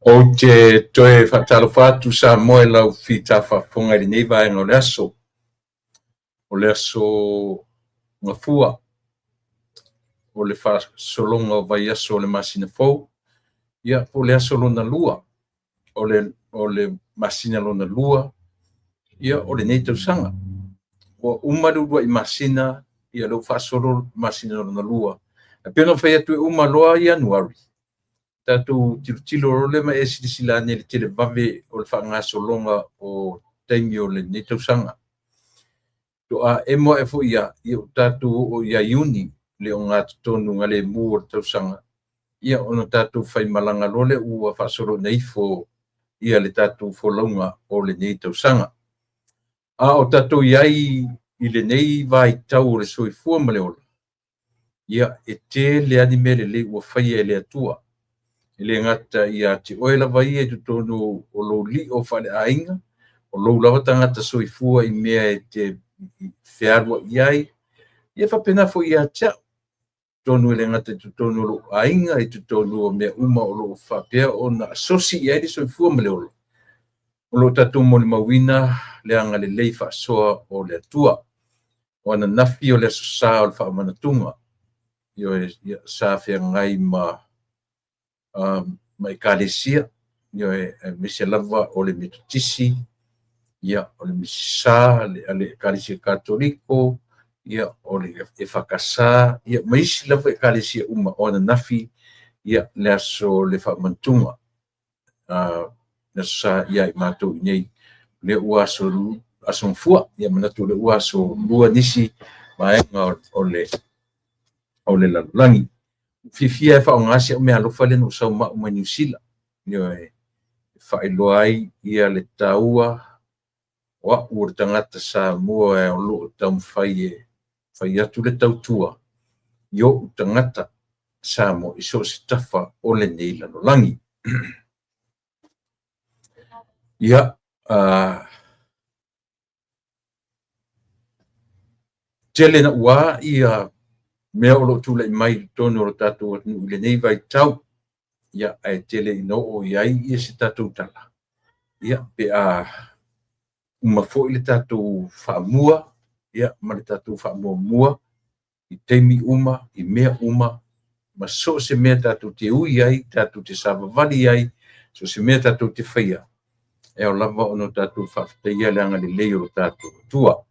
Ou te toe faatalofa atu Samoa i lau fita faafofoga i lenei vaega o le aso. O le aso Gafua, o le faasologa o vaiaso o le masina fou, ia po o le aso lona lua, o le masina lona lua, ia o lenei tausaga. Ua uma le uluai masina, ia lea ua faasolo le masina lona lua. E pei ona ou fai atu e uma loa Ianuari, tatou tilotilo loa lea ma e silasila ane i le televave o le faagasologa o taimi o lenei tausaga. Toa emo ae foi ia, ia ua tatou oo ia Iuni, le ogatotonu galemu o le tausaga, ia ona tatou faimalaga loa lea ua faasolo ina ifo ia le tatou folauga o lenei tausaga. A o tatou i ai i lenei vaitau o le soifua ma le ola, ia e tele lava ni mea lelei ua faia e le Atua. E le gata ia te oe lava ia i totonu o lou lio faaleaiga, o lou lava tagata soifua i mea e te fealuai ai, ia faapena foi ia te au. Totonu e le gata i totonu o lou aiga, i totonu o mea uma o lo o faapea ona asosi i ai le soifua ma le ola, o lo o tatou molimauina le agalelei faasoa o le Atua. O ananafi o le Aso Sa o le Faamanatuga, ioe, sa feagai ma ekalesia, ioe, aemaise lava o le Metotisi, ia, o le Misisa a le Ekalesia Katoliko, ia, o le EFKS, ia, ma isi lava ekalesia uma. O ananafi, ia, le aso o le Faamanatuga, le Aso Sa ia i matou i inei, lea ua aso Gafua, ia manatu o lea ua aso Lua nisi vaega o le lalolagi. Fiafia e faaaoga si au meaalofa lea na ou sau ma au mai Niu Sila, ioe, e faailoa ai ia le taua o au o le tagata Samoa o lo o taumafai e fai atu le tautua i ou tagata Samoa i so o se tafa o lenei lalolagi. Ia, tele naua ia mea o lo o tulai mai i totonu o le tatou atunuu i lenei vaitau, ia, ae tele ina oo i ai ia se tatou tala, ia, pe a uma foi le tatou faamua, ia, ma le tatou faamuamua i taimi uma, i mea uma, ma so o se mea tatou te ui ai, tatou te savavali ai, so o se mea tatou te faia, e ao lava ona tatou faafetaia le agalelei o lo tatou Atua.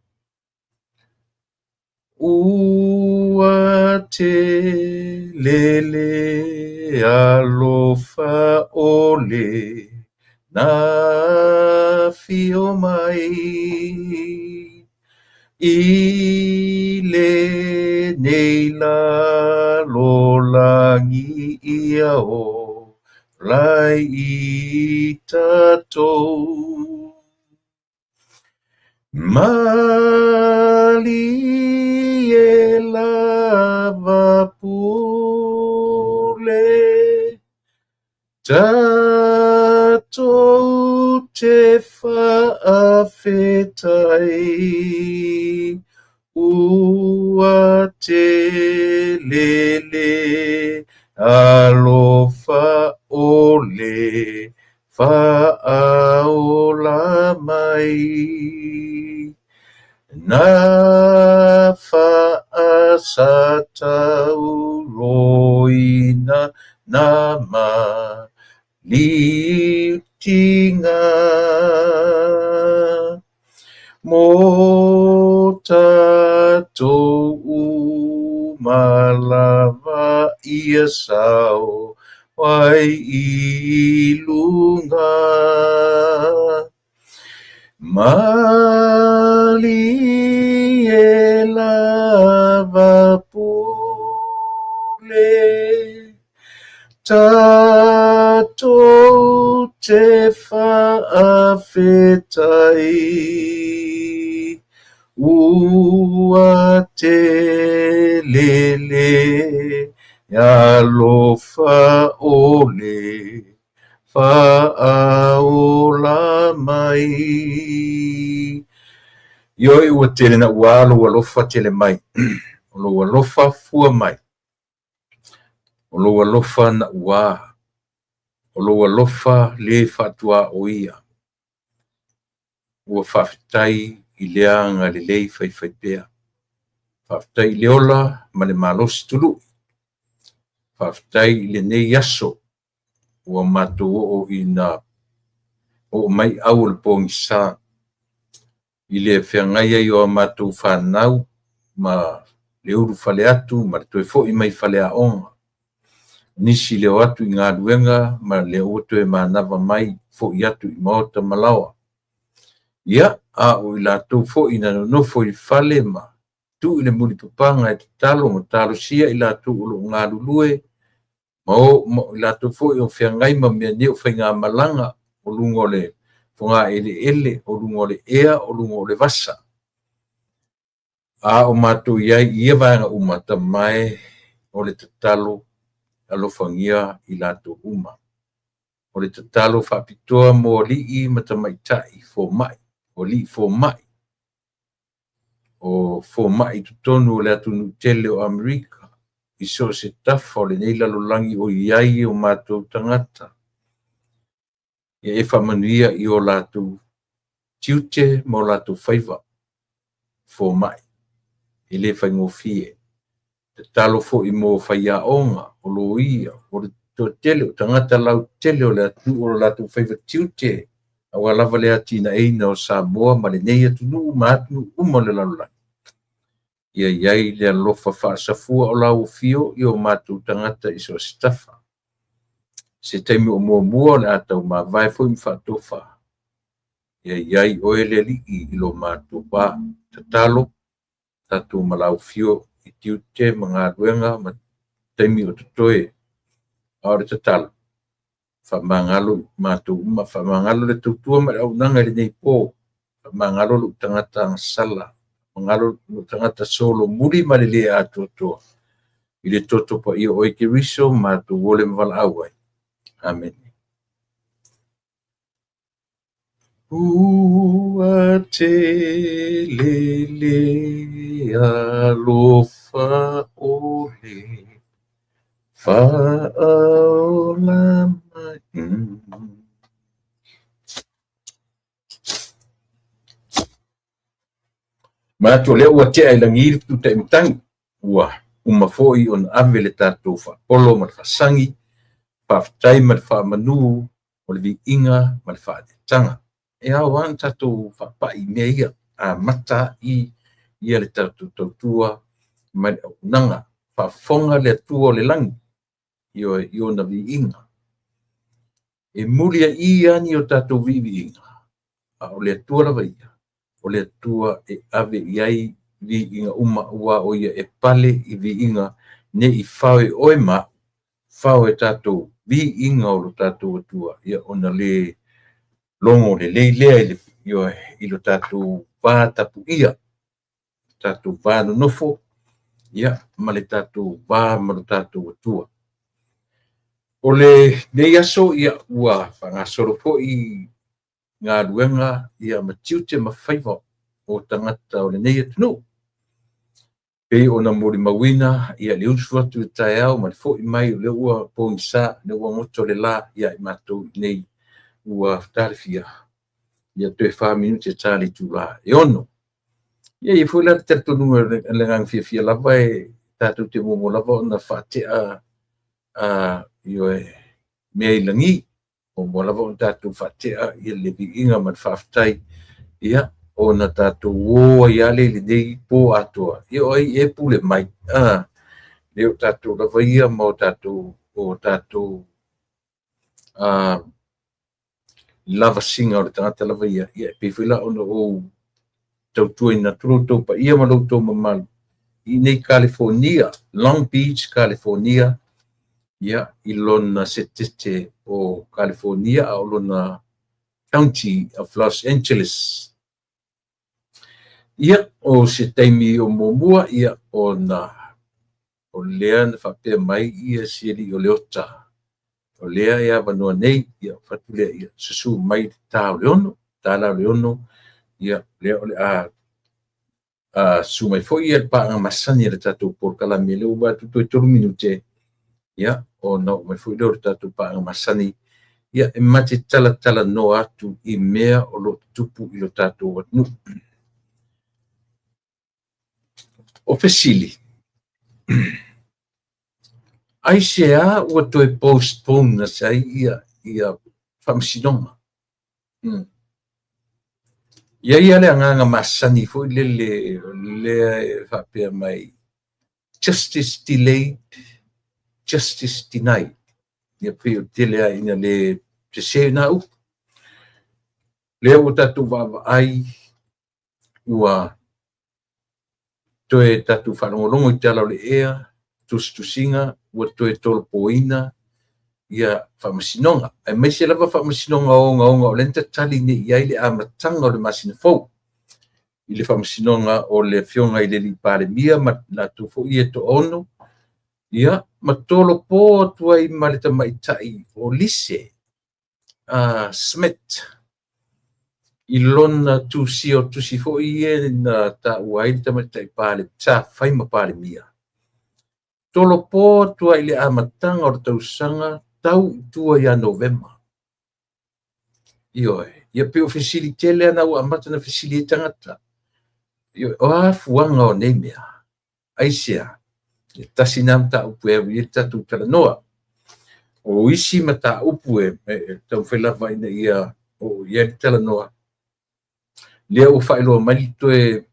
Ua tele le alofa o le na afio mai i lenei lalolagi ia ola ai i tatou. Malie lava pule, tatou te faafetai, ua tele le alofa o le faaola mai. Na faasatauroina na maliutiga mo tatou uma lava ia sao ai i luga. Malie lava pule, tatou te faafetai, ua Ua tele le alofa ʻole faaola mai. Ioe ua tele naʻauā lou alofa tele mai, o lou alofa fua mai, o lou alofa naʻauā, o lou alofa lē faatuaoia. Ua faafetai i le agalelei faifaipea. Faafetai i le ola ma le malosi tului. Faafetai i lenei aso ua matou oo ina oo mai au o le pogisa i le feagai ai o a matou fanau ma le ulufale atu ma le toe foi mai faleaoga. Nisi le o atu i galuega ma lea ua toe manava mai foi atu i maota ma laoa. Ia, a o i latou foi na nonofo i fale ma tuu i le mulipapaga e tatalo ma talosia i latou o lo o galulue ma o ma i latou foi o feagai ma mea nei o faigamalaga o luga o le fogaeleele, o luga o le ea, o luga o le vasa. A o matou i ai i ia vaega uma, Tama e, o le tatalo, alofagia i latou uma. O le tatalo faapitoa mo alii ma tamaitai fomai, o alii fomai, o fomai i totonu o le atunuu tele o Amerika, i so o se tafa o lenei lalolagi o i ai o matou tagata. Ia e faamanuia i o latou tiute ma o latou faiva fomai. E le faigofie. Tatalo foi mo faiaoga, o loia, o le toatele o tagata lautele o le atunuu o lo latou faiva tiute aua lava le atinaeina o Samoa ma lenei atunuu ma atunuu uma o le lalolagi. Ia i ai le alofa faasafua o lau afio i o matou tagata i so o se tafa. Se taimi o muamua o le a taumavae foi ma faatofa. Ia i ai oe le Alii i lo matou va. Tatalo, tatou malaufio i tiute ma galuega ma taimi o totoe. A o le tatalo, faamagalo i matou uma, faamagalo le tautua ma le auaunaga i lenei po, faamagalo lou tagata agasala, faamagalo lou tagata solomuli ma le le atoatoa i le toto paia o oe Keriso matou ole ma valaau ai. Amene. Ua tele le alofa ʻole faaola mai. Manatu o lea ua tea i lagi le fetutai matagi, ua uma foi ona ave le tatou faapolo ma le faasagi, faafetai ma le faamanu o le viiga ma le faaneetaga. E ao lava ona tatou faapai i mea ia, amata ai ia le tatou tautua ma le auaunaga. Faafofoga le Atua o le lagi, ioe, i ona viiga. E muliai lava ni o tatou viiviiga, a o le Atua lava ia, o le Atua e ave i ai viiga uma, aua o ia e pale i viiga ne i fao e oe ma au, fao e tatou viiga o lo tatou Atua, ia ona le logo lelei lea i le, ioe, i lo tatou va tapuia, lo tatou va nonofo, ia, ma le tatou va ma lo tatou Atua. O lenei aso, ia, ua faagasolo foi galuega ia ma tiute ma faiva o tagata o lenei atunuu. Pei ona molimauina ia le usu atu i le taeao ma le foi mai o lea ua pogisa, lea ua goto le la ia i matou i inei ua talafia ia toe 4 minute ta le itula e 6. Ia e i ai foi la le talitonuga o le agaga fiafia lava e tatou te muamua lava ona faatea ioe, mea i lagi. Muamua lava ona tatou faatea ia le viiga ma le faafetai, ia, ona tatou o ai lava lea i lenei po atoa, ia o ai e pule mai, lea o tatou lava ia ma o tatou lavasiga o le tagata lava ia, ia e pei foi la ona ou tautuaina atu lo outou paia ma lo outou mamalu i inei Kalifonia, Long Beach, Kalifonia, ia, i lona setete o Kalifonia, a o lona County of Los Angeles. Ia, o se taimi o muamua, ia, ona o lea na faapea mai ia si alii o Leota, o lea e avanoa nei, ia, ou fai atu lea, ia, susu mai i le ta o le 6, ta la o le 6, ia, lea o le a susu mai foi le paaga masani a le tatou polokalame, lea ua vaai atu toe 3 minute, ia, ona oo mai foi lea o le tatou paaga masani, ia, e ma te talatalanoa atu i mea o lo o tutupu i lo tatou atunuu. O fesili, aisea ua toe postpone ase ai ia faamasinoga? E i ai lava le agaga masani foi lele o lea e faapea mai, justice delayed, justice denied. Ia pei o le tele lava ina le sese na upu. Lea ua tatou vaavaai ua toe tatou faalogologo i tala o le ea, tusitusiga ua toe tolopoina ia faamasinoga, aemaise lava faamasinoga ogaoga o lea na tatali nei i ai le amataga o le masina fou i le faamasinoga o le Afioga i le alii Palemia ma latou foi ia e toaono, ia, ma tolopo atu ai ma le tamaitai o Lise Smith i lona tusia o tusi foi ia na taua ai le tamaitai Palemia, sa fai ma Palemia. Tolopo atu ai i le amataga o le tausaga tau i tua ia Novema. Ioe, ia pei o fesili tele na ua amata na fesili ai tagata. Ioe, o a fuaga o nei mea? Aisea? Ia tasi na mataupu e au i ai le tatou talanoa. O isi mataupu e taumafai lava ina ia oo i ai le talanoa, lea ua faailoa mai le toe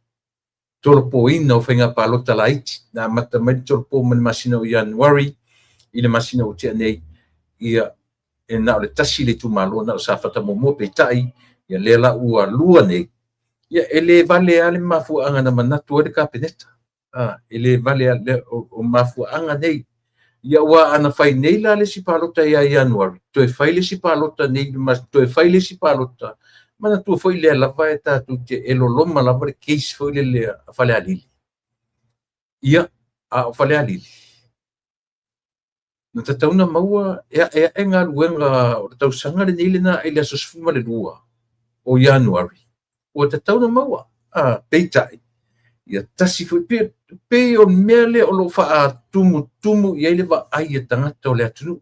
tolopoina o faiga palota laiti. Na amata mai le tolopo mai le masina o Ianuari i le masina ua tea nei, ia, e na o le tasi le itumalo, na o Safata muamua, peitai, ia lea la ua lua nei, ia e le vale lava le mafuaaga na manatu ai le Kapeneta. E le vale lava o mafuaaga nei. Ia aua ana fai nei la le isi palota ia Ianuari, toe fai le isi palota nei, toe fai le isi palota, manatua foi lea lava e tatou te e loloma lava le case foi lele a Falealili. Ia, a o Falealili, na tatau na maua e ae galuega o le tausaga lenei lena i le aso 12 o Ianuari, ua tatau na maua. Peitai, ia tasi foi, pei o le mea lea o lo o faatumutumu i ai le vaai a tagata o le atunuu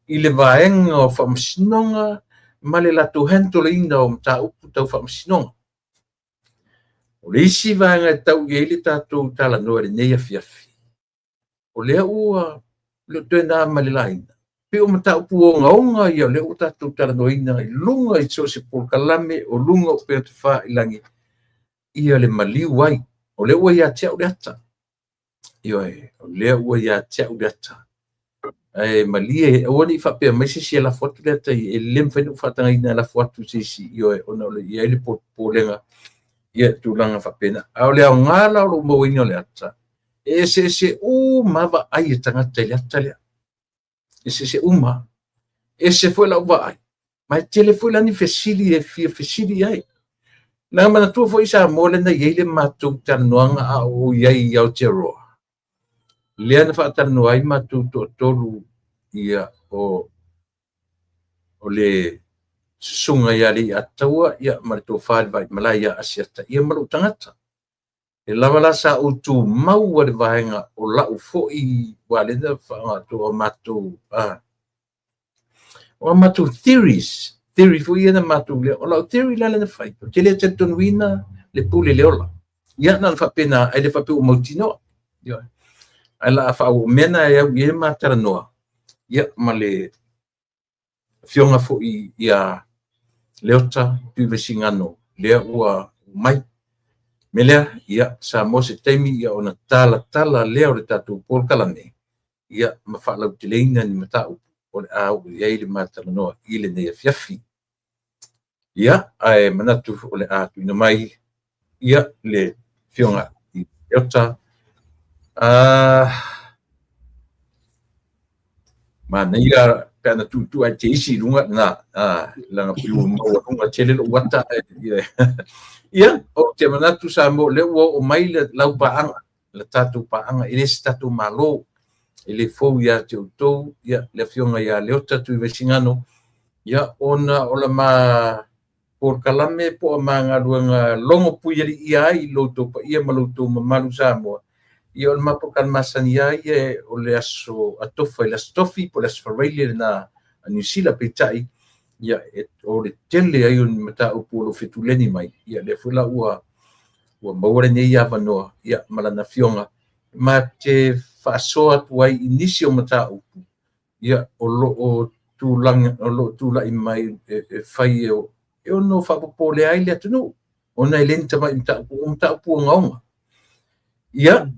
i le vaega o faamasinoga ma le latou handle-ina o mataupu tau faamasinoga. O le isi vaega e tau i ai le tatou talanoa i lenei afiafi, o lea ua le o toe na ma le laina, pei o mataupu ogaoga ia o lea ua tatou talanoaina i luga i so o se polokalame o luga o upega tafailagi, ia le maliu ai. O lea ua ia te au le ata. Ioe, o lea ua ia te au le ata. Ae malie, aua ne i faapea mai se isi e lafo atu le ata e le mafai ona ou faatagaina e lafo atu se isi, ioe, ona o le i ai le popolega, ia tulaga faapena. A o le aoga la o lou mauaina o le ata, e eseese uma vaai a tagata i le ata lea. Eseese uma. Ese foi lau vaai, ma e tele foi la ni fesili e fia fesili i ai. Na manatua foi Samoa lea na i ai le matou talanoaga a o i ai i Aotearoa. Lea na faatalanoa ai matou toatolu, ia, o le susuga ia Leiataua, ia, ma le tofa i le Vaimalae ia Asiata, ia ma lou tagata. E lava la sa ou tumau le vaega o lau foi, ua lea na faaaoga o matou, o matou theories, theory foi ia na matou lea, o lau theory la lea na fai, ou te le talitonuina le pule le ola. Ia, na ona faapena, ai le faapea ua mautinoa. Ia, ai la faauu mea na e au i ai ma talanoa, ia, ma le afioga foi ia Leota Tuivaisigano, lea ua mai. Me lea, ia, Samoa se taimi, ia, ona talatala lea o le tatou polokalame, ia, ma faalauteleina ni mataupu o le a oo i ai le matalanoa i lenei afiafi. Ia, ae manatu o le a tuuina mai, ia, le afioga i Leota. Manaia. pe ana tuutuu ae te isi i luga lena, leaga pei ua maualuga tele lou ata ae ia, ou te manatu Samoa o lea ua oo mai le lau paaga, le tatou paaga, e le se tatou Malo, e le fou ia te outou, ia, le Afioga ia Leota Tuivaisigano, ia, ona o le ma polokalame po o ma galuega logo puialiia ai i lo outou paia ma lo outou mamalu Samoa, ia o le ma polokalame masani lava ia o le aso Atofa i le aso Tofi po o le aso Faraile lena a Niu Sila, peitai, ia, o le tele ai o ni mataupu o lo o fetuleni mai, ia lea foi la ua maua lenei avanoa, ia, ma lana afioga, ma te faasoa atu ai i nisi o mataupu, ia, o lo o tulaga, o lo o tulai mai e fai e ono faapopole ai le atunuu, ona e le ni tamai mataupu, o mataupu ogaoga. Ia,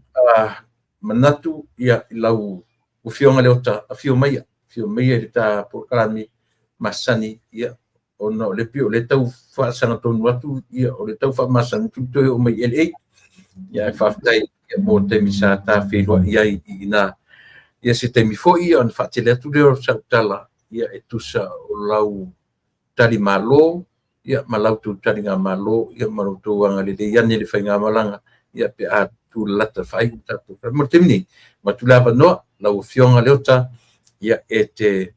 manatu, ia, i lau afioga Leota, afio maia, afio maia i le ta polokalame masani, ia, ona o le pei o lea tau faasagatonu atu, ia, o le tau faamasani atu toe oo mai i LA. Ia, ae faafetai, ia, mo le taimi sa ta feiloai ai i ina. Ia, se taimi foi, ia, ona faatele atu lea o sau tala, ia, e tusa o lau tali malo, ia, ma lau tou taligamalo, ia, ma lo outou agalelei ane i le faigamalaga, ia, pe a tulalata faaiu tatou. Mo le taimi nei, avatu le avanoa lau Afioga Leota, ia, e te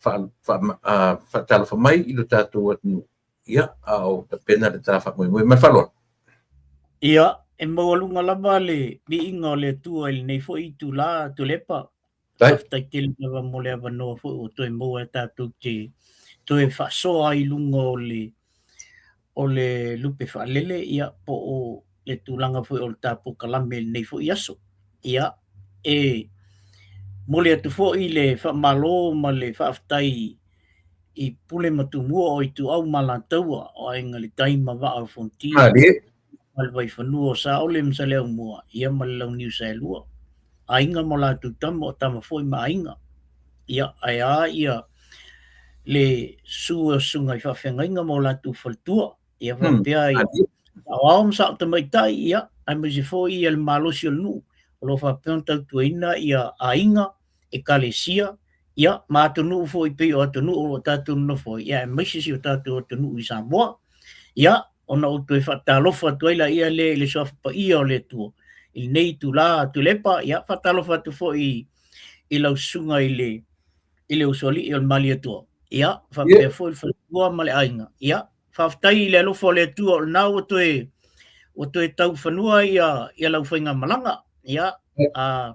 faatalofa mai i lo tatou atunuu, ia, a o tapena le ta faamoemoe. Ma le faaaloalo. Ia, e maualuga lava le viiga o le Atua i lenei foi itula, Tuilaepa. Faafetai tele lava mo le avanoa foi ua toe maua e tatou te toe faasoa ai i luga o le lupe faalele, ia, po o le tulaga foi o le ta polokalame i lenei foi aso. Ia, e momoli atu foi le faamalo ma le faafetai i Pule ma Tumua o Ituau ma Alataua, o Aiga i le Tai ma Vaa o Fonoti, ma le Vaifanua o Saole ma Saleaaumua, ia ma le Launiu Saelua. Aiga ma latou tama, o tama foi ma aiga. Ia, ae a ia le susu o susuga i faafeagaiga ma o latou faletua. Ia faapea ia saoao ma sao tamaitai, ia, aemaise foi ia le malosi o le nuu, o lo o faapea ona tautuaina ia aiga, ekalesia, ia, ma atunuu foi pei o atunuu o lo o tatou nonofo ai, ia, aemaise si o tatou atunuu i Samoa. Ia, ona ou toe faatalofa atu ai laia lea i le suafa paia o le Atua i lenei itula Tuilaepa, ia, faatalofa atu foi i lau susuga i le i le usoalii o le Malietoa, ia, faapea foi le faletua ma le aiga. Ia, faafetai i le alofa o le Atua o lena ua toe ua toe taufanua ia ia lau faigamalaga. Ia, a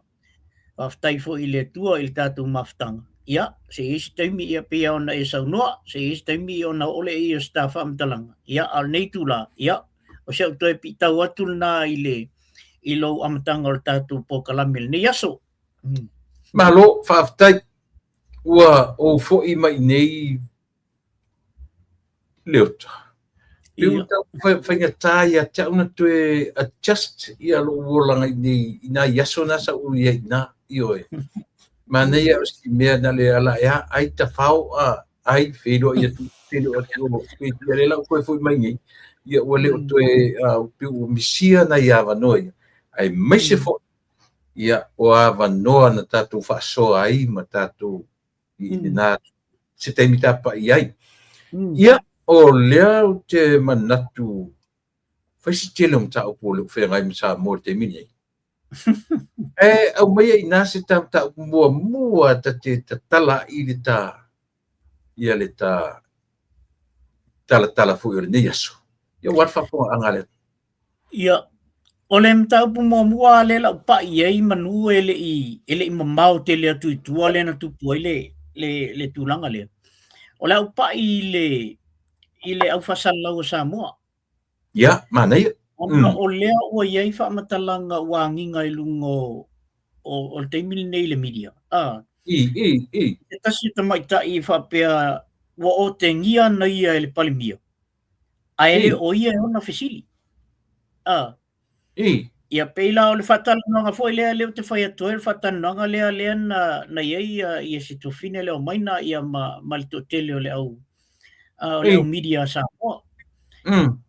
faafetai foi i le Atua i le tatou mafutaga. Ia, se i ai se taimi, ia, pei lava ona e saunoa, se i ai se taimi ona oo lea i o se ta faamatalaga. Ia, a o lenei itula, ia, o si au toe piitau atu lena i le i lou amataga o le tatou polokalame i lenei aso. Malo, faafetai. Ua ou foi mai nei Leota. Pei ua tau faigata ia te au na toe adjust ia lou olaga i nei i nai aso na sa ou i ai iina, ioe. Manaia o si mea na le ala e a ai tafao a ai feiloai atu feiloai atu peitia lea la ua toe foi mai nei, ia ua le o toe pei ua misia nai avanoa ia, aemaise foi ia o avanoa na tatou faasoa ai ma tatou i lena se taimi tapa'i ai. Ia, o lea ou te manatu fai si tele o mataupu o lo o feagai ma Samoa i le taimi lenei. Ae aumaia i ina se ta mataupu muamua ta te tatala ai le ta, ia le ta talatala foi o lenei aso. Ia aua le faafofogaaga a le atunuu. Ia, o le mataupu muamua lea la ou pai i ai manu e le i e le i mamao tele atu i tua lea na tupu ai le le le tulaga lea. O le a ou pai i le i le au faasalalau a Samoa. Ia, manaia. Ona o lea ua i ai faamatalaga ua agiga i luga o o le taimi lenei i le media. Ah. I, i, i. Se tasi o tamaitai e faapea ua otegia ana ia e le Palemia. Ae le o ia e ona fesili. Ah. I. Ia pei la o le faatalanoaga foi lea lea ou te fai atu ai, o le faatalanoaga lea lea na na i ai ia, ia si tuafafine lea o Maina ia ma, ma le toatele o le au o le au media a Samoa.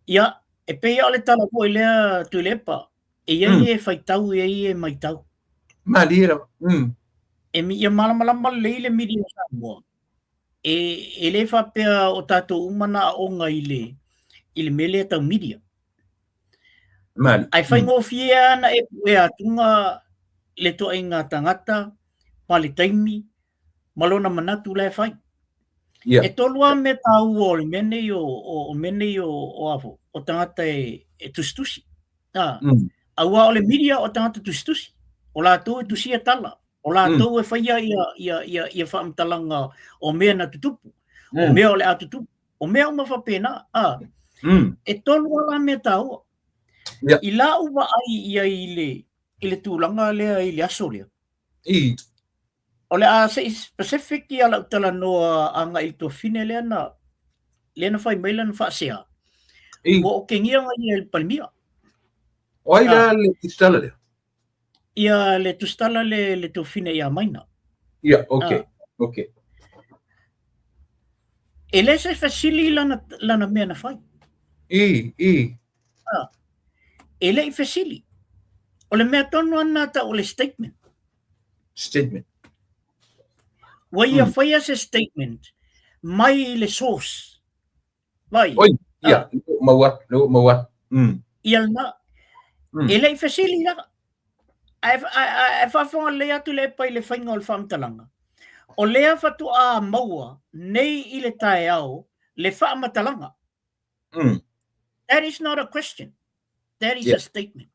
Ia, e pei o le tala foi lea Tuilaepa, e i ai e faitau, e i ai e maitau. Malie lava. E ia malamalama lelei le media a Samoa. E, e le faapea o tatou uma na aoga i le, i le mea lea tau media. Mali. Ae faigofie lava na e puea atuga le toaiga tagata ma le taimi ma lona manatu la e fai. Yeah. E tolu lava mea taua o le mea nei o, o, o mea nei o, o, a, o tagata e, e tusitusi. Ah, Aua o le media o tagata tusitusi. O latou e tusia tala. O latou e faia ia, ia, ia, ia faamatalaga o mea na tutupu. O mea o le a tutupu. O mea uma faapena. Ah, E tolu lava la mea taua. Yeah. I lau vaai i ai i le, i le tulaga lea i le aso lea. I. O le a se i specific ia lau talanoa agai i le tuafafine lea na lea na fai mai lana faasea. I. Ua okegia ia e le Palemia. O ai la le tusitala lea? Ia le tusitala le le tuafafine ia Maina. Ia, okay. Okay. E le se fesili lana lana mea na fai. I, i. E le i fesili. O le mea tonu lava lena tau o le statement. Statement. Ua ia faia se statement mai i le source. Vai. Oi, ia, maua, lea ua maua. Ia lena. E le i fesili la. Ae, ae, ae faafofoga lelei atu le epa i le faiga o le faamatalaga. O lea faatoa maua nei i le taeao le faamatalaga. That is not a question. That is a statement.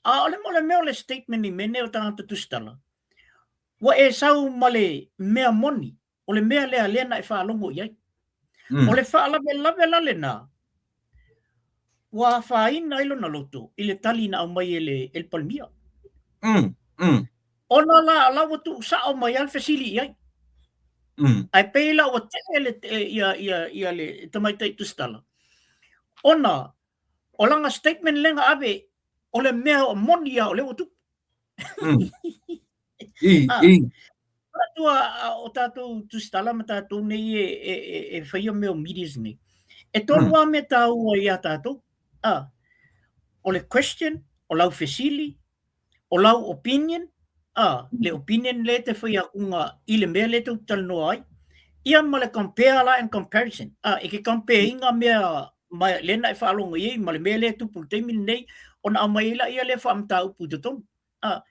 A o le mo le mea o le statement i mea nei o tagata tusitala, ua e sau ma le mea moni, o le mea lea lea na e faalogo i ai. O le faalavelave la lena, ua afaina ai lona loto i le tali na aumai e le, e le Palemia. Ona la, la ua tuusao mai lava le fesili i ai. Ae pei la ua tee le, ia, ia, ia le tamaitai tusitala, ona o lana statement lea na ave, o le mea moni lava o lea ua tupu. I, i. Tua o tatou tusitala ma tatou nei e, e, e, e faia mea o medias nei. E tolu lava mea taua ia tatou. Ah, o le question, o lau fesili, o lau opinion, ah, le opinion lea e te fai atuga i le mea lea tou te talanoa ai, ia ma le compare la and comparison. Ah, e ke compare ina mea ma lea na e faalogo i ai ma le mea lea e tupu i le taimi lenei, ona aumai ai laia lea faamataupu i totonu. A,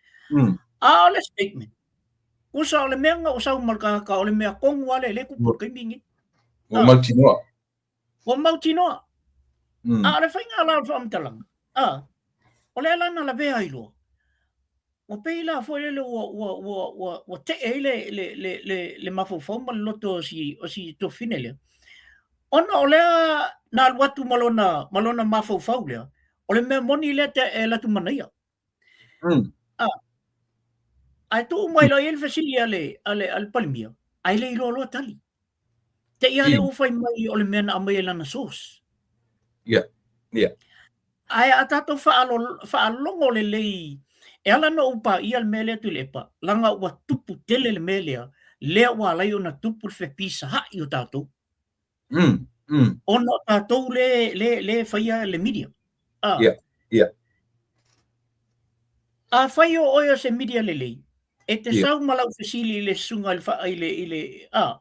a o le statement, tusa o le mea na ua sau ma le tagata, o le mea tonu lava lea lea e tupu i le taimi lenei. Ua mautinoa. Ua mautinoa. A o le faiga la o le faamatalaga, a, o lea la na lavea ai loa, ua pei la foi lele ua, ua, ua, ua, ua tee ai le, le, le, le, le mafaufau ma le loto o si, o si tuafafine lea. Ona o lea na alu atu ma lona, ma lona mafaufau lea, o le mea moni lea te, e alu atu ma naia. A, ae tuu mai loa i ai le fesili a le, a le, a le Palemia, ae le iloa loa tali. Te i a lea ua fai mai o le mea na aumai e lana source. Yeah, yeah. Ae a tatou faalogo lelei, e ala ona ou paia le mea lea Tuilaepa, leaga ua tupu tele le mea lea, lea ua ala ai ona tupu le fepisaai o tatou. Ona o tatou le, le, le faia le media. Ah. Yeah, yeah. Afai o oe o se media lelei, e te sau ma lau fesili i le susuga i le, i le, i le, ah,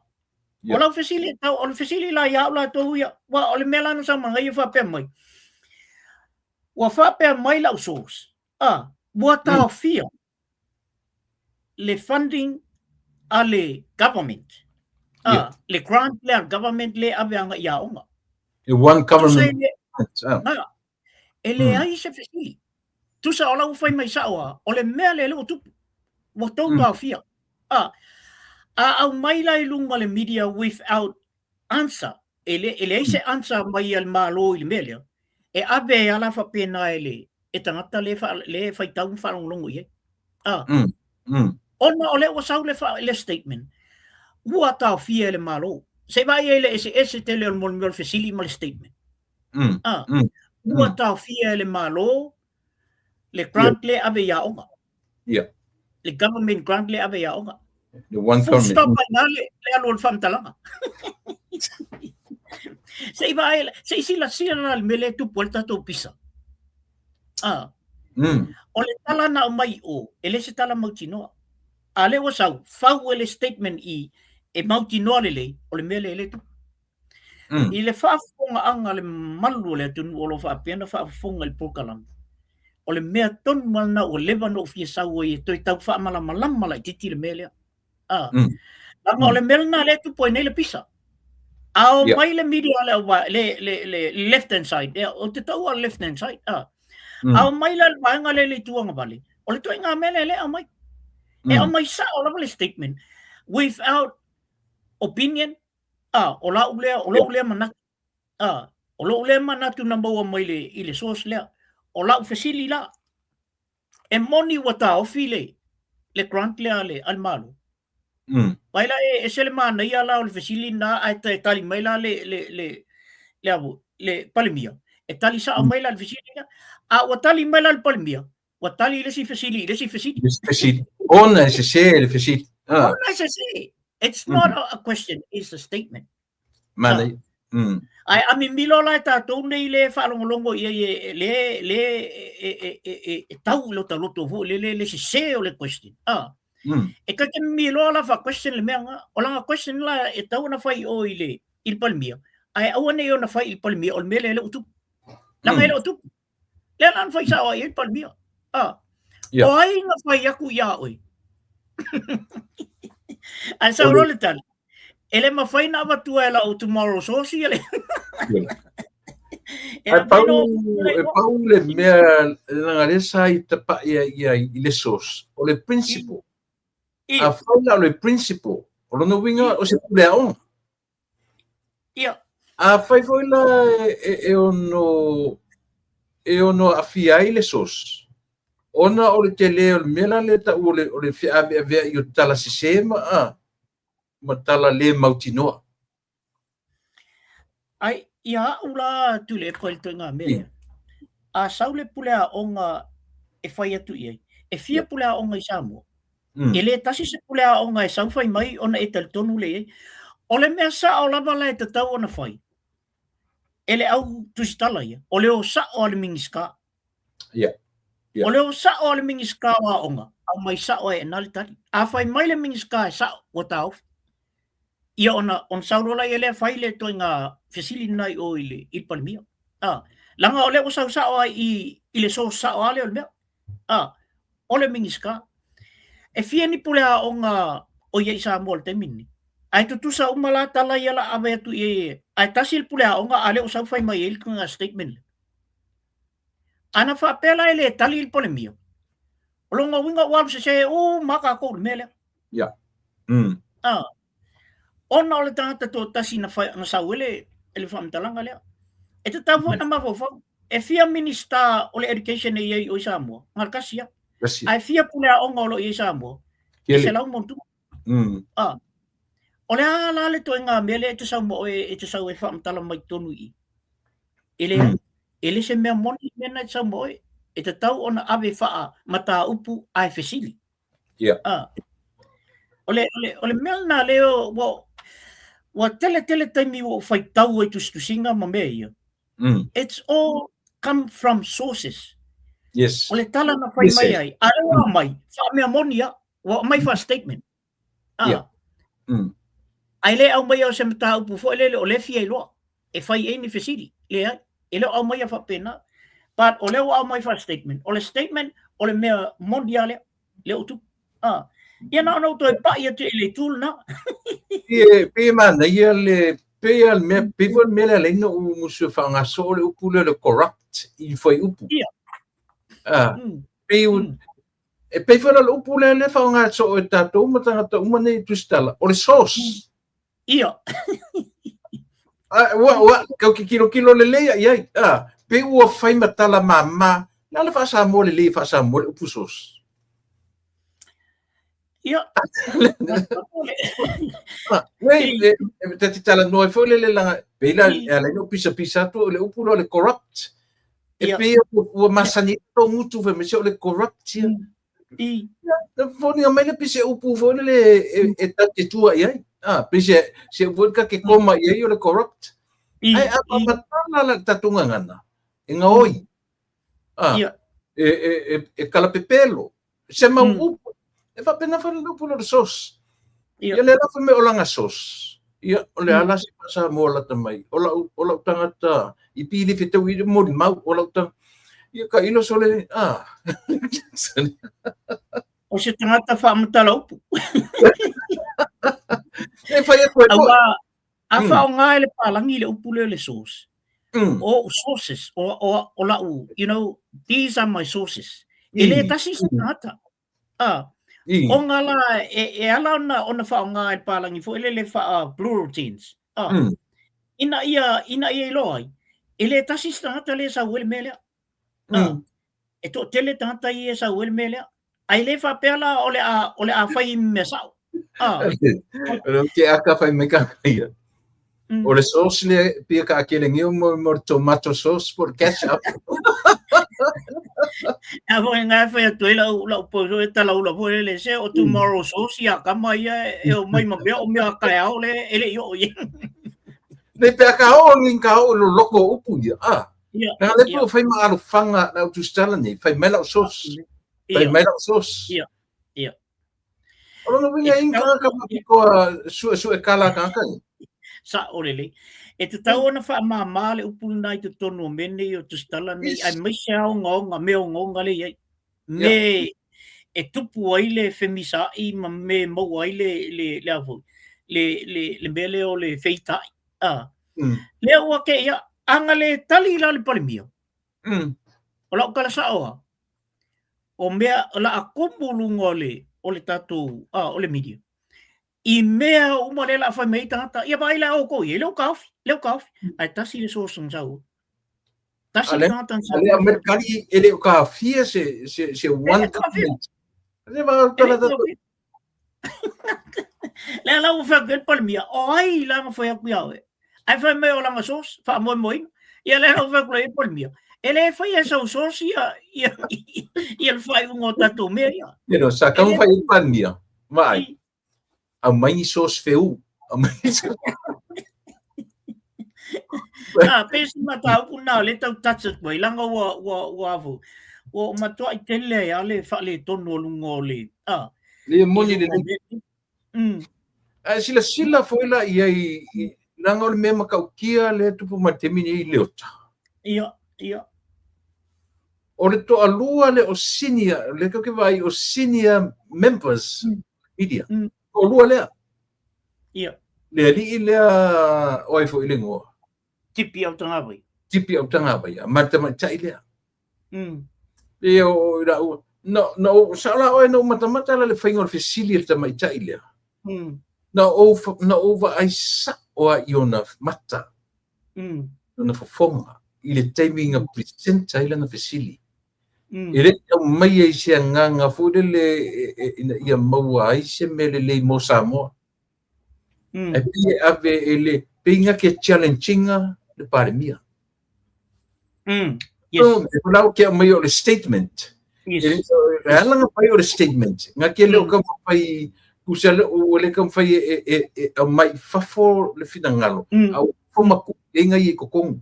O lau fesili, o le fesili la ia au latou ia, ua o le mea la na sau ma ia faapea mai. Ua faapea mai lau source, ah, ua taofia le funding a le government, ah, le grant lea a le government lea e ave agai i aoga. The one government. Ah, e leai se fesili. Tusa o la ua fai mai sao lava, o le mea lea lea ua tupu, ua tou taofia. A, a aumai la i luga o le media without answer, e, le, e leai se answer mai a le Malo i le mea lea, e ave ai lava la faapena e le e tagata le, fa, le faitau ma faalogologo i ai. A, Ona o lea ua sau le, fa, le statement, ua taofia e le Malo. Se i vaai ai le eseese tele o le mea o le fesili ma le statement. A, ua taofia e le Malo le grant lea e ave i aoga. Yeah. Le government grant lea e ave i aoga. The one Full stop ai i ina le, le alu o le faamatalaga. Se i vaai, se i silasila la le mea lea e tupu ai le tatou pisa. A. O le tala na aumai i o, e le se tala mautinoa. A lea ua sau, fau e le statement i, e mautinoa lelei o le mea lea e le tupu. I le faafofogaaga a le mamalu o le atunuu o lo o faapea ona faafofoga i le polokalame, o le mea tonu lava lena ua leva ona ou fia sau ai e toe tau faamalamalama laitiiti le mea lea. Leaga o le mea lena lea e tupu ai nei le pisa. A o mai le media le au le le le left hand side, ia ou te taua le left hand side. A o mai la le vaega lea i le itu agavale, o le ituaiga mea lea lea e aumai. E aumai sao lava le statement without opinion. O lau lea, o lou lea manatu. O lou lea manatu na maua mai le i le source lea. O lau fesili la, e moni ua taofi le le grant lea a le a le Malo? Vaai la e ese le manaia la o le fesili lena ae e tali mai la le le le le a le Palemia. E tali sao mai la le fesili lea. A ua tali mai la le Palemia, ua tali le isi fesili i le isi fesili. Le isi fesili. Ona e sese le fesili. Ona e sese. It's not a question, it's a statement. Manaia. Ae a mimilo la e tatou nei le faalogologo i ai e le le e e e e tau i lota loto foi le le le sese o le question. E ta te mimiloa la fa question le mea nga. O langa question la e tau ona fai o i le i le Palemia. Ae aua nei ona fai i le Palemia o le mea lea e le o tupu. Leaga e le o tupu. Lea la na fai sao ai e le Palemia. O ai na fai aku iā oe? Ae sau loa le tali, e le mafai na avatua e lau tomorrow source ia le. E pau, e pau le mea leaga lea sa i tapaʻi ai ia i le source, o le principal. Afai la o le principal, o lona uiga o se pule aoga. Ia. Afai foi la e ono e ono aafia ai le source, ona o le tele o le mea la lea e tau o le o le feaveaveai o tala sese ma a ma tala le mautinoa. Ai, ia a'u la Tuilaepa i le ituaiga mea lea, a sau le pule aoga e fai atu i ai, e fia pule aoga i Samoa? E le tasi se pule aoga e sau fai mai ona e talitonu lea i ai. O le mea sao lava la e tatau ona fai e le au tusitala ia, o le o sao a le Minisita. Yeah. O le o sao a le Minisita o Aoga, aumai sao ai i ina le tali. A fai mai le Minisita e sao, ua taofi. Ia ona ona sau loa laia lea fai le ituaiga fesili lena i o i le i le Palemia. A, leaga o lea ua sau sao ai i i le source sao lava lea o le mea. A, o le Minisita. E fia ni pule aoga o i ai i Samoa i le taimi lenei? Ae tutusa uma la tala ia la ave atu i ai, ae tasi le pule aoga a lea ua sau fai mai ai le ituaiga statement lea. Ana faapea la e le tali le Palemia, o lona uiga ua alu sese uma lava tatou i le mea lea. Yeah. Ah. Ona o le tagata toatasi na, fai, na sau ai le, le faamatalaga lea. E tatau foi na mafaufau. E fia Minista o le Education e i ai o i Samoa, na o le tasi lava. Ae fia pule aoga o lo o i ai i Samoa, e selau ma ona tupu. Ah. O le a la le ituaiga mea lea e te sau ma oe, e te sau e faamatala mai totonu i i? E leai, e le se mea moni le mea lena e te sau ma oe. E tatau ona ave faa mataupu ae fesili. Yeah. Ah. O le, o le, o le mea lena lea ua, ua tele tele taimi ua ou faitau ai tusitusiga ma mea ia. It's all come from sources. Yes. O le tala na fai mai ai, a lea ua aumai, faamea moni a, ua aumai fa statement. Ah. Yeah. Ae le aumaia o se mataupu foi lele o lea e fia iloa e fai ai ni fesili. Leai, e le o aumaia faapena. But o lea ua aumai fa statement. O le statement o le mea moni lava lea, lea ua tupu. Ah. Ia na ona ou toe pai atu i le itu lena. Pei pei e manaia le pei a le mea pei foi le mea lea ala ai ona ou musu e faaaoga soo le upu lea o le corrupt i fuaiupu. Ia. Ah. Pei E pei foi la o le upu lea lea faaaoga soo e tatou ma tagata uma nei i Tusitala, o le source. Ia. Ua, ua, kau ke kilokilo lelei i ai. Ah, pei ua fai ma tala māmā, le a le faa-Samoa lelei e faa-Samoa le upu source? Ia. Wei, e ta te talanoa ai foi lele langa, pei la, e ala ai ona ou pisapisa atu o le upu lea o le corrupt. E pei ua masani ai lou gutu fai mai se o le corrupt ia. Na foliga mai lea pei se upu foi lele e ta te tua i ai. Ah, pei se se upu foi ta te koma i ai o le corrupt. Ae a faamatala la le tatou gagana, e gaoi. Ah, e, e, e, e kalapepelo. Se mau upu. E faapena foi le upu lea o le source. Ia lea la fai mai o lana source. Ia, o le a la se faa-Samoa lata mai. O lau, o lau tagata i pili fetau i molimau, o lau tagata. Ia ka ilo sole, ah. O se tagata faamatala upu. E fai atu ai foi. Aua, a faaaoga e le palagi le upu lea o le source, o sources, o lau, you know, these are my sources. E le tasi se tagata. Ah, ona la e ala ona faaaoga e le palagi foi lele faa plural tense. Ah, ina ia iloa ai, e le tasi se tagata lea e sau ai le mea lea. Ah, e toatele tagata ia e sau ai le mea lea. Ae le faapea la o le a fai mea sao. Ah. O le ke aka fai mai ka ia. O le sauce le pia ka akele ngio mo mo tomato sauce po ketchup. A foi ngai fai atu ai lau po so e tala ula foi le se o tomorrow sauce ia kama ia e o mai ma mea o mea kaeao le e le i oo ia. Nei pe ka o ni ka o lo loko upu ia. Ah. Ia. Le po fai ma alofanga lau tusitala nei, fai mai lau sauce. Fai mai lau sauce. Ia. Ia. O lona uiga e inga ka mapikoa suesue kala tagata ia. Sa'o lelei. E tatau ona faamāmā le upu lena i totonu o mea nei o tusitala nei, aemaise lava ogaoga, mea ogaoga lea e i ai. Mea e tupu ai le femisaai ma mea e maua ai le, le, le a foi, le, le, le mea lea o le feitaai. A. Lea ua te ia, a na le tali la le Palemia. O lau tala sa'o lava, o mea o le a tumu luga o le tatou o le media i mea uma lea o le a fai mai ai tagata, ia vaai la outou i ai, lea ua taofi, lea ua taofi. Ae tasi le source na sau ai. Tasi le tagata na sau ai. A lea Amerikani e le o taofia se one government. Le va tala tatou. Lea la ua fai atu ai le Palemia, o ai la na fai atu ia oe? Ae fai mai o lana source, faamoemoeina. Ia lea la ua fai atu ai le Palemia, e le faia e sau source ia le faaiuga o tatou mea ia. You know, sa kau fai le Palemia, vaai, aumai ni source feu, aumai ni source. Ah, pei se mataupu lena o lea e tau touch atu ai, leaga ua a foi, ua matuai tele ai lava le faaletonu o luga o le, ah, Le moni le Ae silasila foi la i ai, leaga o le mea matautia lea e tupu mai i le taimi nei i Leota. Ia, ia. O le toalua lea o senior, lea tatou te vaai o senior members media. Toalua lea. Ia. Le alii lea, o ai foi le igoa? Tipi Autagavaia. Tipi Autagavaia, ma le tamaitai lea. Ia o i lau, na, na ou, sao la oe, na ou matamata la le faiga o le fesili a le tamaitai lea. Na ou vaai sao lava i ona mata, ona fofoga, i le taimi na present ai lana fesili. E le i aumaia i se agaga foi lele ina ia maua ai se mea lelei mo Samoa. Ae pei e ave e le, pei na ke challenge ina le Palemia. Yes. So, e lau ke aumai o le statement. Yes. E ala na fai o le statement. Nga ke leo ka mawhai, kusa le o le ka mawhai e aumai fafo le finangalo. Au fo maku e ngai e kokongu.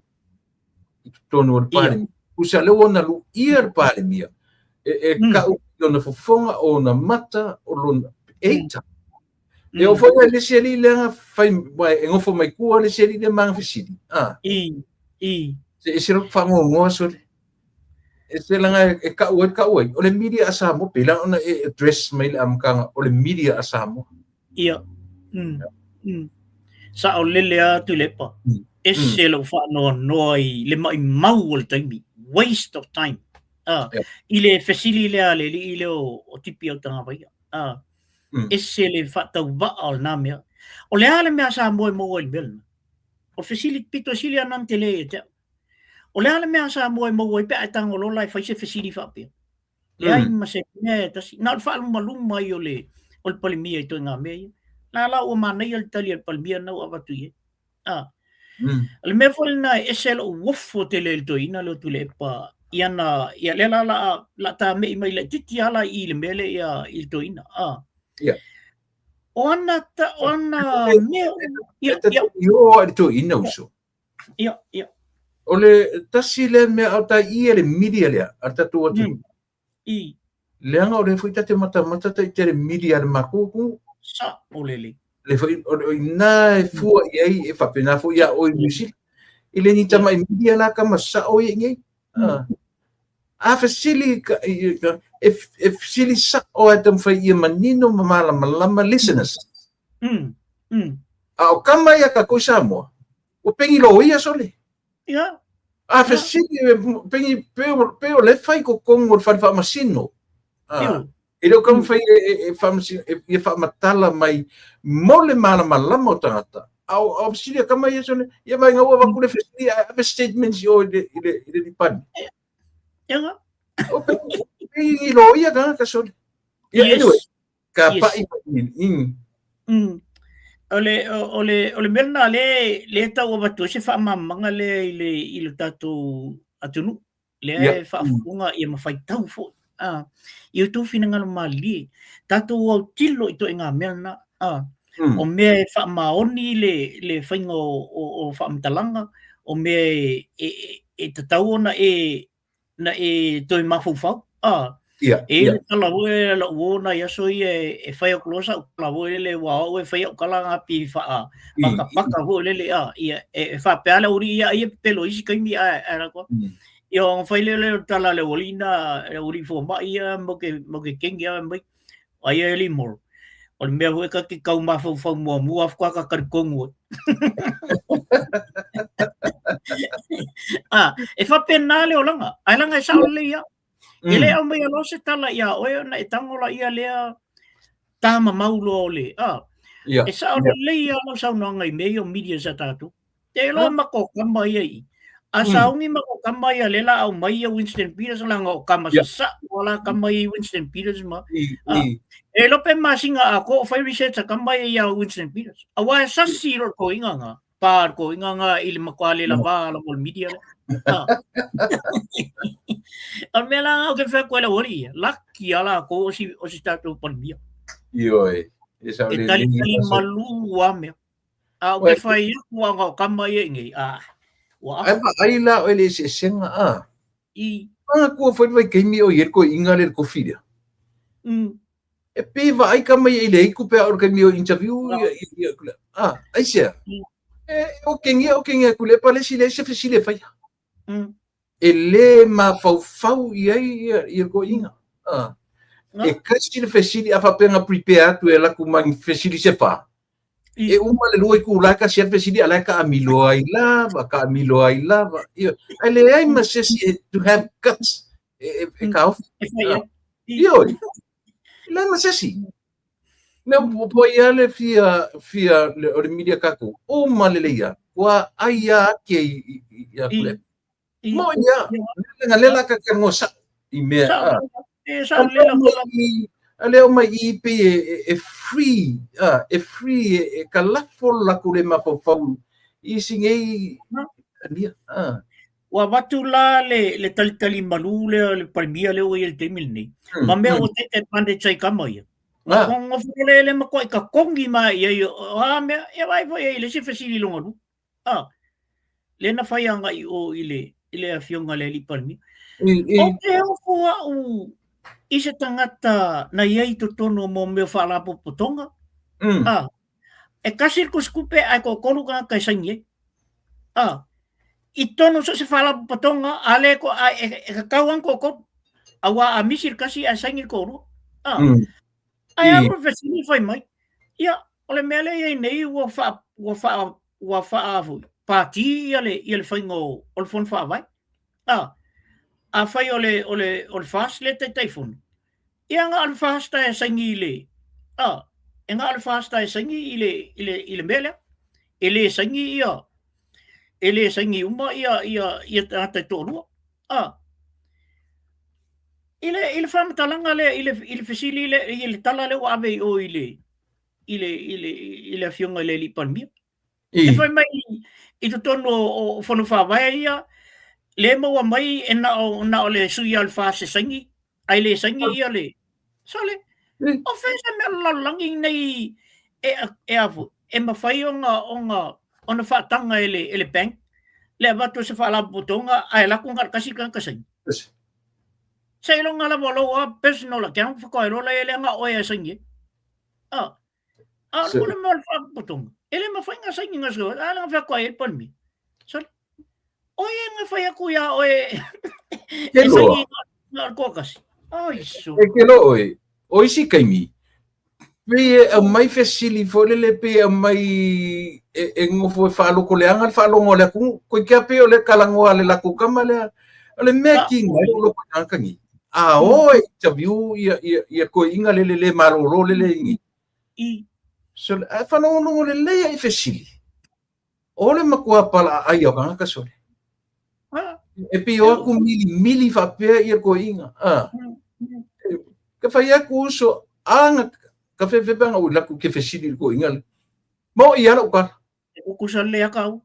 I totonu o le Palemia. Kusa leo ona lu ia le Palemia. E kau i ona fofonga, o ona mata, o lona eita. E o foi le isi alii lea na fai, e nofo mai tua le isi alii lea ma ana fesili. Ah. I. Se ese lou faanoanoa sole. Ese laga e kau ai kau ai. O le media a Samoa, pei la ona e address mai le amataga, o le media a Samoa. Ia. Sa'o lele lava Tuilaepa. Ese lou faanoanoa i le maimau o le taimi. Waste of time. Ah. I le fesili lea a le alii lea o Tipi Autagavaia. Ah. Ese le faatauvaa o lena mea. O le a le mea a Samoa e maua ai i le mea lena? O le fesili pito sili lava lena ona tele ia te au. O le a le mea a Samoa e maua ai pe a e tago loa la e fai se fesili faapea? Leai ma se mea e tasi. Na o le faalumaluma ai o le Palemia i ituaiga mea ia. La la ua manaia le tali a le Palemia lena ua avatu i ai. Ah. O le mea foi lena e ese lou ofo tele i le toeaina lea o Tuilaepa i ana, ia lea la o le a tame'i mai laitiiti lava la i i le mea lea ia i le toeaina. Ah. O ana, o ana mea, ia, ia. I o a le toeaina uso. Ia, ia. O le tasi lea mea a o tai i e le media lea a le tatou atunuu. I. Leaga o lea foi ta te matamata ta i te le media a le matou atunuu. Sa'o lelei. Le foi o ina e fua i ai e faapena foi iā oe i Niu Sila. E le ni tamai media la kama sa'o ia i nei. A fesili e fesili sa'o e taumafai ia manino ma malamalama listeners. A o kama ia tatou i Samoa, ua pegi loia sole. Ia. A fesili pegi pe o le fai totonu o le fale faamasino. E le o taumafai e faamasino ia faamatala mai mo le malamalama o tagata. A o fesili a kama ia sole, ia mai ua avatu le fesili ae ave statements i o i le lipani. Ia. O pegi loia tagata sole. Ia, anyway, ka pa'i mai. O le, o le, o le mea lena le, le tau avatu ai se faamalamalamaga lea i le, i le tatou atunuu. Lea e faafofoga ia ma faitau foi. I o outou finagalo malilie. Tatou autilo i ituaiga mea lena. O mea e faamaoni le, le faiga o, o, o faamatalaga, o mea e, e, e tatau ona e, na e toe mafaufau. E i ai le tala foi a lou uo nai aso ia e fai atu loa sau tala foi lele aua o au e fai au tala na pei faapakapaka foi lele a ia e faapea le aualii ia ai e pepelo i isi taimi ae ae lako ia ona fai lea o le tala a le aualii na le aualii fomai ia mo ke mo ke kengi a mai ai e alii Moro o le mea foi ta te tau mafaufau muamua faatoa ta talitonu ai. A, e faapena le olaga, ae leaga e sao lelei lava. E le aumaia loa se tala iā oe ona e tago laia lea ta mamau loa o le, a. E sao lelei lava lau saunoaga i mea ia o media a tatou. Te iloa matou tama ia i i. A sauni matou tama ia lea la aumai ia Winston Peters leaga o tama sasa'o a la tama ia i Winston Peters ma e iloa pe masina atoa o fai research a tama ia ia Winston Peters. Aua e sasi loa le toeaina na, pa le toeaina na i le matua le lava lava o le media lea. O le mea la ou te fai atu ai i le aualii ia, laki lava latou o si tatou Palemia. Ioe. E talitali malu lava mea. A ou te fai atu a o kama ia i nei, a, ua afa. Ai vaai la oe i le eseesega a. I. Manatua foi le vaitaimi o i ai le toeaina lea i le kofi lea. E pei vaai kama ia i le aitu pe a o le taimi o interview ia, ia, ia, a, aisea? E okegia, okegia Tuilaepa le isi leai se fesili e faia. E le mafaufau i ai ia, ia le toeaina. A. E kasi le fesili a faapea na prepare atu e alu atu ma ni fesili se fa. E uma le lua itula e kasi a le fesili a la e taamilo ai lava, taamilo ai lava. Ioe. Ae leai ma se isi e to have guts e, e taofi. Ioe. E leai ma se isi. Mea po ai lava le fia, fia le, o le media tatou, uma lelei lava, ua ai lava ake i, i, i a Tuilaepa. Mo ia, leaga lea la ka talanoa sa'o i mea a. E sa'o lelei la kola. A lea omai i pei e free, a, e free e ka lafo lo latou le mafaufau i isi nei ania, a. Ua avatu la le, le talitali malu lea le Palemia lea ua i ai i le taimi lenei, ma mea ua take advantage ai kama ia. Ma gofo le le makuai ka kongi mai i ai o a mea, ia vaai foi i le isi fesili longa lua. A, lea na fai agai i o i le, i le afioga i le alii Palemia. Ou te ofo au i se tagata na i ai i totonu o mo mea o faalapotopotoga. A, e kasi le tusitupe ae toatolu tagata e saini ai. A, i totonu so o se faalapotopotoga, a le ko, a, e, e tatau lava ona toatolu. Aua a misi le kasi ae saini le toalua. A, Ae alu le fesili fai mai, ia, o le mea lea e i ai nei ua faa, ua faa, ua faa foi, pati ia le, ia le faiga o, o le fono faavae. A, afai o le, o le, o le FAST le Taitaifono, ia na o le FAST e saini i le, a, e na o le FAST e saini i le, i le, i le mea lea. E le saini ia, e le saini uma ia, ia, ia tagata e toalua. A, I le, i le faamatalaga lea, i le, i le fesili lea, i le tala lea ua ave i o i le, i le, i le, i le afioga i le alii Palemia. E fai mai i totonu o, o fono faavae ia, le maua mai e na o, na o le sui o le FAST e saini, ae le saini ia le, sole, o fea se mea o le lalolagi nei e, e a foi, e mafai ona, ona, ona faataga e le, e le bank, le avatu o se faalapotopotoga ae alu atu na o le tasi le tagata saini. Seiloga lava o lou a personal account faatoa iloa lea leaga oe e saini ai. Ah. A o le mea o le faapotopotoga, e le mafai ona saini nga sui, a le nga fai ai le Palemia. Sorry. O ia nga fai atu ia oe e saini nga o toatasi. Ai so. E ke loa oe, o isi kaimi, pei e aumai fesili foi lele pei e aumai e gofo e faalokoleaga le faalogo a le atunuu. Koe kia pei o le kalagoa a le latou tama lea. O le mea ki ngai o loko tagata nei. A o e interview ia toeaiina lele le malolo lele i I. So, ae faalogologo lelei ai i fesili. O le matua palaai o tagata sole. E pei o atu milimili faapea ia toeaiina. Ah. Ka fai atu uso, a ka fefe anga ui laku ke fesili i le toeaiina le. Ma o ia lau tala. E kukusa le aka au.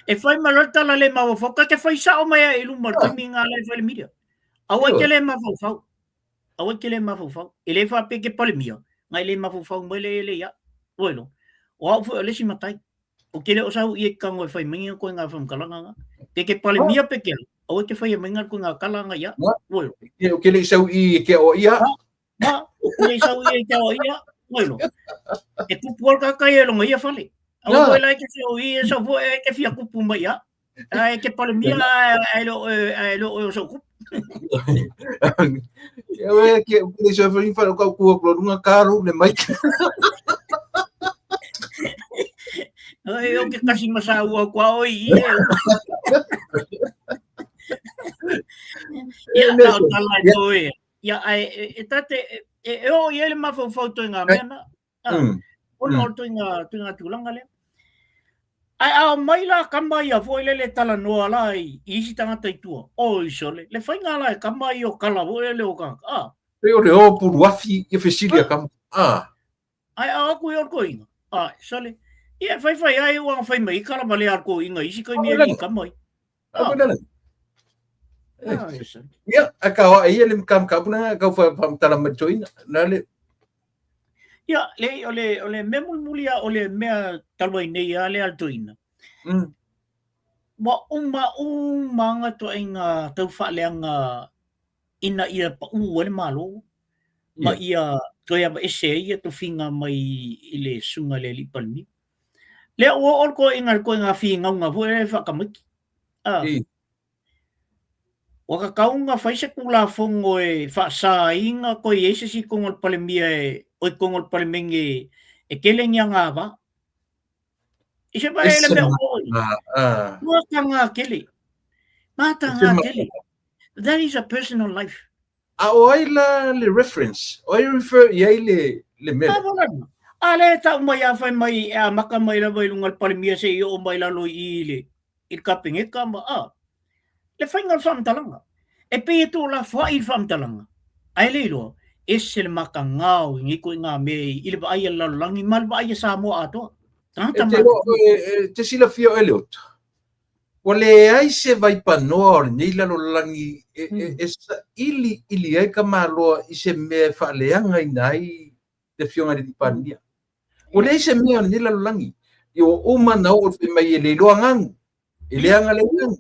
E fai ma loa tala le mafaufau, ka te fai sao mai ai i luma o le taimi ngā le fai le media. Aua e te le mafaufau. Aua e te le mafaufau. E le faapea ke Palemia, ngai le mafaufau mai le le ia. Oi lo. O au foi o le isi matai. O ke le o sau i e kango e fai mai nga koe ngā whamkalanga nga. Pe ke Palemia pe ke aua e te fai mai nga koe ngā kala nga ia. Oi lo. O ke le sau i e ke o ia. Ma, o ke le sau i e ke o ia. Oi lo. E kupu al ka kai e longa ia fale. Aua koe lai ke whio i e sau foi e ke whia kupu mai ia. Ai ke Palemia ai lo ai lo o sau kupu. Ia we ke ke so fa fa ka ku ko lunga karu le mai. Ai o ke kasi masau au kwa oi i e. Ia na o tala e toe. Ia ai e tate e o i ele mafaufau toi ngā mea na. Ona o toi ngā toi ngā tūlanga lea. Ai ao mai la kama ia foi lele talanoa la i isi tangata i tua. Oi sole, le whainga la e kama i o kala foi lele o kaka. Ah. Pe o le o pulu afi i fesili a kama. Ah. Ai ao aku i o ko inga. Ah, sole. Ia whai whai ai ua whai mai kala wale ar ko inga isi kai mea i kama i. Ah. Ia, a ka hoa ia le kam ka puna ka fa fa tala mai toina. Na le Ia, le, o le, o le mea mulimuli a o le mea talu ai nei a le a le toeaina. Ua uma uma nga toaiga tau faaleaga ina ia paʻū ai le Malo ma ia toe aveese ai ia tofiga mai i le susuga i le Alii Palemia. Lea ua oo le toeaiga i le toaiga finauga foi lea e faatamaiti. Ah. Ua tatau ona fai se Tulafono e faasāina koe i ai se isi i totonu o le Palemia e, o i totonu o le Palemene e tele ni agavaa. I se vae le mea o i. Matagā tele. Matagā tele. That is a personal life. A o ai la le reference? O ai refer i ai le, le mea? A wala na. A le tau mai a whai mai e a maka mai lava i lunga le Palemia se i o mai lalo i le i le Kapeneta ma a. Le whainga o le whaamatalanga. E pei e tō la whai i le whaamatalanga. Ae le iloa, ese le makangao i nei koe ngā mea i le vaai a le lalolagi ma le vaai a Samoa atoa. Tagata E te, loa, e, e, te silafia o Eliot, ua leai se vaipanoa o lenei lalolagi e, e, e sailiili ai ka Malo i se mea e faaleagaina ai le Afioga i le Palemia. Ua leai se mea o lenei lalolagi. I ua uma na oo fai mai e le iloa ganu, e leaga le ganu.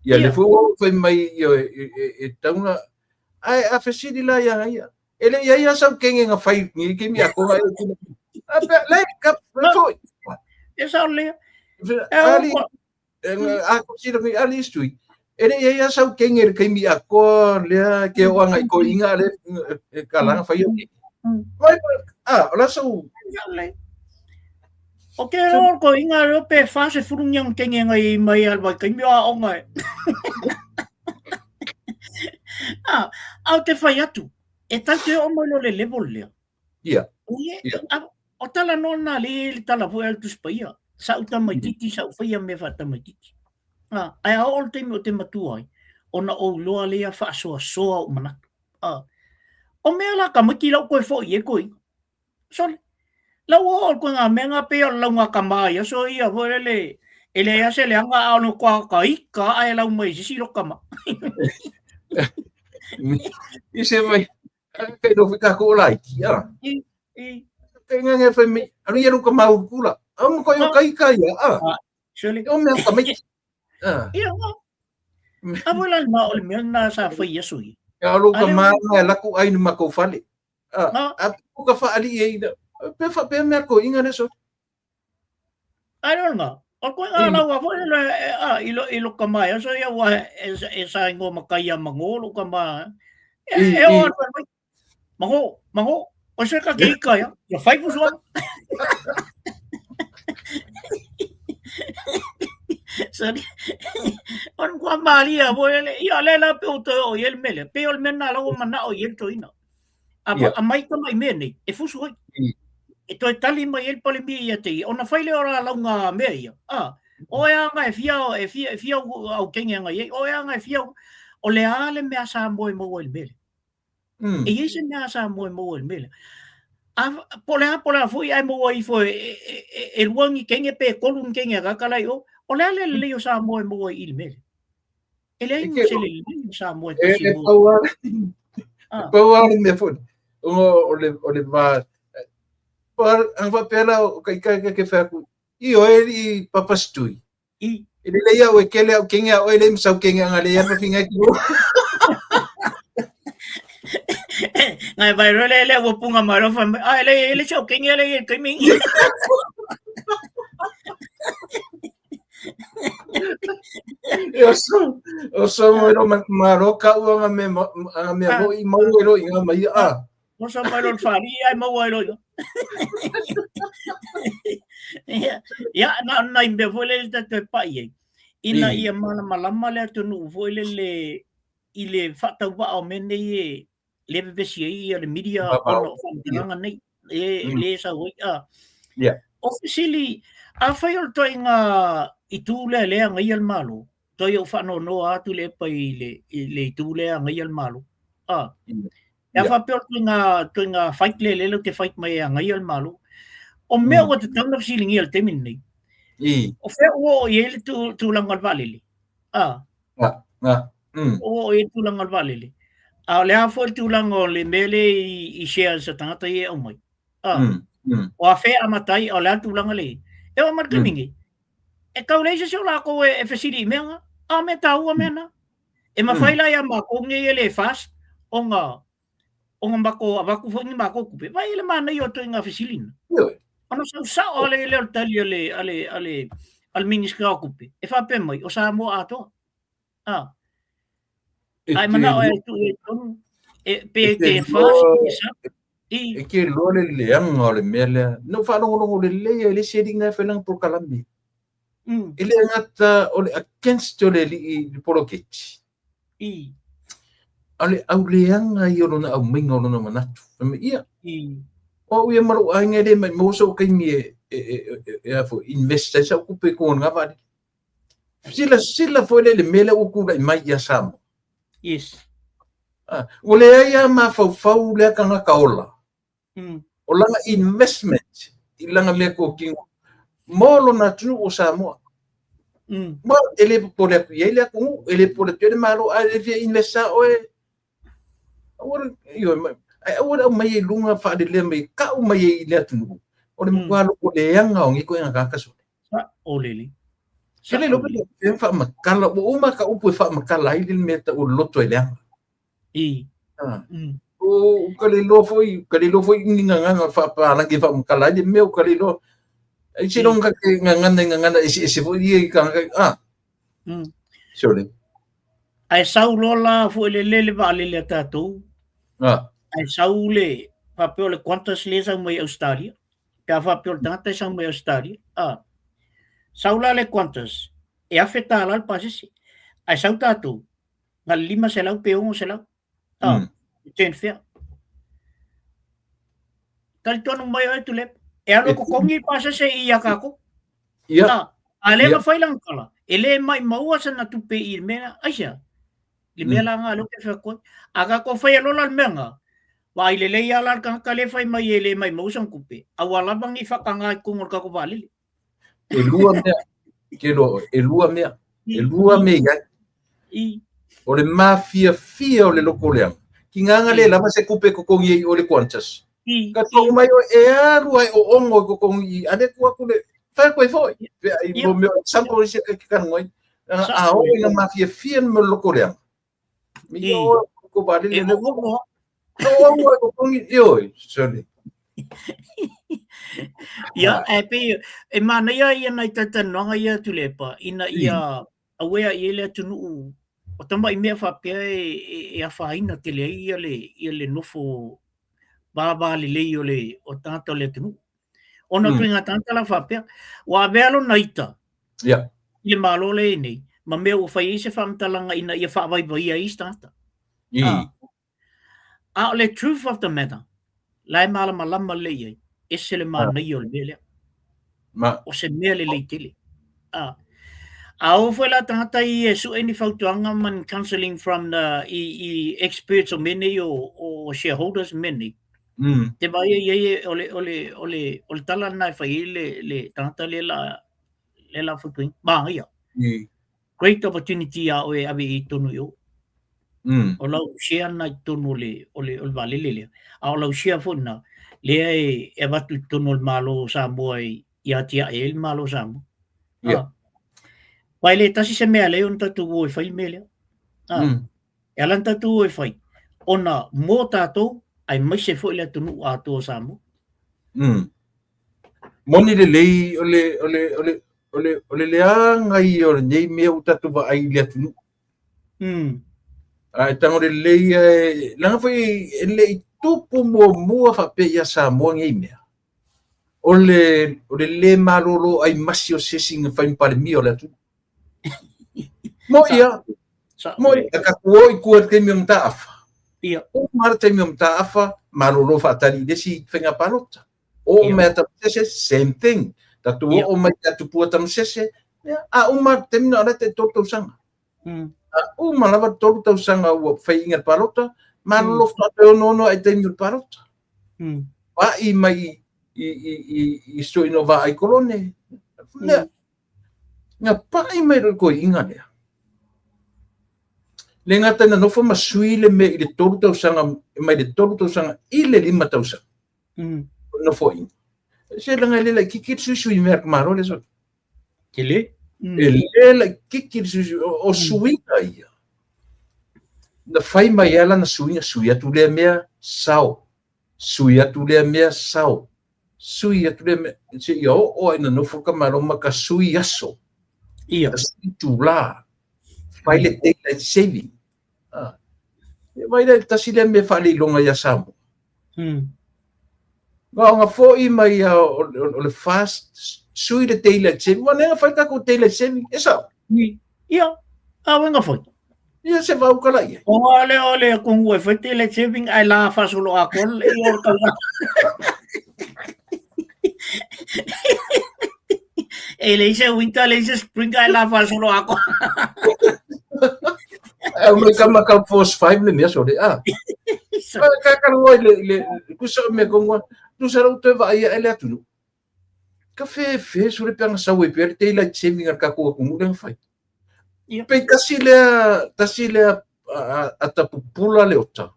Ia le foi ua oo fai mai ia e tauna, ae a fesili la ia ia. E le i ai a sau kenge nga fai ni ke mi akonga e kina. A pe le ka foi. E sao lea. Ali a ko sila ni ali stui. E le i ai a sau kenge le kaimi akoa lea ke o anga i ko inga le ka langa fai o. Mai a o la sau. O ke o ko inga reo pe wha se furu ngiang kenge ngai mai al vai kaimi a onga e. Ah, au te whai atu. E tau te o mai lo le level lea. Ia. Ia. Yeah. O tala no nā le le tala fo el tus paia. Sa u tamaititi, sa u whaia me wha tamaititi. Ah, ai a o le taimi o te matua ai, ona ou loa lea whaasoasoa o manatu. Ah, o mea la ka maki lau koe fo i e koe. Sole. Lau o o koe ngā mea ngā pea o lau ngā kamā ia so ia fo le e le ase le anga a ono koa ka ika a e lau mai sisi lo kama. I se mai, kai no ka ko lai ki a. I i kai ngā ngā whai mai, anu ia ka mau kula. A mo ko yo kai kai a. Ah, sole. O mea ka mai. Ah. Ia ngā. A mo la ma o le mea nā sa whai aso i. Ia lo ka ma la ku ai ni ma ko fale. A a ka whaali e ina. Pe faapea mea toeaina lea sole. Ai le ona, o koe nga lau a foi le a i lo i lo kama e so ia ua e sa ingoa makai ia mango lo kama e o atu mai mango mango o se ka ke ika ia ia fai pusu Sorry. On kua malia foi le ia le la pe o te o i el mele pe o le mena la o mana o i el toina. A, yeah. A mai tama i mea nei, e fusu ai. E toe tali mai ai le Palemia ia te ia, ona fai lea o la lauga mea ia. A, o e anga e fia, e fia, e fia au, au kenge anga iai, o e anga e fia, o le a le mea Samoa e maua i le mea lea. E iai se mea Samoa e maua i le mea lea. A, po le a, po le a foi ai maua ifo e, e, e, e lua ni kenge pe tolu ni kenge a kaka lai o, o le a le lelei o Samoa e maua i le mea lea. E leai ma se lelei o Samoa e tasi mo. E pau lava le mea foi, o le va, ang faapea la o ka ika ke fai atu, i oe i Papa Stui. I. E lelei au e kele au kenge a oe le masau kenge anga le ia pafinga ki o. Ngai vai role le ua punga mai rofa mai. Ai le le chau kenge le ye kai mingi. O so mo ro ma ro ka ua nga me nga me mo i mau e ro i nga mai a. O so mai ro whari ai mau ai ro. Ia na na i mea foi le ta te pai ai. Ina ia mana malama le atunuu foi le le i le whaatauvaa o mea nei e le vevesi ai ia le media ona o faamatalaga nei e le sau ai a. O fesili, afai o le ituaiga itu lea lea agaia le Malo, toe ou faanoanoa atu le epa i le, i le itu lea agaia le Malo. A. E a faapea o le ituaiga, ituaiga fight lea lea te fight mai e agaia le Malo. O mea ua tatau ona fesiligia i le taimi lenei. O fea ua oo i ai le tulaga o le vaalele? A. Ua oo i ai le tulaga o le vaalele. A o le a foi le tulaga o le mea lea i shares a tagata ia e aumai? A. O afea e amata ai, a o le a le tulaga lea i ai? E oo mai le taimi nei, e tau leai se isi o lakou e fesili i mea na. A o mea taua mea na. E mafai la ia makou nei e le fast ona ona matou avatu foi ni matou tupe. Vaai i le manaia o ituaiga fesili na. Ona sau sao lava lea o le tali a le, a le, a le, a le Minisita o Tupe, e faapea mai, o Samoa atoa. A. Ae manao e tuu i totonu, e, pe te fast, pe sa. I. E ke loa le leaga o le mea lea. Na ou faalogologo lelei ai le isi alii na e fai lana polokalame. E le gata o le against o le alii i le poloketi. I. A o le auleaga ia o lona aumaiga o lona manatu. Fai mai, ia, o au ia ma lou aiga e le maimau sou taimi e, e, e, e, e a foi, invest ai sau tupe i totonu o lena vaalele. Silasila foi lea i le mea lea ua tulai mai ia Samoa. Yes. Ah, ua leai lava mafaufau lea tagata ola. O lana investment i lana mea totino mo lona atunuu o Samoa. Ma e le popole atu i ai le atunuu, e le popole atu i ai le Malo, a e le fia invest lava oe, aua le, ioe, ae aua le aumai i luga faalelea mai, tau mai ai i le atunuu, o le matua loko leaga o nei ituaiga tagata sole. Sao lelei. Ke le iloa pe o fea faamatala, ua uma ka upu e faamatala ai le mea tau o le loto e leaga. I. O ka le iloa foi, ka le iloa foi ni gagana faapalagi e faamatala ai le mea o ka le iloa. Ai seiloga ka te gagana i gagana eseese foi ia i tagata, ah. Sole. Ae sau loa la foi le lele vaalele a tatou. Ae sau le faapea o le Qantas lea e sau mai Australia. Pe a faapea o le tagata e sau mai Australia. Sau la le Qantas, e $1,000 le pasese. Ae sau tatou, na le 500 pe 600. Return fare. Talitonu mai oe Tuilaepa, e alu e totogi le pasese i ia tatou. A lea na fai lana tala, e le maimaua sana tupe i le mea, aisea? Le mea la lena lea ou te fai atu ai. A tatou faia loa la le mea lena, vaai lelei lava la le tagata lea e fai mai e le maimau sana tupe, a ua lava ni faataga i totonu o le tatou vaalele. E lua mea, ke loa oe, e lua mea, e lua mea i ai. O le mafiafia o le loko leaga, tigaga le lava se tupe e totogi ai i o le Qantas. Ka tau mai oe, e alu ai o ono e totogi i, a le tuu atu le, fai atu ai foi. Pe ai mo mea example isi e ke kanu ai. A oo ina mafiafia le mea o le loko leaga. Mi o ko vaalele le. O ono e totogi, ioe, sorry. Ia, ae pei e manaia ia nai talatalanoaga ia Tuilaepa ina ia aware i ai le atunuu o tamai mea faapea e afaina tele ai ia le nofo vava lelei o tagata o le atunuu. Ona o ituaiga tagata la faapea, ua avea lona ita i le Malo lea e i ai nei, ma mea ua fai ai se faamatalaga ina ia faavaivaia ai isi tagata. A o le truth of the matter, la e malamalama lelei i ai, ese le manaia o le mea lea. O se mea lelei tele. A o foi la tagata ia e sue ni fautuaga ma ni counselling from the i experts o mea nei o shareholders ma mea nei, te vaai i ai o le tala lena e fai ai le tagata lea la fautuaina. Manaia. Great opportunity iā oe e ave i ai totonu i o. O lau share lena i totonu o le vaalele lea. A o lau share foi lena, lea e avatu i totonu o le Malo o Samoa i atiae ai le Malo o Samoa. Aua e le tasi se mea e ala ai ona tatou o e fai le mea lea. E ala ona tatou o e fai, ona mo tatou aemaise foi le atunuu atoa o Samoa. Moni lelei o le leaga ia o lenei mea ua tatou vaai i le atunuu. A e tago lelei e leaga foi e le i tupu muamua faapea ia Samoa nei mea. O le le malolo ai masi o se isi na fai ma Palemia o le atunuu. Mo ia, mo ia, ka o i tua i le taimi o Mataafa. Uma le taimi o Mataafa, malolo faatali i le isi faiga palota. Oo mai a Tamasese, same thing. Tatou oo mai ia Tupua Tamasese, a uma le taimi na o le tai 3 tausaga. A uma lava le 3 tausaga ua fai inga le palota, malolo faatoa ono ai taimi o le palota. Vaai mai i soina o vaai kolone. Na pai mai le toeaina lea. Le gata ina nofo ma sui le mea i le 3 tausaga, mai le 3 tausaga i le 5 tausaga. Nofoaiga. Se leaga e le laitiiti le suisui mea a le Malo lea sole. E le. E le laitiiti le suisui, o suiga ia. Na fai mai lava lana suiga, sui atu lea mea, sao. Sui atu lea mea, sao. Sui atu lea mea, seia oo lava ina nofo le tamaloa ma ka sui aso. Ka sui itula. Fai le daylight saving. Ia vaai la i le tasi lea mea faaleiloga ia Samoa. Na ona foi mai o le fast sui le daylight saving. Ua nega fai tatou daylight saving. E sao? Ia, a uenga foi. Ia se vau kala ia. O ngā le o le kongu e fai daylight saving ai la fasolo a kol e o tauga. E le ise winter, le ise spring ai la fasolo a kol. Au mai ka maka force 5 le mea sole. Ah. Ka ka rua le kusa me kongua. Tu sa rau te va ia ele atu. Ka fe fe sole pe anga sau e pe le daylight saving al ka ko ku le fai. Pe tasi lea a tapupula le ota.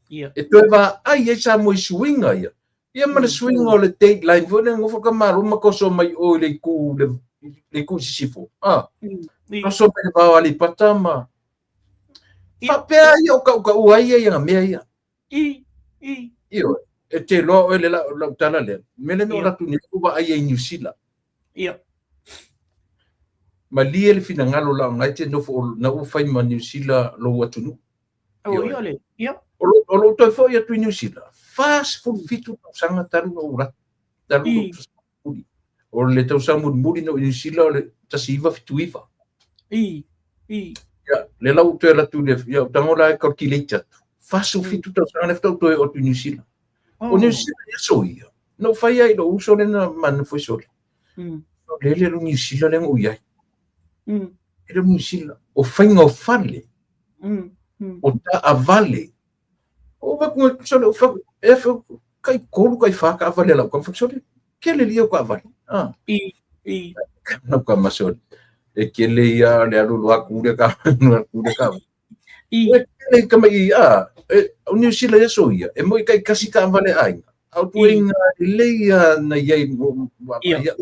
E toe va ai ai sa mo i suiga ia. Ia ma le suiga o le dateline foi le nofo ka malo ma koso mai o i le iku le iku sisifo. Ah. Koso mai le vao Aleipata ma faapea ia o kaukau ai ia ia mea ia. Ioe, e te loa oe le lau tala lea. Mele no ratu ni ku va ai i New Zealand. Malie le finagalo la ngai te nofo na u fai ma New Zealand lo atunuu. O ia le, ia. O lo toe foi atu i New Zealand. 47 tausaga talu na ura. Talu na muli. O le tausaga mulimuli na i New Zealand o le 1979. Ia, le lau toe ala atu le, ia, o tango la e calculate atu. 47 tausaga le faatoa toe oo atu i New Zealand. O New Zealand ia so ia. Na ou fai ai lou uso lea na ma nofo i sole. O le le New Zealand lea na ou i ai. E le New Zealand. O faiga o fale. O taavale. O vaku sole o fa e fa kai kolu kai fa taavale lau ka fa sole. Kele lia o taavale. Ah. Na ka masole. E kele ia le alu lu aku le ka aku le ka. E kele ka mai a e o New Zealand ia so ia. E moi kai kasi taavale ai. Au tuinga le ia na iai mo ia.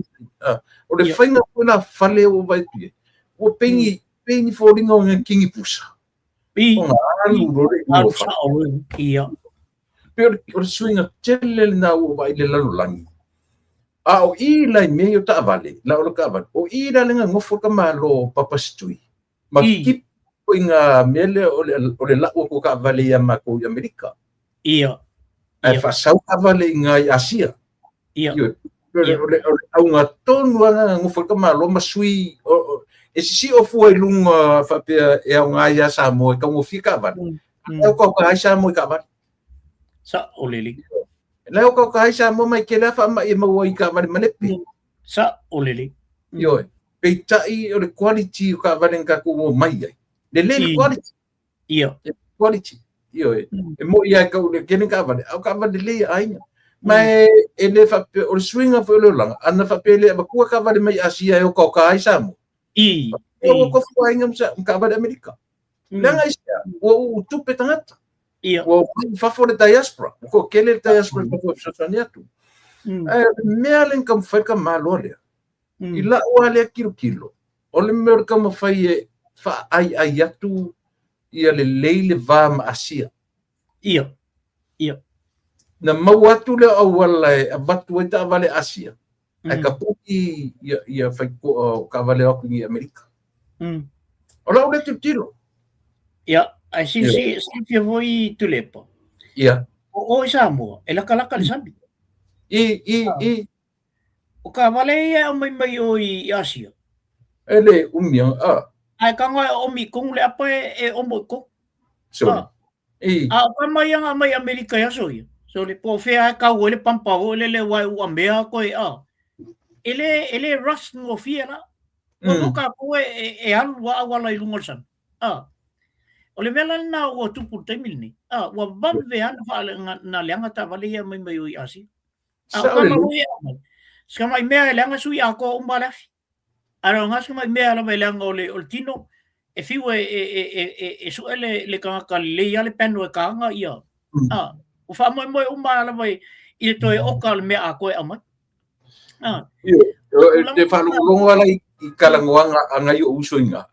O le faiga foi la fale o vai tu. O pengi pengi foliga o ngā kingi pusa. O ngā alu rore i o whare. Ia. Pe o le suiga tele lena ua vaai i le lalolagi. A o i la i mea ia o taavale, la o le taavale, o i la le gagofo ka Malo o Papasitui, ma kipo i ngā mea lea o le lau atu o taavale ia matou i Amerika. Ae faasau taavale i ngā i Asia. O le auga tonu lava na gagofo ai ka Malo ma sui, e sisio fua i luga faapea e aoga ia Samoa e taugofie taavale, ae okaoka ai Samoa i taavale. Sa'o lelei. La e okaoka ai Samoa mai tele lava faamai e maua i taavale malepe. Sa'o lelei. Ioe. Peitai o le quality o taavale na tatou omai ai, lelei le quality. Ia. Le quality. Ioe. E moni lava e tau le tele taavale, a o taavale lelei a aiga. Ma e le faapea, o le suiga foi o le olaga, ana faapea e le avatua taavale mai Asia e okaoka ai Samoa. E okaoka fua aiga ma taavale Amerika. Leaga aisea? Ua uu tupe tagata. Ua omai i fafo le diaspora. Ua toatele le diaspora i fafo e fesoasoani atu. Ae o le mea lea na taumafai le Malo lea, i lau lava lea tilotilo, o le mea o le taumafai e faaaiai atu ia lelei le va ma Asia. Ia. Ia. Na maua atu lea o auala e avatu ai taavale Asia, ae tapuni ia faitotoa o taavale o atu i Amerika. O lau lea tilotilo. Ia, ae silafia foi Tuilaepa. Ia. O o i Samoa, e lakalaka le sami. I. O taavale ia e aumai mai o i Asia. E le umi a. Ae tago e omi i tonu le apa e omo i tonu. Sorry. I. A o tama ia na aumai Amerika i aso ia. Sorry, po o fea e kau ai le pampa foi lele aua e uamea koe a. E le, e le rust gofie la. Ua mm. tatou e alu a auala i luga o le sami. A. O le mea la lena ua tupu i le taimi lenei. A, ua vave lava na leaga taavale ia aumai mai o i Asia. A o tama foi e aumai. Si tamai mea e leaga sui atoa uma le afi. Ae o si tamai mea lava e leaga o le, o le tino, e fiu e, e, e, e, e, e sue le tagata lelei lava le panel e taga ia. A, ua faamoemoe uma lava i, i le toe oka o le mea atoa e aumai. A. E faalogologo ala i talanoaga a nai ou uso i ina.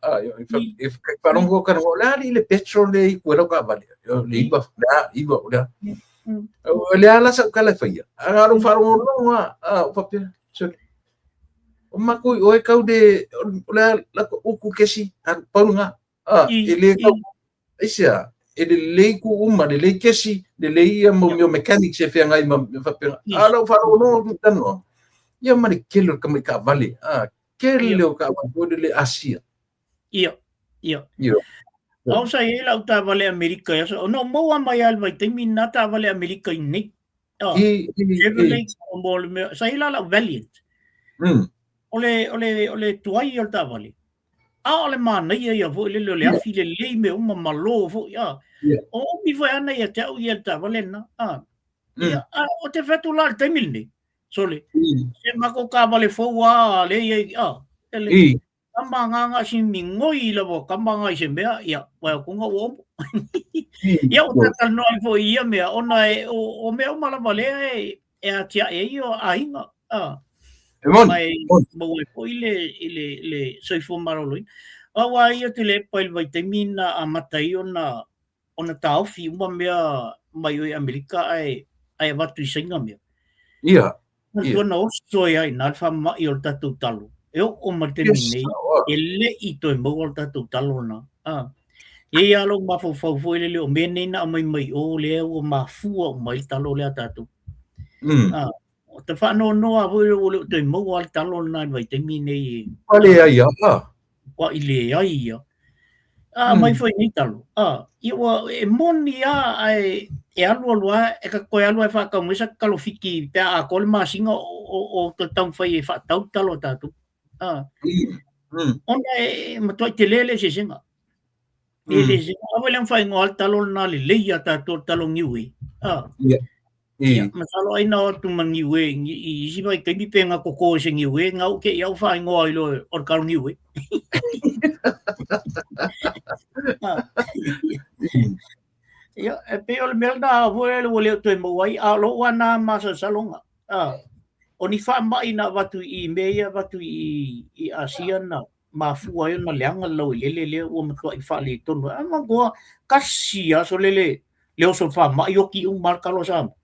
E faalogo talanoa, o le a alii le petrol lea e utu ai lau taavale? Le iva, le a, iva, o le a. O le a la sau tala e faia? A na o lou faalogologo lava, a, ou faapea, sole, o matou i o e tau le, o le a la utu kesi, alu, pau lena. A, e le tau, aisea, e lelei itu uma, lelei kesi, lelei ia mau mea o mechanics e feagai ma mea faapena. A o lau faalogologo atu i talanoaga, ia ma le tele o le tamai taavale, a, tele o taavale foi lele Asia. Ia, ia. Ia. Ao sa i ai lau taavale Amerika i aso, na ou maua mai lava i le vaitaimi lena taavale Amerika i nei. Oh, Chevrolet, o mo le mea, sa i ai la lau Valiant. O le, o le, o le tuai o le taavale. A o le manaia ia foi lele o le afi lelei mea uma malo foi, a. O umi foi ana ia te au ia le taavale lena, a. Ia, a, o te fai atu la i le taimi lenei, sole, se matou taavale fou lava lea i ai, a, ele, Tama nganga si migoi lava tama nga i se mea, ia, wai o konga ua omo. Ia, o tātou noa i fo i ia mea, ona e, o mea uma lava lea e, e atiae ai o aiga. A. E moni. Mai, maua ai foi le, i le, le soifua maloloina. Aua ia Tuilaepa i le vaitaimi na amata ai ona, ona taofi uma mea mai o i Amerika ae, ae avatu i Saina mea. Ia. Manatua na oso ai ai nā le faamama'i o le tatou talo. E oo mai le taimi nei, e le i toe maua le tatou talo lena. A. E i ai lava lou mafaufau foi lele o mea nei na aumai mai o lea ua mafua uma ai le talo lea a tatou. A. O te faanoanoa foi ua le o toe maua le talo lena i le vaitaimi nei. Ua leai a. Ua i leai ia. A mai foi nei talo. A, ia ua e moni a ae e alu alu a e ka toe alu ae faatau mai sa talo fiki pe a atoa le masina o toe taumafai e faatau talo a tatou. A. Ona e matuai tele le eseesega. E le eseesega. Aua le faaigoa le talo lena lelei ia tatou le talo niue. A. Ia, masalo ai na o atu ma niue i isi vaitaimi pe na koko i se niue, na u ke i au faaigoa i loe o le talo niue. Ia, e pei o le mea lena foi le ua le o toe maua ai, a o lou lava na masalosaloga. A, o ni faamai na avatu i mea ia avatu i Asia na mafua ai ona leaga le laueleele lea ua matuai faaletonu. A manatua, tasi aso lele le oso faamai oki uma le talo a Samoa.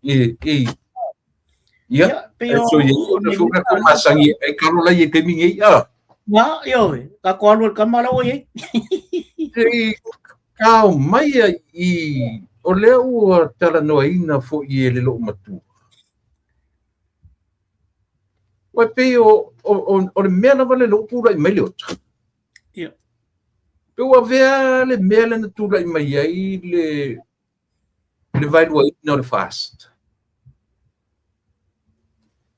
I, i. Ia, pei o so ia o le fuga ko masangi e kalo la ye temi ngi a. Na, ioe, ka ko alu kama la o ye. Sei kao mai i o lea ua talanoaina fo'i e le loomatua. Ua pei o le mea lava le lou tulai mai le ota. Ia. Pe ua avea le mea lea na tulai mai ai le vaeluaina o le FAST.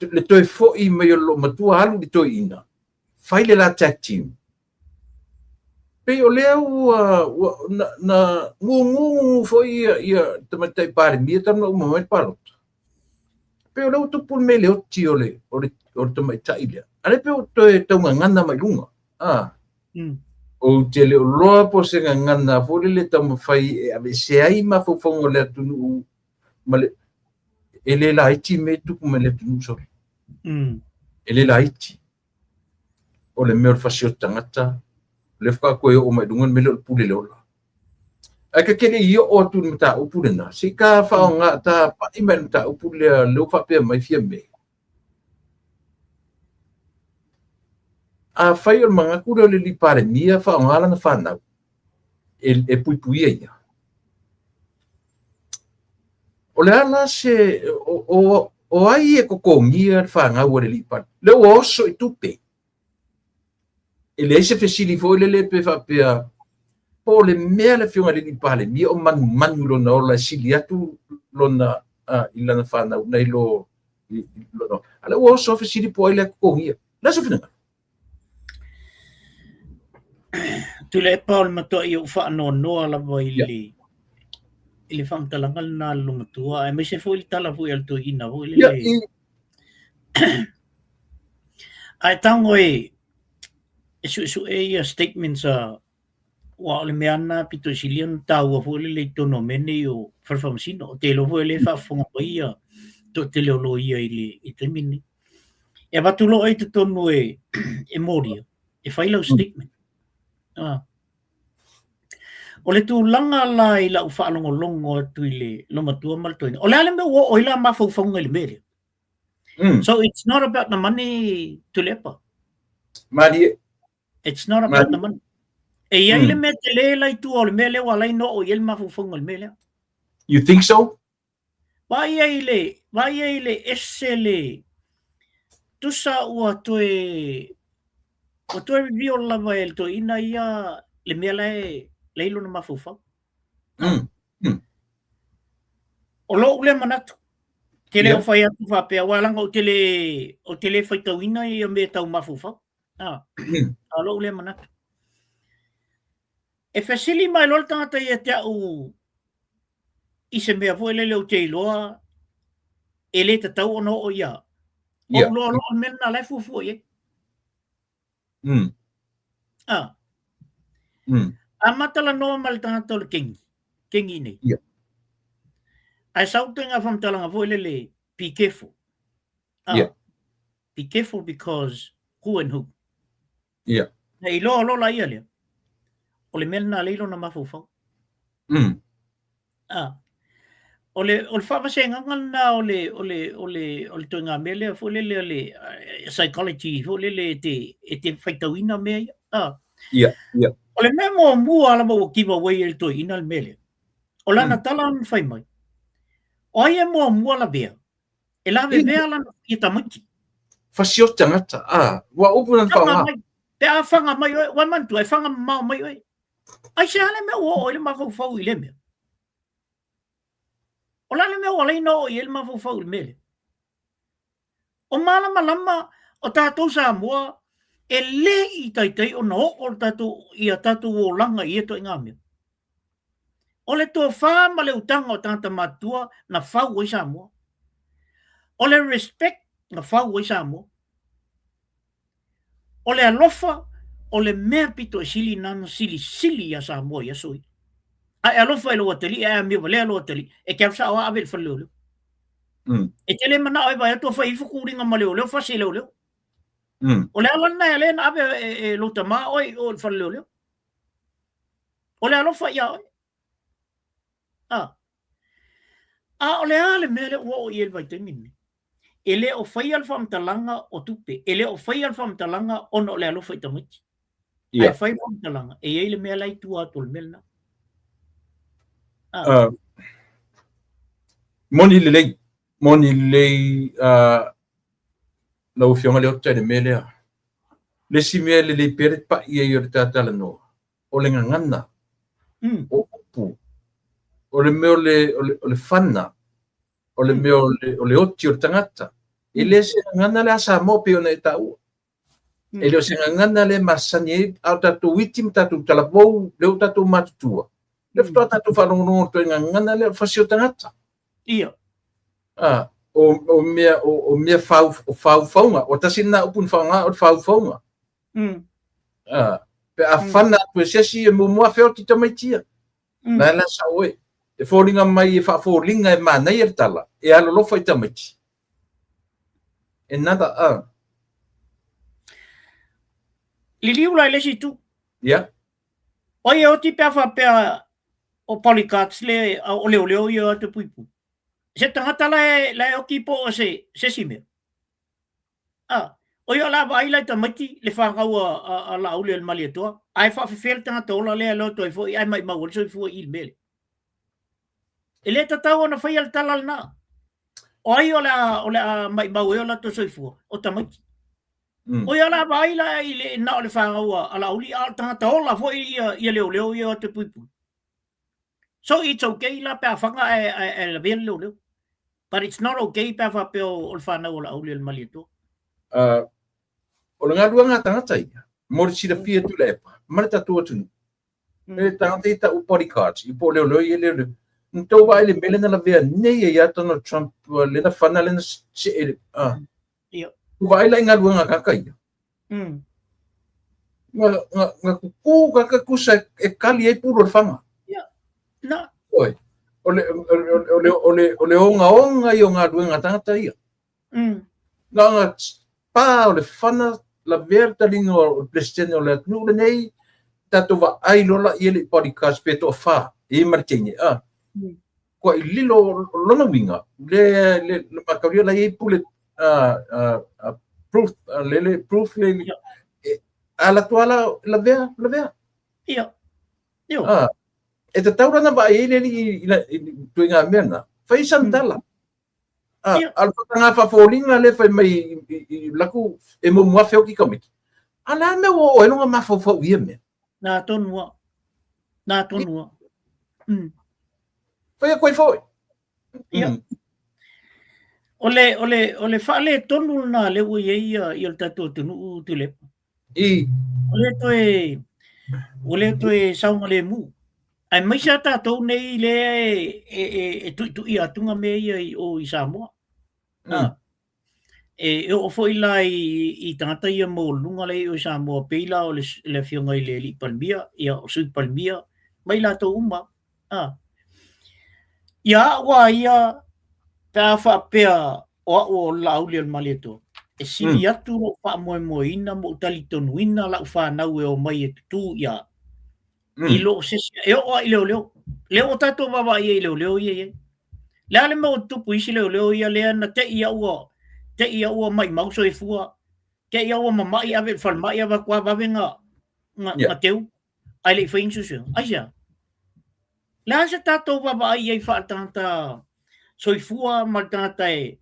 Le toe fo'i mai o le loomatua alu i le toeaina, fai le la tag team. Pei o lea ua na gugu foi ia tamaitai Palemia talu ona uma mai le palota. Pei o lea ua tupu le mea i le oti o le tamaitai lea. A lea pei ua toe taugagana mai luga. Ou te le o iloa po o se gagana foi lele taumafai e aveesea ai mafaufauga o le atunuu ma le e le laiti mea e tupu mai le atunuu sole. E le laiti. O le mea o le fasioti tagata, o lea faatoa toe oo mai luga le mea lea o le pule i le ola. Ae ta te le i oo atu i le mataupu lena, se i ta faaaoga, ta pai mai i le mataupu lea, lea ua faapea mai Fiame. Afai o le manatu lea o le alii Palemia faaaoga lana fanau e puipuia ia. O le a la se, o ai e totogia le fanau a le alii Palemia? Lea ua oso i tupe. E leai se fesili foi lele pe faapea po o le mea le afioga i le alii Palemia o manumanu i lona ola e sili atu lona i lana fanau nai lo lona. A lea ua oso a fesili po o ai lea totogia. O le a se finagalo? Tuilaepa o le matuai ou faanoanoa lava i le i le faamatalaga lena a le loomatua, aemaise foi le tala foi a le toeaina foi lele. Ae tago e suesue ia statements a aua o le mea lena pito i sili ona taua foi lele i totonu o mea nei o fale faamasino. Ou te iloa foi o lea e faafofoga mai ia toatele o loia i le taimi lenei. E avatu loa i totonu e molia, e fai lau statement. O le tulaga la i lau faalogologo atu i le loomatua ma le toeaina, o le a le mea ua oo ai la mafaufauga i le mea lea? So it's not about the money, Tuilaepa. Malie. It's not about the money. E i ai le mea tele la i tua o le mea lea ua ala ai ona oo i ai le mafaufauga i le mea lea. You think so? Vaai ai le, vaai ai le ese le tusa ua toe ua toe reveal lava e le toeaina ia le mea la e la e i lona mafaufau. O lou lea manatu, te le o fai atu faapea, aua leaga ou te le, ou te le faitauina ia mea tau mafaufau. A o lou lea manatu. E fesili mai loa le tagata ia te au i se mea foi lele ou te iloa e le tatau ona oo i ai. Ou iloa loa o le mea lena la e fuafua i ai. A ma talanoa ma le tagata o le kengi, kengi nei. Ae sau ituaiga faamatalaga foi lele, be careful. Be careful because who and who. Na iloa loa la ia lea, o le mea lena lea i lona mafaufau. O le o le faavasegaga lena o le o le o le o le ituaiga mea lea foi lele o le psychology foi lele e te e te faitauina mea ia. O le mea muamua lava ua give away e le toeaina le mea lea, o lana tala na fai mai, o ai e muamua lavea? E lavevea lana ia tamaiti. Fasioti tagata, ua upu lana faaaoga. Pe a fanga mai oe, ua manatua e fanga mamao mai oe. Aisea le mea ua oo ai le mafaufau i lea mea? O le a le mea ua ala ai ona oo i ai le mafaufau i le mea lea? O malamalama o tatou Samoa e le i taitai ona oo le tatou, ia tatou olaga i ia ituaiga mea. O le tofa ma le utaga o tagata matutua na fau ai Samoa. O le respect na fau ai Samoa. O le alofa, o le mea pito e sili lena na silisili iā Samoa i aso ia. A e alofa i lou atalii ae amio valea lou atalii, e te alu sao lava ave i le fale leoleo. E te le manao e vaai atu o fai ifo tuliga ma leoleo, fasi e leoleo. O le ala lena e ala ai ona ave e lou tama oe i o i le fale leoleo. O le alofa iā oe. A o le a le mea lea ua oo i ai i le vaitaimi lenei? E le o faia le faamatalaga o tupe, e le o faia le faamatalaga ona o le alofa i tamaiti. Ae fai le faamatalaga, e i ai le mea la i tua atu o le mea lena. Ah. Moni lelei, moni lelei lau Afioga Leota i le mea lea. Le isi mea e lelei pea le pai ai o le ta talanoa, o le gagana, o upu, o le mea o le fana, o le mea o le oti o le tagata. E le se gagana lea a Samoa pei ona e taua. E le o se gagana lea e masani ai a o tatou iti ma tatou talavou, lea ua tatou matutua. Lea faatoa tatou faalogologo atu ai i gagana lea o le fasi o tagata. Ia. Ah, o mea o mea fau, o faufauga. O tasi lena upu na faaaoga o le faufauga. Ah, pe a fana atu e se isi e muamua feoti tamaiti ia. La la sao oe. E foliga mai e faafoliga e manaia le tala, e alolofa i tamaiti. E nada a. Liliu la i le isi itu. Ia. O ai e oti pe a faapea o bodyguards le o leoleo ia o atu e puipui. Se tagata la e, la e oti po o se, se isi mea. Ah, o ia o le a vaai la i tamaiti le fanau a, a, a Laauli o le Malietoa, ae faafefea le tagata ola lea e loto ai foi ae maimau ai le soifua i i le mea lea. E le tatau ona faia le tala lena. O ai o le a, o le a maimau ai o latou soifua? O tamaiti. O ia o le a vaai la i le, na o le fanau a, a Laauli, a o le tagata ola foi ia, ia leoleo ia o atu e puipui. So it's okay la pe a fana ae, ae, ae lavea le leoleo. But it's not okay pe a faapea o, o le fanau o Laauli o le Malietoa. O le galuega a tagata ia, mo le silafia Tuilaepa, ma le tatou atunuu. E tagata ia tau bodyguards, i po o leoleo ia leoleo. Na tou vaai i le mea lea na lavea nei ai ia Donald Trump, lena fana lena see, Ia. Ua vaai la i galuega a tagata ia. Nga, nga, nga kuku kaka kusa e kali ai pulu o le fana. Ia. Na. Oi. O le, o le, o le, o le, o le ogaoga ia o galuega a tagata ia. Na nga pa o le fana lavea le taliga o le Peresetene o le atunuu lenei, tatou vaai loa laia le i bodyguards pe toafa, e i ai ma le teine, a. Kua i lilo o lona uiga, le, le, le mataulia la i ai pule, proof, le, le, proof le, e, a alu atu lava la, lavea, lavea. Ia. Ia. E tatau la ona vaai ai le alii i, i, i ituaiga mea na. Fai sana tala. A, a o le fatanga faafoliga lea fai mai i laku e muamua feoti tamaiti. A le a le mea ua oo ai lona mafaufau i ia mea? Nā tonu a. Nā tonu a. Fai atu ai foi. Ia. O le, o le, o le faaletonu lena lea ua i ai ia, ia le tatou atunuu Tuilaepa. I. Ua le toe, ua le toe saogalemu. Aemaise a tatou nei lea e, e, e, e tuituia atu ngā mea ia i o i Samoa. E, e oo foi la i, i tagata ia maualuluga la i o i Samoa, pei la o le, le afioga i le Alii Palemia, ia o Sui Palemia, ma i latou uma. Ia au a ia, pe a faapea o au o Laauli o le Malietoa, e sili atu lou faamoemoeina ma ou talitonuina lau fanau e omai e tutū ia au, i lo se isi e oo lava i leoleo. Lea ua tatou vaavaai ai i leoleo ia e i ai. Le a le mea ua tutupu i isi leoleo ia lea na te i a ua, te i a ua maimau soifua, te i a ua mamai ave i le falemai avatu lava vave na, na teu. Ae le i faia ni suesuega. Aisea? Le a se tatou vaavaai i ai faaletagata soifua ma le tagata e,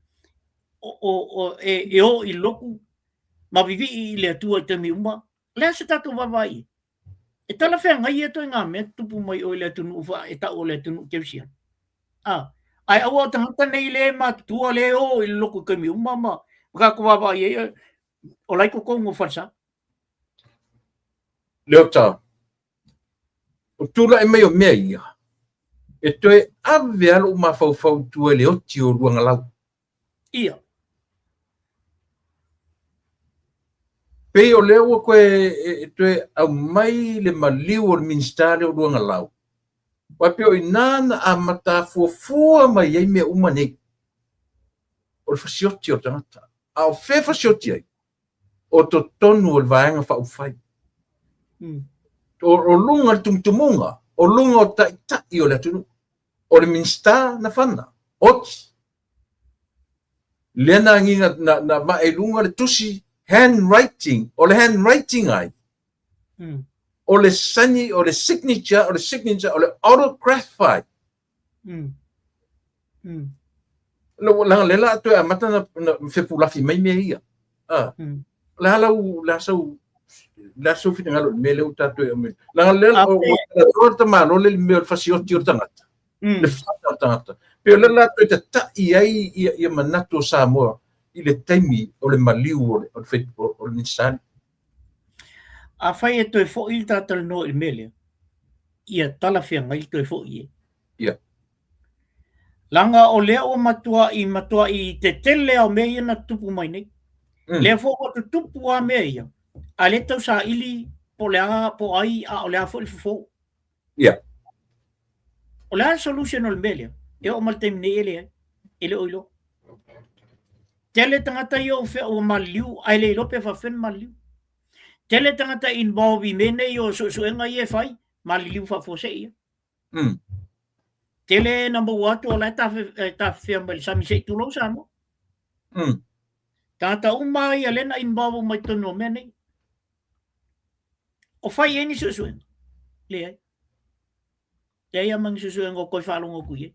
o, o, o, e, e o i lotu ma vivii i le Atua i taimi uma? Le a se tatou vaavaai i ai? E talafeagai ia ituaiga mea tutupu mai o i le atunuu fa, e tau o le atunuu kerisiano. A, ae aua o tagata nei le matutua le o i le lotu i taimi uma ma, ma tatou vaavaai i ai, o la e i totonu o falesa. Leota, o tulai mai o mea ia, e toe ave lava lou mafaufau i tua i le oti o Luagalau. Ia. Pei o lea ua toe, e toe aumai le maliu o le Minisita lea o Luagalau, aua pei o i ina na amata fuafua mai ai mea uma nei, o le fasioti o le tagata. A o fea e fasioti ai? O totonu o le Vaega Faaupufai. O luga o le tumutumuga, o luga o taitai o le atunuu. O le Minisita na fana, oti. Lea na agiga na, na vae i luga le tusi handwriting, o le handwriting ai, o le saini, o le signature, o le signature, o le autograph ai. Leaga lea la a toe amata na, na fepulafi mai mea ia. Ah. Le a lau, le a sau, le a sau finagalo i le mea lea ua tatou e aumai. Leaga lea, o, o, o, tamalo le mea o le fasioti o le tagata. Le fata o le tagata. Pe o le la toe tata'i ai ia, ia manatu o Samoa i le taimi o le maliu o le, o le, o le Minisita. Afai e toe fo'i le ta talanoa i le mea lea, ia talafeagai le toe fo'i e. Ia. Leaga o lea ua matua'i matua'i tetele lava o mea ia na tutupu mai nei. Lea foi ua tutupu lava mea ia, a o lea e tau saili po o le a, po o ai a o le a foi le fofo. Ia. O le a le solution o le mea lea? E oo mai le taimi nei e leai, e le o iloa. Tele tagata ia ua ua maliliu ae le iloa pe faapefea ona maliliu. Tele tagata involve i mea nei o suesuega ia e fai, maliliu faafuasei ia. Tele na maua atu o la e tafefea mai le sami se i tulou Samoa. Tagata uma ia lea na involve uma i totonu o mea nei. O fai i ai ni suesuega? Leai. Leai lava ma ni suesuega o toe faalogo atu i ai.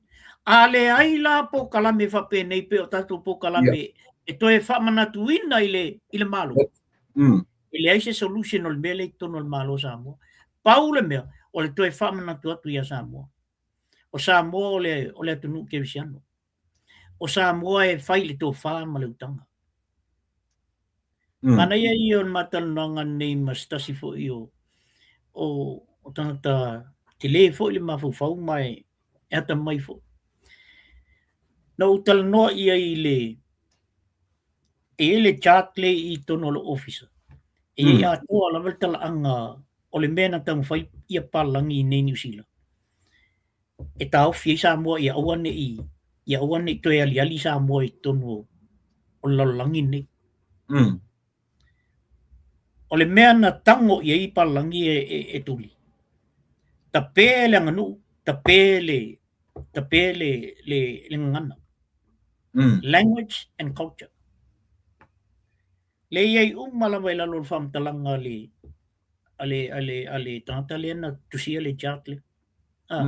A leai la polokalame faapenei pei o tatou polokalame e toe faamanatuina i le, i le Malo, e leai se solution o le mea lea i totonu o le Malo o Samoa. Pau le mea, o le toe faamanatu atu ia Samoa. O Samoa o le, o le atunuu kerisiano. O Samoa e fai le tofa ma le utaga. Manaia ia o le matalanoaga nei ma se tasi foi o, o, o tagata tele foi le mafaufau ma e, e atamai foi. Na ou talanoa i ai i le, e i ai le chart lea i totonu o lou ofisa. E i ai atoa lava le talaaga o le mea na taumafai ia palagi i nei Niu Sila. E taofi ai Samoa ia aua ne i, ia aua ne i toe aliali Samoa i totonu o, o le lalolagi lenei. O le mea na tago i ai palagi e, e, e tuli, tape le aganuu, tape le, tape le, le, le gagana. Language and culture. Lea i ai uma lava i lalo o le faamatalaga a le, a le, a le, a le tagata lea na tusia le chart lea. Ah,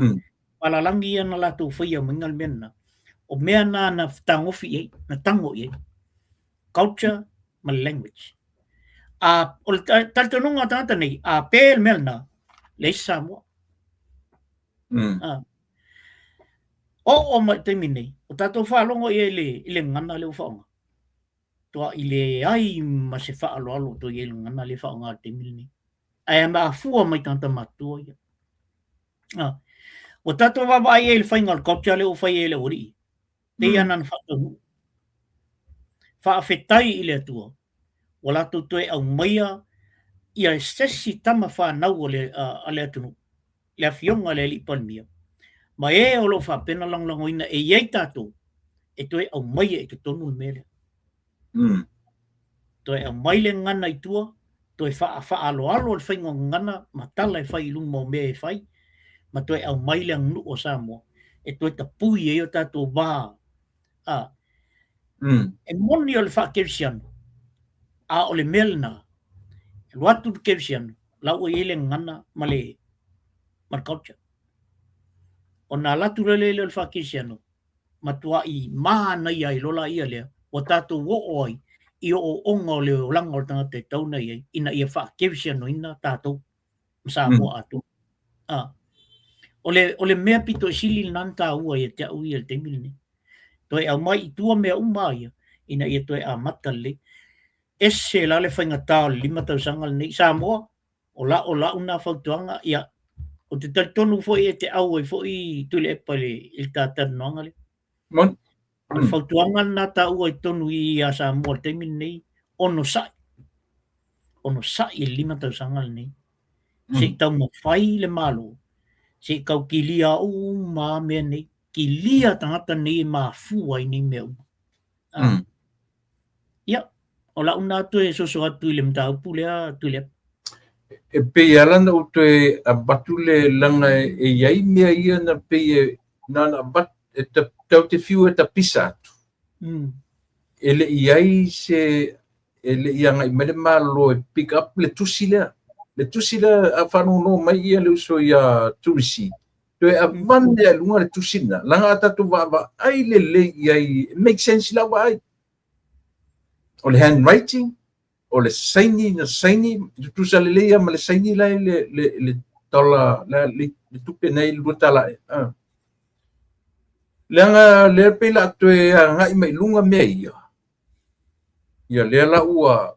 Palalagi ia na latou faia maiga le mea lena. O mea na na fetagofi i ai, na tago i ai. Culture ma le language. A, o le talitonuga o tagata nei, a pe le mea lena, leai se Samoa. Ah. Oo mai i le taimi nei, o tatou faalogo i ai i le, i le gagana lea ua faaaoga. Matua'i leai ma se faaaloalo o toe i ai i le gagana lea e faaaoga i le taimi lenei. Ae mafua mai tagata matutua ia. Ah. Ua tatou vaavaai i ai i le faiga o le culture lea ua fai ai e le aualii. Pei lava na faataunuu. Faafetai i le Atua, ua latou toe aumaia ia se isi tama fanau a le, a le atunuu, le afioga i le Alii Palemia, ma e o lo o faapea ona lagolagoina e i ai tatou, e toe aumaia i totonu le mea lea. Toe aumai le gagana i tua, toe faaaloalo le faiga o gagana ma tala e fai i luma o mea e fai, ma toe aumai le aganuu o Samoa e toe tapui ai o tatou va. A, e moni o le faakerisiano, a o le mea lena, e alu atu le kerisiano, la ua i ai le gagana ma le, ma le culture. Ona alu atu loa lea o le faakerisiano, matua'i manaia ai loa laia lea ua tatou oo ai i ooooga o le olaga o le tagata e tatau ona i ai ina ia faakerisianoina tatou ma Samoa atoa. A. O le, o le mea pito i sili lena na taua ia te au ia i le taimi lenei. Toe aumai i tua mea uma ia ina ia toe amata lelei. Ese la le faigata o le 5 tausaga lenei. Samoa, O la, o la'u na fautuaga, ia, ou te talitonu foi e te auai foi Tuilaepa i le, i le ta talanoaga lea. Moni. O le fautuaga lena taua i totonu i i ia Samoa i le taimi lenei, onosai. Onosai i le 5 tausaga lenei. Se i taumafai le Malo, se i tau kilia uma lava mea nei. Kilia tagata nei e mafua ai nei mea uma. Ah. Ia, o la'u na toe soso atu i le mataupu lea Tuilaepa. E pei ala na ou toe avatu le laga e i ai mea ia na pei e na ona avatu e tatou te fiu e tapisa atu. E le i ai se e le i agai mai le Malo e pick up le tusi lea. Le tusi lea a faalogologo mai ia le uso ia Turisi, toe avane i luga le tusi lena, leaga a tatou vaavaai lelei i ai, e make sense i lau vaai. O le handwriting, o le saini na saini, e tutusa lelei lava ma le saini la e i le tala, le tupe nei le $2. Ah. Leaga lea pei la toe agai mai luga mea ia. Ia lea la ua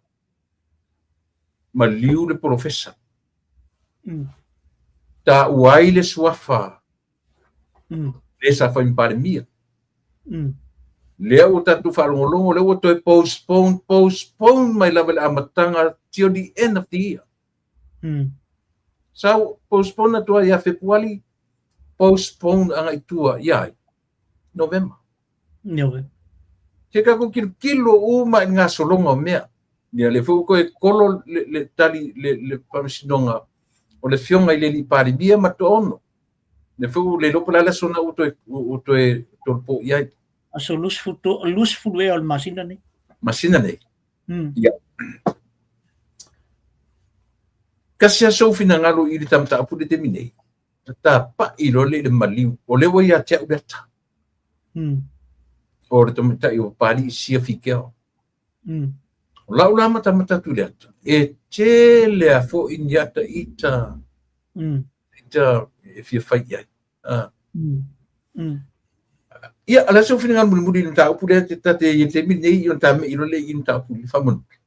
maliu le polofesa. Taua ai le suafa le sa fai ma Palemia. Lea ua tatou faalogologo, lea ua toe postpone, postpone mai lava i le amataga till the end of the year. Sa postpone atu ai ia Fepuali, postpone agai tua ia ai, Novema. Novema. Se tatou tilotilo uma i le gasologa o mea. Ia lea foi ua toe kolo le tali le faamasinoga o le afioga i le alii Palemia ma Toaono. Lea foi ua le iloa po o le a le aso lena ua toe tolopo i ai. Aso 20 ea o le masina nei. Masina nei. Ia. Tasi lava sou finagalo i le ta mataupu i le taimi nei, na tapai loa lea i le maliu, o lea ua ia te au le ata. O le tamaitai o Papalii Sia Fikeo. O lau la matamata atu i le ata, e tele lava foi ni ata ita, ita e fia fai i ai. Ia, o le a sou finagalo mulimuli i le mataupu lea ta te i le taimi lenei ona ta mei loa lea i le mataupu i faamolemole.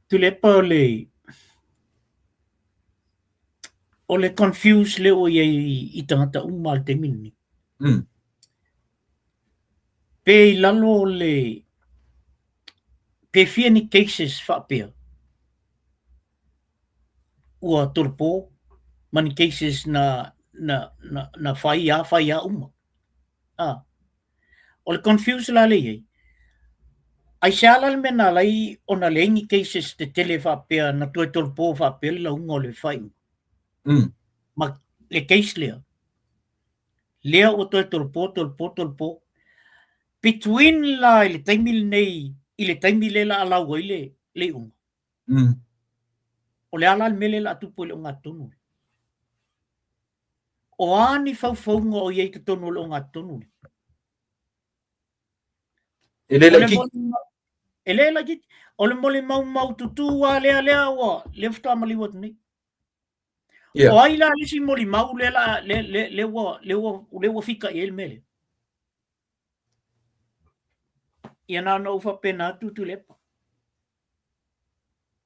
Tuilaepa o le o le confuse lea ua i ai i tagata uma i le taimi lenei. Pe i lalo o le pe fia ni cases faapea ua tolopo ma ni cases na na na na fai a fai a uma. A. O le confuse la lea i ai, aisea la le mea na ala ai ona leai ni cases tetele faapea na toe tolopo faapea le lauga o le faaiuga? Ma le case lea, lea ua toe tolopo, tolopo, tolopo. Between la i le taimi lenei i le taimi lea la a lau ai le le iuga, o le a la le mea lea la a tupu i le ogatotonu? O a ni faufauga o i ai i totonu o le ogatotonu lenei? E le laitiiti. E le laitiiti. O le molimau maututū lava lea lea ua lea faatoa maliu atu nei. Yeah. O ai la le isi molimau lea la lea lea lea ua lea ua lea ua fika i ai le mea lea? Ia na ona ou faapena atu Tuilaepa.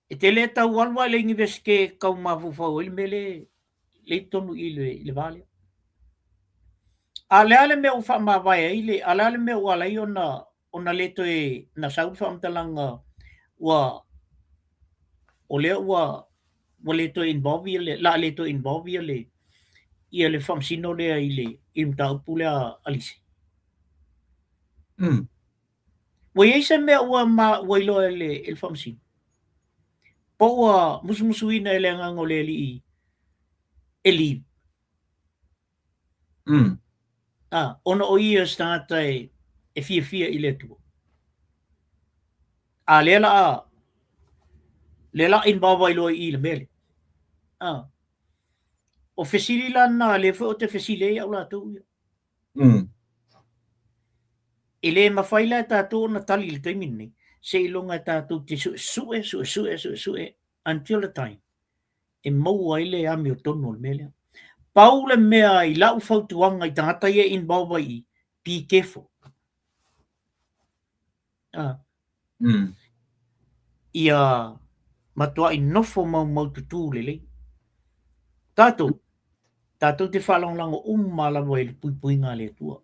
E te le tau alu lava i le Iunivesite e tau mafaufau ai le mea lea lea i totonu i le, i le va lea. A o le a le mea ua faamavae ai le, a o le a le mea ua ala ai ona, ona le toe na sau le faamatalaga ua, o lea ua, ua le toe involve ia le, la le toe involve ia le, ia le faamasino lea i le, i le mataupu lea a Lise. Ua i ai se mea ua ma, ua iloa e le, e le faamasino? Po ua musumusuina e le Agaga o le Alii e leave? Ah, ona o ia se tagata e, e fiafia i le Atua. A lea la a, lea la a involve ai loa i i le mea lea. Ah. O fesili la na, lea foi ou te fesili ai au latou ia. E le mafai la e tatou ona tali i le taimi lenei, seiloga e tatou te suesue, suesue, suesue until the time e maua ai le amiotonu o le mea lea. Pau le mea i lau fautuaga i tagata ia e involve ai i i, be careful. Ah. Ia matuai nofo maumaututu lelei. Tatou, tatou te faalagolago uma lava i le puipuiga a le Atua.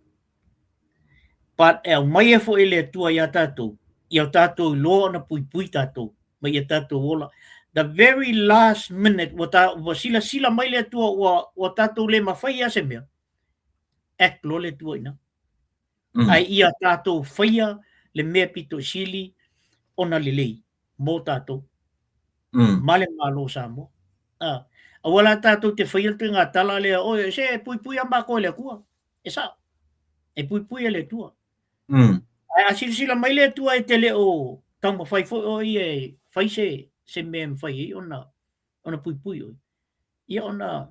But e aumai ai foi e le Atua ia tatou, ia o tatou iloa ona puipui tatou, ma ia tatou ola. The very last minute, ua, ta, ua silasila mai le Atua ua, ua tatou le mafai lava se mea, act loa le Atua i ina. Ae ia tatou faia le mea pito i sili ona lelei mo tatou ma le Malo o Samoa. A, aua la tatou te faia le ituaiga tala lea, oi, se e puipui lava matou e le Atua. E sao, e puipui e le Atua. Ae a silasila mai le Atua e te le o taumafai foi oe ia e fai se se mea e mafai ai ona ona puipui oe, ia ona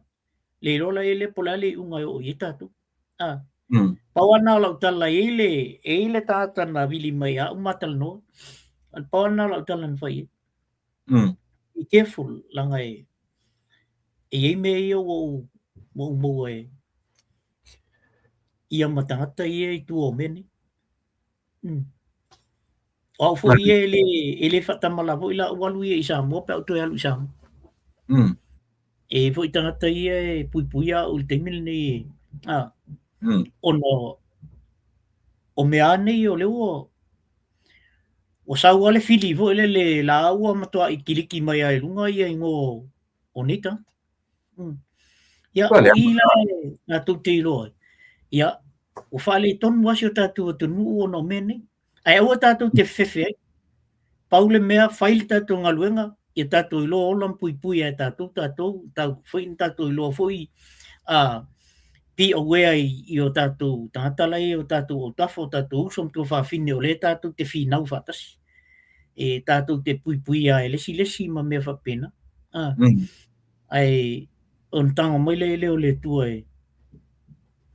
le iloa la lea po o le a le iuga e oo i ai tatou. A. Pau lava lena o lau tala, e i ai le, e i ai le tagata na vili mai ia au ma talanoa, pau lava lena o lau tala na fai i ai. Be careful, leaga e e i ai mea ia ua ou ua ou maua e ia ma tagata ia i tua o mea nei. O au foi ia e le, e le faatamala foi la ou alu ia i Samoa pe a ou toe alu i Samoa. E i ai foi tagata ia e puipuia au i le taimi lenei e, a, ona o mea lava nei o lea ua, ua sau lava le fili foi lele la ua matuai kiliki mai lava i luga ia igoa o nei tagata. Ia, o i la e tatou te iloa ai, ia, ua faaletonu lava si o tatou atunuu ona o mea nei. Ae aua tatou te fefefe ai. Pau le mea, fai le tatou galuega, ia tatou iloa ola ma puipui e tatou tatou, tau foi na tatou iloa foi a be aware i o tatou tagata la e i o tatou autafa, o tatou uso ma tuafafine o lea tatou te finau faatasi. E tatou te puipuia e le isi le isi ma mea faapena. Ae ona tago mai lea o le Atua e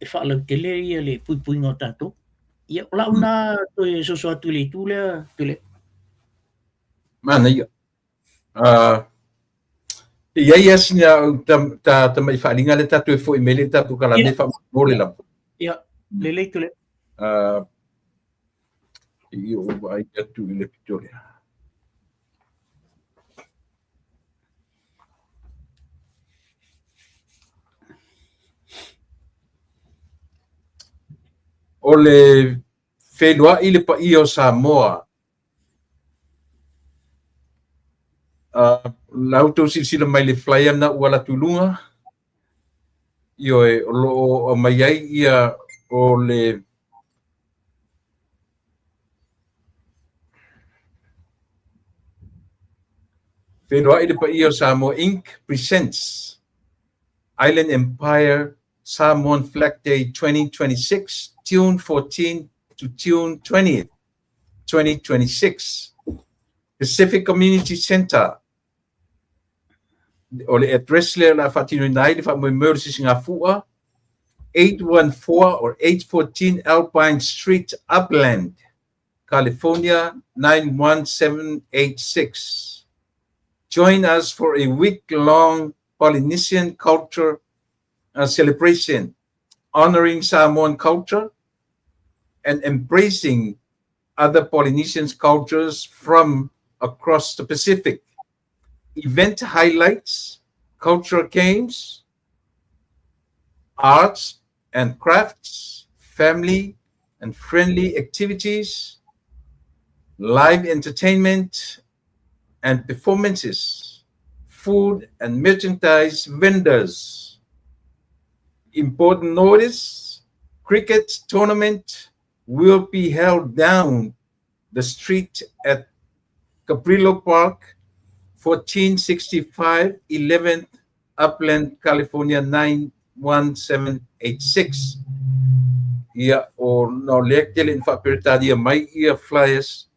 e faalautele ia le puipuiga o tatou. Ia, o lau na toe soso atu i le itu lea, Tuilaepa. Manaia. E i ai lava sina au ta tamai faaaliga lea tatou e foi mai le tatou kalame faamolemole lava. Ia, lelei Tuilaepa. I ou vaai atu i le pito lea. O le feiloai le paia o Samoa. La outou silasila mai le flyer na ua alu atu i luga, ioe, o lo o aumai ai ia o le Feiloai le paia o Samoa Inc. presents Island Empire Samoan Flag Day 2026, June 14 to June 20th, 2026. Pacific Community Centre, o le address lea o le a faatinoina ai le faamoemoe o le Sisigafua, 814 or 814 Alpine Street, Upland, California 91786. Join us for a week-long Polynesian culture celebration, honoring Samoan culture and embracing other Polynesian cultures from across the Pacific. Event highlights, cultural games, arts and crafts, family and friendly activities, live entertainment and performances, food and merchandise vendors. Important notice, cricket tournament will be held down the street at Cabrillo Park, 1465 11th Upland, California 91786. Ia, o na lea tele ina faaperetania mai ia flyers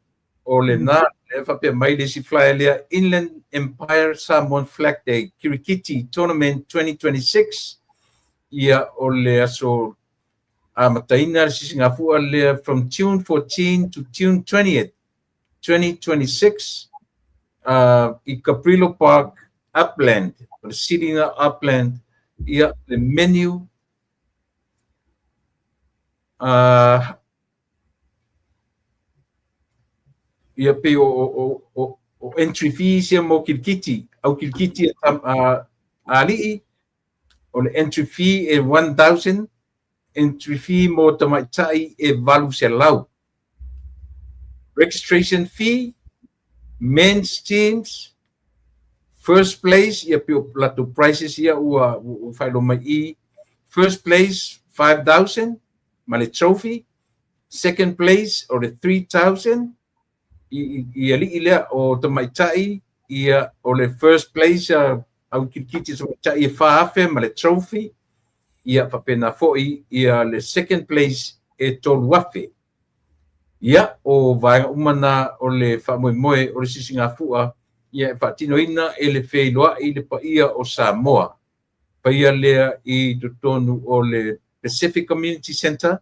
o lena, lea faapea mai le isi flyer lea, Inland Empire Samoan Flag Day Kirikiti Tournament 2026. Ia, o le aso amataina le sisigafua lea from June 14 to June 20th, 2026 i Cabrillo Park, Upland, o le siliga Upland, ia le menu ia pei o entry fees ia mo kirikiti, au kirikiti a alii, o le entry fee e 1,000, entry fee mo tamaitai e 800. Registration fee, men's teams, first place, ia pei o latou prices ia ua faailoa mai i, first place 5,000 ma le trophy, second place o le 3,000, i alii lea o tamaitai, ia o le first place au kirikiti tamaitai e 4,000 ma le trophy, ia faapena foi ia le second place e 3,000. Ia, o vaega uma na o le faamoemoe o le Sisigafua, ia e faatinoina e le feiloai le paia o Samoa. Paia lea i totonu o le Pacific Community Centre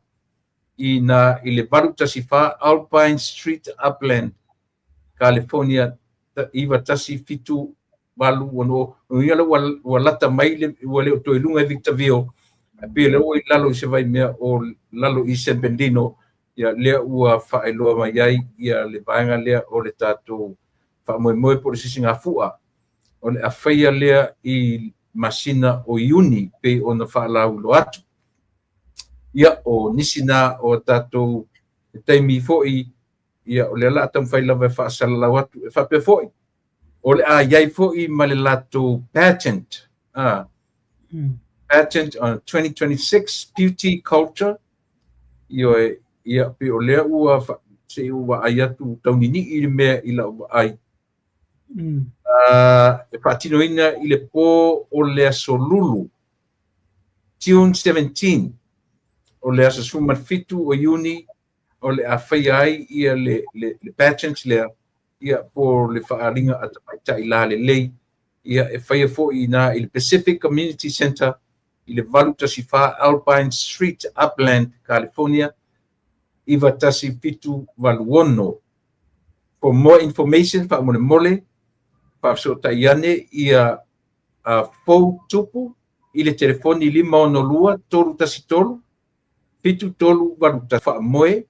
i na i le 814 Alpine Street, Upland, California 91786. Ia ua lata mai le, ua le o toe luga i Victorville, ae pei o lea ua i lalo i se vaimea o lalo i San Bernardino, ia lea ua faailoa mai ai ia le vaega lea o le tatou faamoemoe po o le Sisigafua. O le a faia lea i masina o Iuni pei ona faalauiloa atu. Ia, o nisi na o tatou taimi foi, ia o lea la a taumafai lava e faasalalau atu. E faapea foi, o le a iai foi ma le latou pageant, pageant on 2026 Beauty Culture. Ioe, ia pei o lea ua se i ou vaai atu tauninii le mea i lau vaai. E faatinoina i le pō o le Aso Lulu, June 17, o le aso 17 o Iuni, o le a faia ai ia le pageant lea, ia po le faaaliga a tamaitai lalelei, ia e faia foi i ina i le Pacific Community Centre i le 814 Alpine Street, Upland, California 91786. For more information, faamolemole, faafesootai ane ia Fou Tupu i le telefoni 562 313 7381 faamoe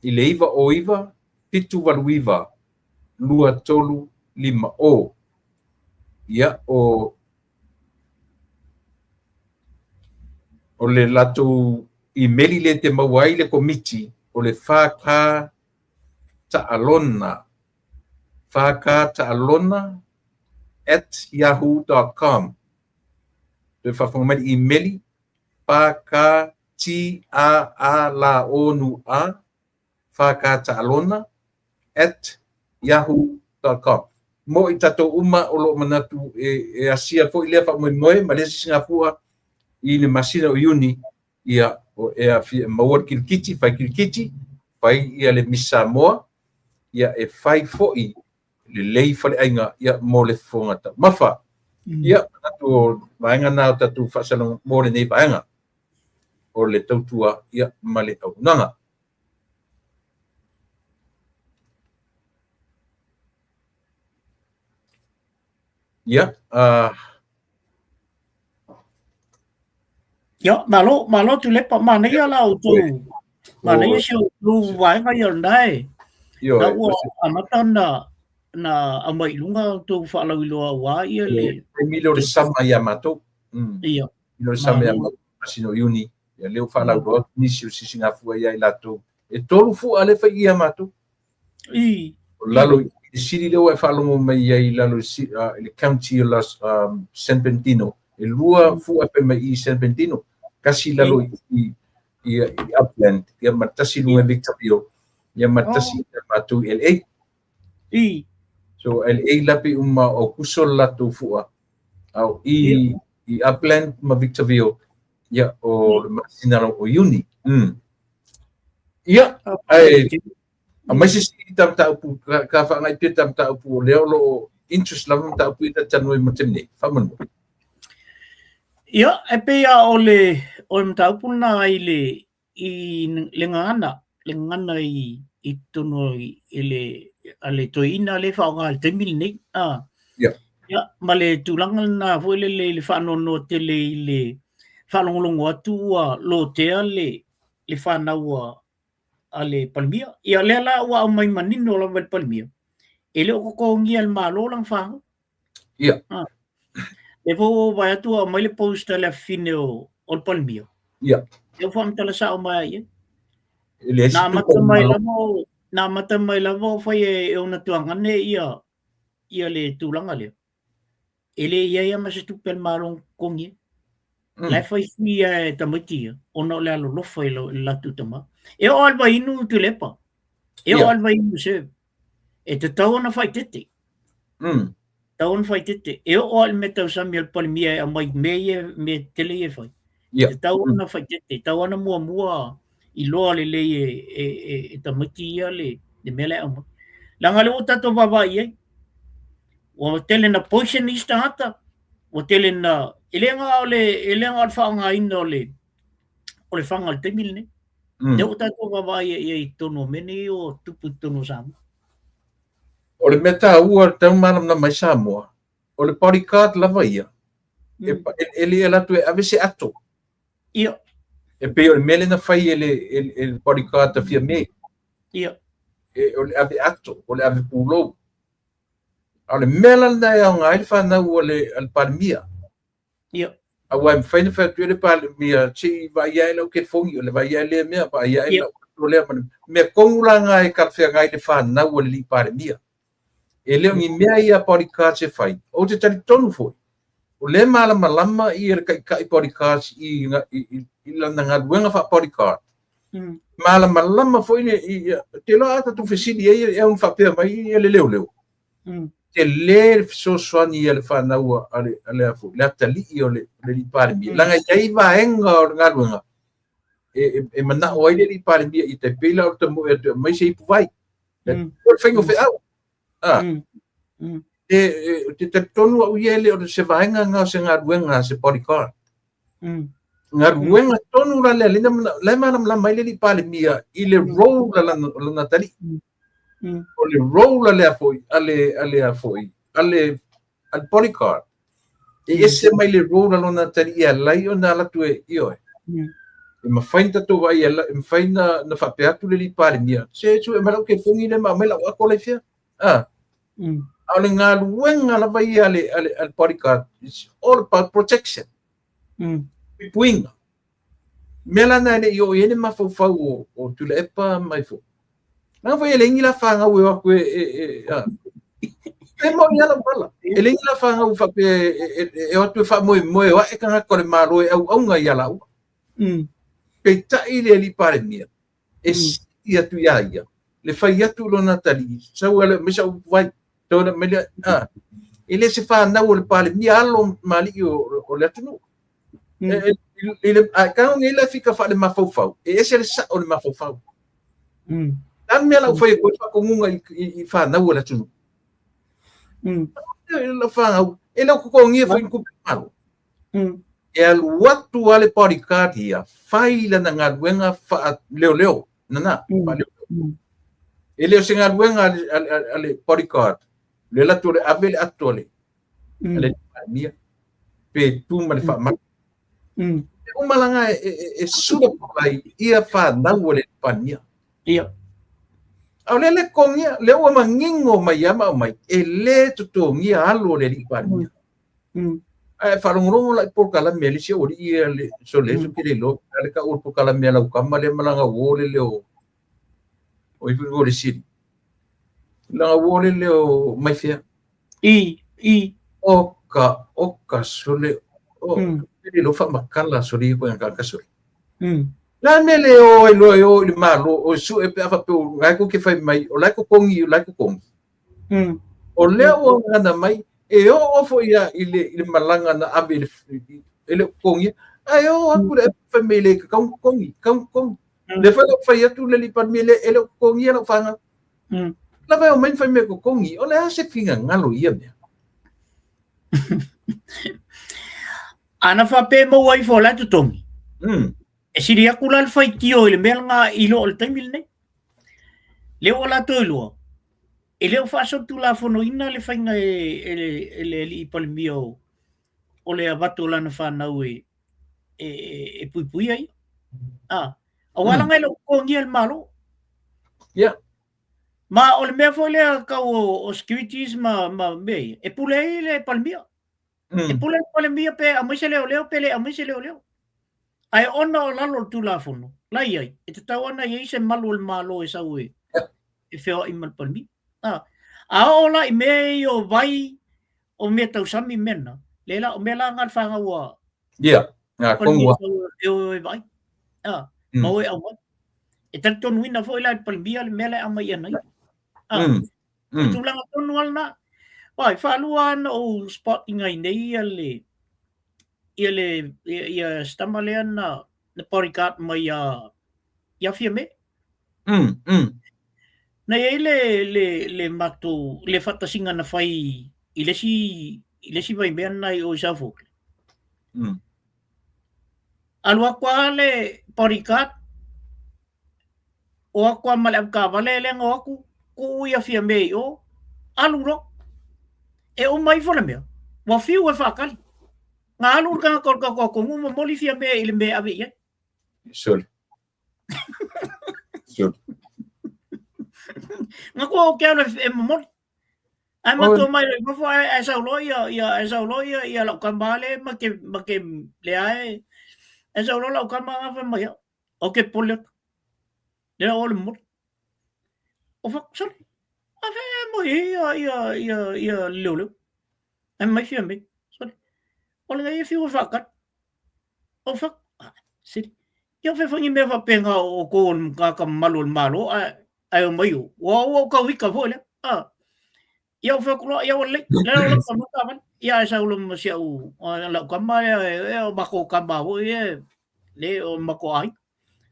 i le 909 789 2350. Ia, o le latou imeli lea te maua ai le komiti o le 4K Taalona, 4K Taalona at yahoo.com. Toe faafofoga mai le imeli 4K T A A L O N A 4K Taalona at yahoo.com. Mo i tatou uma o loo manatu e asia foi lea faamoemoe ma lea sisigafua i le masina o Iuni, ia o e afia e maua le kilikiti, fai kilikiti, fai ia le Miss Samoa, ia e fai foi le lei faleaiga ia mo le fofoga taumafa. Ia, manatu o vaega na o tatou faasalaga mo lenei vaega o le tautua ia ma le auaunaga. Ia, Ia, malo, malo Tuilaepa, manaia la outou, manaia si outou vaega ia o lena e, na ua amata na aumai i luga outou faalauiloa aua ia le... Taimi lea o le sama ia matou. Ia. Lea o le sama ia matou, masina o Iuni, ia lea ua faalauiloa atu nisi o sisigafua ia i latou. E 3 fua lea e fai ia matou. I. O lalo i le sili lea ua e faalogo mai ai i lalo i le county o Las, San Bernardino. E 2 fua e fai mai i San Bernardino. Tasi lalo i Upland, ia ma tasi luga i Victorville, ia ma tasi i matou i LA. I. So LA la pe uma o kuso le latou fua. Au i Upland ma Victorville, ia o le masina o Iuni. Ia, ae aumai se isi ta mataupu, ka whaangai pia ta mataupu o lea o loo interest lava mataupu i ta talanoa mo te taimi nei. Faamolemole. Ia, e pei a o le o le mataupu lena i le i le gagana, le gagana i i totonu i le a le toeaina lea e faaaoga i le taimi lenei. Ia. Ia, ma le tulaga lena foi lele i le faanoanoa tele i le faalogologo atu ua lotea le fanau a le Palemia. Ia lea la ua aumai manino lava e le Palemia, e le o totogia e le Malo lana fanau. Ia. Lea foi ua ou vaai atu ua aumai le post a le afafine o le Palemia. Ia. Lea ua faamatala sao mai ai i ai. E leai se Na tupe amata a le mai Malo. lava o, na amata mai lava o fai e ona tuagane ia le tulaga lea. E le i ai lava ma se tupe a le Malo na totogi ai. La e fai fui lava e tamaiti ia, ona o le alolofa i le latou tama. E oo lava i le vaiinu Tuilaepa. E oo lava i le vaiinu serve. E tatau ona faaeteete. Tatau ona faaeteete. E oo lava i le mea tausami a le Palemia e aumai mea ia, mea tetele ia e fai. E tatau ona faaeteete. E tatau ona muamua iloa lelei e e e, e tamaiti ia le le mea lea e aumai. Leaga o lea ua tatou vaavaai i ai, ua tele na poison isi tagata, ua tele na e le na o le e le na o le faaaogaina o le o le fana i le taimi lenei. Lea ua tatou vaavaai i ai i totonu o mea nei ua tupu i totonu o Samoa. O le mea taua e tatau ona malamalama ai Samoa, o le bodyguard lava ia, e le alu atu e ave se ato. Ia. E pei o le mea lea na fai e le, e, e le bodyguard a Fiame. Ia. E, o le ave ato, o le ave pulou. A o le mea la lena e aoga ai le fanau a le, a le Palemia. Ia. Aua e mafai ona fai atu e le Palemia, se i vaai ae lau telefoni, o le vaai ae lea mea, vaai ae lau ato lea. Mea tonu la na e talafeagai le fanau a le alii Palemia. E le o ni mea ia a bodyguards e fai. Ou te talitonu foi, o lea e malamalama ia le taitai bodyguards i, i, i, i lana galuega faa-bodyguard. Malamalama foi le, i, te iloa a tatou fesili ai e ono faapea mai ia le leoleo. Tele le fesoasoani a le fanau a le, a le, a le atalii o le, le alii Palemia. Leaga e i ai vaega o le galuega e, e, e manao ai le alii Palemia i tai pei la o le tamoe atu e aumai se ipuvai. O le faiga o feau. Ah. E, e, te talitonu au ia e le o se vaega na o se galuega a se bodyguard. Galuega tonu la lea, lena, la e malamalama ai le alii Palemia i le role a lana, lana atalii. O le role a lea foi, a le, a lea foi, a le, a le bodyguard. E ese mai le role a lona atalii e ala ai ona alu atu e, ioe. E mafai ona tatou vaai, e mafai na, na faapea atu le alii Palemia, se sue mai lau telefoni lea ma aumai lau ato la i fea. Ah. A o le galuega lava ia a le, a le, a le bodyguard, it's all about protection. Puipuiga. Mea la na e le i oo i ai le mafaufau o, o Tuilaepa mai foi. Leaga foi e leai ni la fanau e o atu e, e, e, a. E moni lava lau tala. E leai ni la fanau faapea e, e, e, e o atu e faamoemoe o ae tagata o le Malo e auauna ia laua. Peitai le alii Palemia, e sili atu iā ia le fai atu i lona atalii, sau e aumai sau vai, sau e aumai le, a. E le se fanau o le Palemia, alo ma alii o, o le atunuu. E, e, e, a tago nei la fika faale-mafaufau, e ese le sao o le mafaufau. Le a le mea la ua fai atu ai faatonuga i, i, i fanau o le atunuu? Lau fanau, e le o totogia foi ni tupe malo. E alu atu lava le bodyguard ia, fai lana galuega faaleoleo, nana, faaleoleo. E le o se galuega a le, a le, a le bodyguard, le alu atu o le ave le ato a le, a le Palemia, pe tu ma le faamai. E uma langa e, e, e sula ai ia fanau a le Palemia. Ia. A o lea le totogia, lea ua manino mai ia ma aumai, e le totogia alo o le alii Palemia. Ae faalogologo la i polokalame a le isi aualii ia le sole so ke le iloa pe a le tau o le polokalame a lau tama lea ma lana uo lele o o ai foi o le sili. Lana uo lele o Maifea. I, i. Oka, oka sole, o, ke le iloa faamatala sole ia koe ka sole. La mea le o ai loa e o i le Malo, o e sue pe a faapea o la e tou te fai mai, o la e totogi, o la e totogi. O lea ua gagana mai, e oo foi ia i le, i le malaga na ave i le, e le o totogia, ae oo atu le fai mai le tatau ona totogi, tatau ona totogi. Lea foi la ua fai atu le alii Palemia, e le o totogia lau fanau. Lava e omai ma fai mai e totogi, o le a se finagalo i ia mea? Ana faapea e maua ifo o la e totogi, e sili atu la le faitio i le mea lena i lo o le taimi lenei. Lea ua latou iloa, e le o faasolitulafonoina le faiga e, e, le, e le alii Palemia o, o le avatu o lana fanau e, e, e puipuia ia. Ah, aua langa e le o totogia e le Malo. Yeah. Ma o le mea foi lea kau o, o securities ma, ma mea ia, e pule ai le Palemia. E pule le Palemia pe aumai se leoleo pe le aumai se leoleo. Ae ona o lalo o le Tulafono, la i ai, e tatau ona i ai se malu o le Malo e sau e, e feoai ma le Palemia. A, a oo la i mea ia o vai, o mea tausami mea na, le la, o mea la nga le fanau a Ia, nga tonu a. E o e vaai. A, ma o e aumai. E talitonuina foi la e le Palemia le mea la e aumai e ana ia. A, O tulaga tonu lava lena. Vai, faalua lava ona ou spot ina i nei ia le ia le ia, ia se tama lea na na bodyguard mai ia ia Fiamē. Na i ai le, le, le matou, le faatasiga na fai i le isi, i le isi vaimea lena i o i South Auckland. Alu atu lava le bodyguard, o atu lava ma le avetaavale lea na o atu, tuu ia Fiamē i o, alu loa. E uma ifo le mea, ua fiu e faatali. Na alu le tagata o le tatou atunuu momoli Fiamē i le mea e ave i ai. Sole. Sole. Na tua ou te alu e momoli. Ae matua mai loa i fafo ae ae sau loa ia ia ae sau loa ia ia lau tama lea ma te ma te lea e ae sau loa lau tama na fai mai au, ou te popole atu. Lea o le momoli. O fai atu, sole, a fea e moi ai ia ia ia ia le leoleo. Ae mai Fiamē, sole, o lenei e fiu e faatali. O fai atu, ah, sili. Ia o fea foi ni mea faapena o outou o le tagata mamalu o le Malo ae ae omai o, ua ua ou tau ita foi lea. Ah. Ia ou fai atu loa, ia ua lelei, lea o lau tama taavale. Ia ae sau loa ma si au, lau tama lea, e o matou tama foi e, le o matou aiga.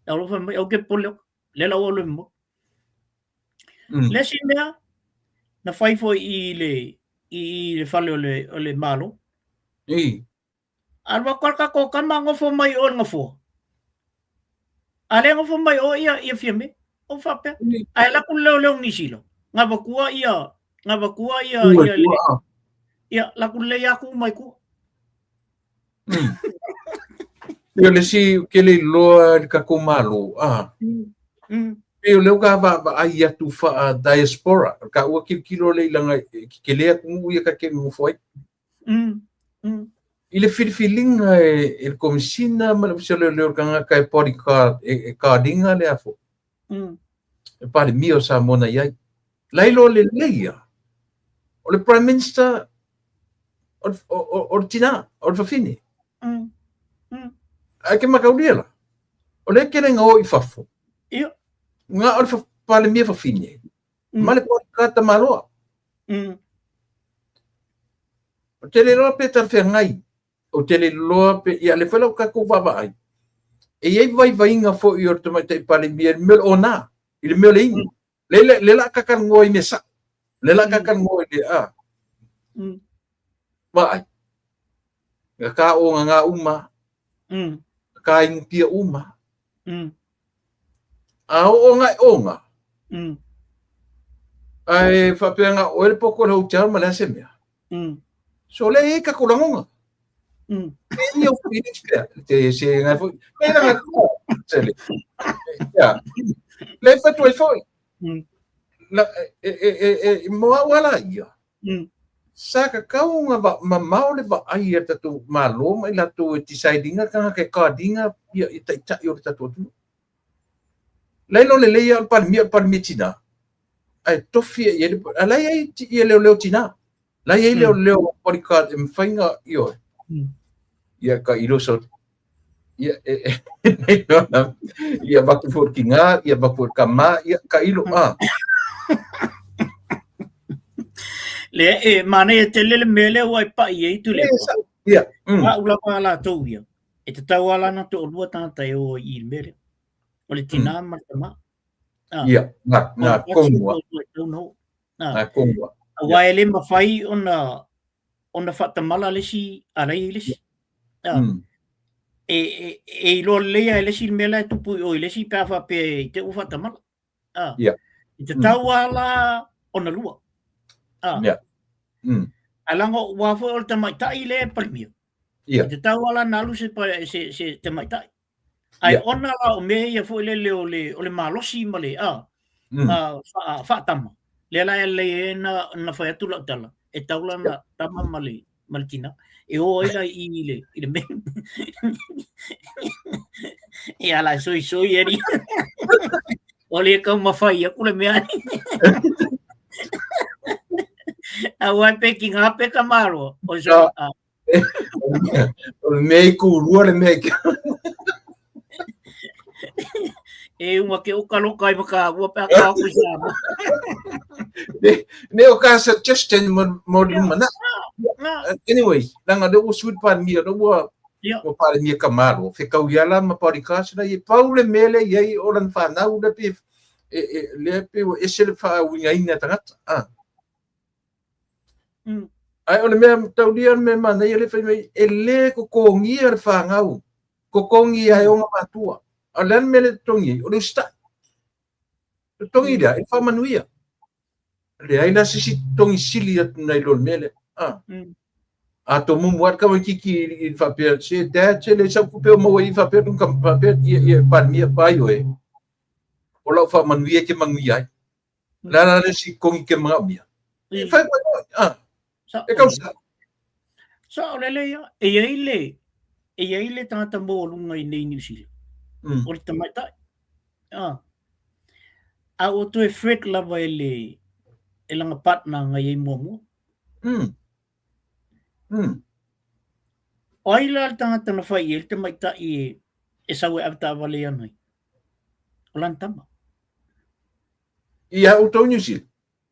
Ia loa fai mai, ou te popole atu, lea la ua alu e momoli. Le isi mea, na fai foi i le, i le fale o le, o le Malo. Alu atu lava le tatou tama nofo mai o i le nofoa. A lea nofo mai o ia ia Fiamē. O faapea. Ae alu atu le leoleo Niu Sila. Na avatua ia na avatua ia ia le ia alu atu lelei lava tu mai tua. Pei o le isi ou te le iloa i le tatou Malo, a. Pei o lea ua vaavaai atu faa-diaspora, o le ua tilotilo lea i laga e tetele atunuu ia ta te nonofo ai. I le filifiliga e le Komesina ma le Ofisa o Leoleo o le tagata e bodyguard, e guard ina le a foi, le Palemia o Samoa na i ai. La iloa lelei ia, o le Prime Minister o le tina, o le fafine. Ae ke mataulia la, o lea e tele ina o i fafo, na o le Palemia fafine, ma le bodyguard tamaloa. Ou te le iloa pe talafeagai, ou te le iloa pe, ia lea foi la ua tatou vaavaai, e i ai vaivaiga foi o le Tamaitai Palemia i le mea o le ona, i le mea o le inu. Lea o le a ta talanoa i mea sao, lea o le a ta talanoa i le, a, vaai, na ta ogaga uma, na ta inu pia uma, A oo nga e onga, ae faapea nga oe le poko le hotel ma le a se mea. So lea e i ai tatou lagona. E i au feelings pea. Te se ngai foi. Me la sele. Ya. Le fa tu ai foi. La e e e e mo au ala ia. Sa tatau ona mamao le vaai a le tatou Malo ma i latou e decide ina le tagata e guard ina ia taitai o le tatou atunuu. La iloa lelei lava o le Palemia o le Palemia tina, ae tofi i ai le, a la e i ai ia leoleo tina. La e i ai leoleo bodyguard e mafai ona, ioe. Ia ka ilo so ia e e ia avatu foi le tina, ia avatu foi le tama, ia ka ilo a. Le e manaia tele le mea lea ua e paʻi ai Tuilaepa. Ia. Au lava a latou ia. E tatau lava la ona toalua tagata e o ai i le mea lea. O le tina ma le tama. Ia, na, na tonu a. Na tonu a. Aua e le mafai ona ona faatamala le isi a la e i ai le isi. E, e, e iloa lelei lava e le isi le mea la e tupu i o i le isi pe a faapea i te i ua faatamala. E tatau lava la ona lua. Ae leaga aua foi o le tamaitai lea e Palemia. E tatau lava la ona alu se, se, se tamaitai. Ae ona la o mea ia foi lele o le, o le malosi ma le a, faatama, lea la e lelei ai na fai atu lau tala, e tatau la ona tama ma le, ma le tina, e o ai la i i le, i le mea. Ia la soisoi e O le taumafai atu le mea. Aua pe ki ngā pe ka maro. O so, a. O le mea i kūlua le mea i ke. E uma ke oka loka ai maka ua pe aka aku i sama. Ne, ne o ka suggestion mo mo le lumana. Anyway, langa le ua sui palemia, le ua. Ua Palemia ka Malo, fekaui lava la ma bodyguards la i ai. Pau le mea lea i ai o lana fanau lea pei lea pei ua ese le faauigaina e tagata. Ae o le mea taulia, o le mea manaia lea fai mai, e le totogia le fanau, totogi lava e ona matua. A o le a le mea lea e totogi ai? O le usitai. Totogi lea e faamanuia. Leai la se isi totogi sili atu nai lo le mea lea. A tomumu lava le tamaitiiti i le faapea, se dad, se leai sau tupe o maua i faapea, faapea ia Palemia, pai oe, o lau faamanuia e te manuia ai. O le a la le isi totogi e te manaomia? E fai mai oe, e tausa. Sao lelei lava. E i ai le, e i ai le tagata maualuga i nei Niu Sila, o le tamaitai. A ua toe threat lava e le e lana partner na i ai muamua. O ai la le tagata na fai i ai le tamaitai e sau e avetaavale i ana ia? O lana tama. Ia outou Niu Sila?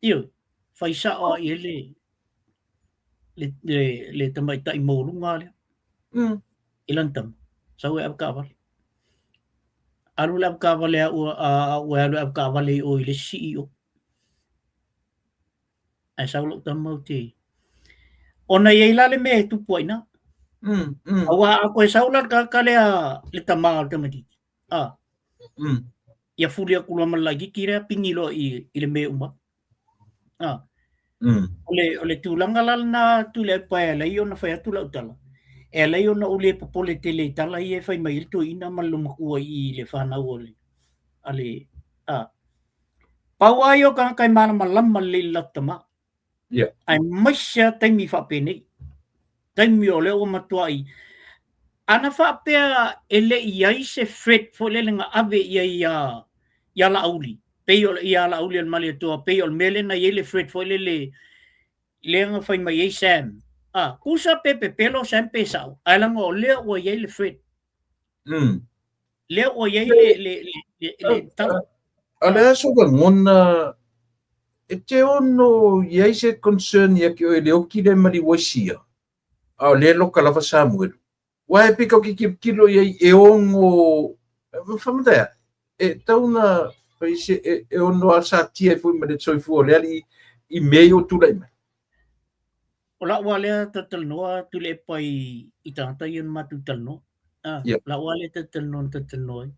Ioe, fai sao lava i ai le tamaitai maualuga lea. I lana tama, sau e avetaavale. Alu le avetaavale a ua alu e avetaavale i o i le isi CEO. Ae sau lou tama ou te... Ona i ai la le mea e tupu ai i ina. Aua a toe sau la le tagata lea, le tama o le tamaitiiti, ia fuli atu loa ma le laitiiti lea, pigi loa i le mea e uma atu. O le tulaga la lena Tuilaepa e ala ai ona fai atu lau tala, e ala ai ona ou le popole tele i tala ia e fai mai ai le toeaina ma le loomatua i le fanau a le, Pau lava ia o tagata e malamalama lelei i le latou tama. Aemaise lava taimi faapenei. Taimi o lea ua matuai. Ana faapea e le i ai se threat foi lele na ave i ai ia Laauli, pei o ia Laauli o le Malietoa, pei o le mea lea na i ai le threat foi lele lea na fai mai ai Sam. Tusa pe pepelo Sam pe sao, ae leaga o lea ua i ai le threat. Lea ua i ai le tala. A le a sou lagona e te ono i ai se concern ia te oe i le oki lea maliu ai sia, a o lea e loka lava Samuelu. Aua e pei tatou te tilotilo i ai e ono, whamataia, e tau na fai se, e ono asatia ai foi ma le soifua o le alii i mea ia ua tulai mai. O lau lava lea talatalanoa Tuilaepa i tagata ia na matou talanoa. Lau lava lea talatalanoa na talatalanoa ai.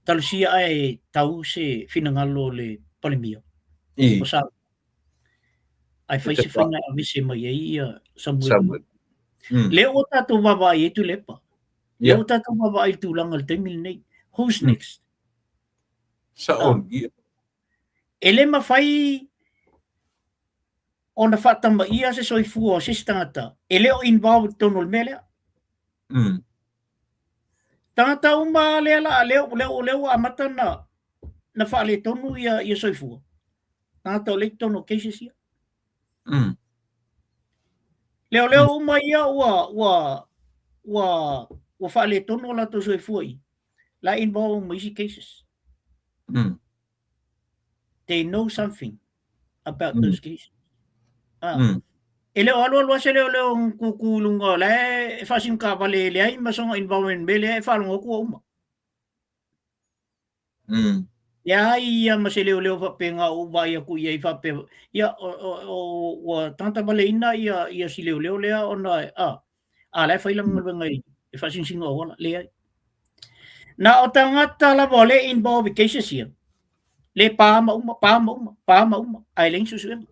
Talosia ae tau se finagalo o le Palemia o Samoa. Ae fai se faiga e aveese mai ai ia Samuelu. Lea ua tatou vaavaai ai Tuilaepa. Lea ua tatou vaavaai i le tulaga i le taimi lenei. Who's next? Sao. E le mafai ona faatamaia se soifua o se isi tagata e le o involved i totonu o le mea lea. Tagata uma lea la lea lea ua amata na faaletonu ia soifua. Tagata o lea i totonu o cases ia. Leoleo uma ia ua faaletonu o latou soifua i la involve ma isi cases. They know something about those cases. E le o alualu lava se leoleo kuku i luga o la e faasino taavale e leai ma sona involvement i le mea lea e faalogo atu ua uma. Leai ia ma se leoleo faapena o ou vaai atu i ai faapea, ia ua tagata valeina ia si leoleo lea ona a la e fai lana galuega e faasinosino auala. Leai. Na o tagata lava o lea e involve i cases ia, le pa ma uma, pa ma uma, pa ma uma, ae leai ni suesuega.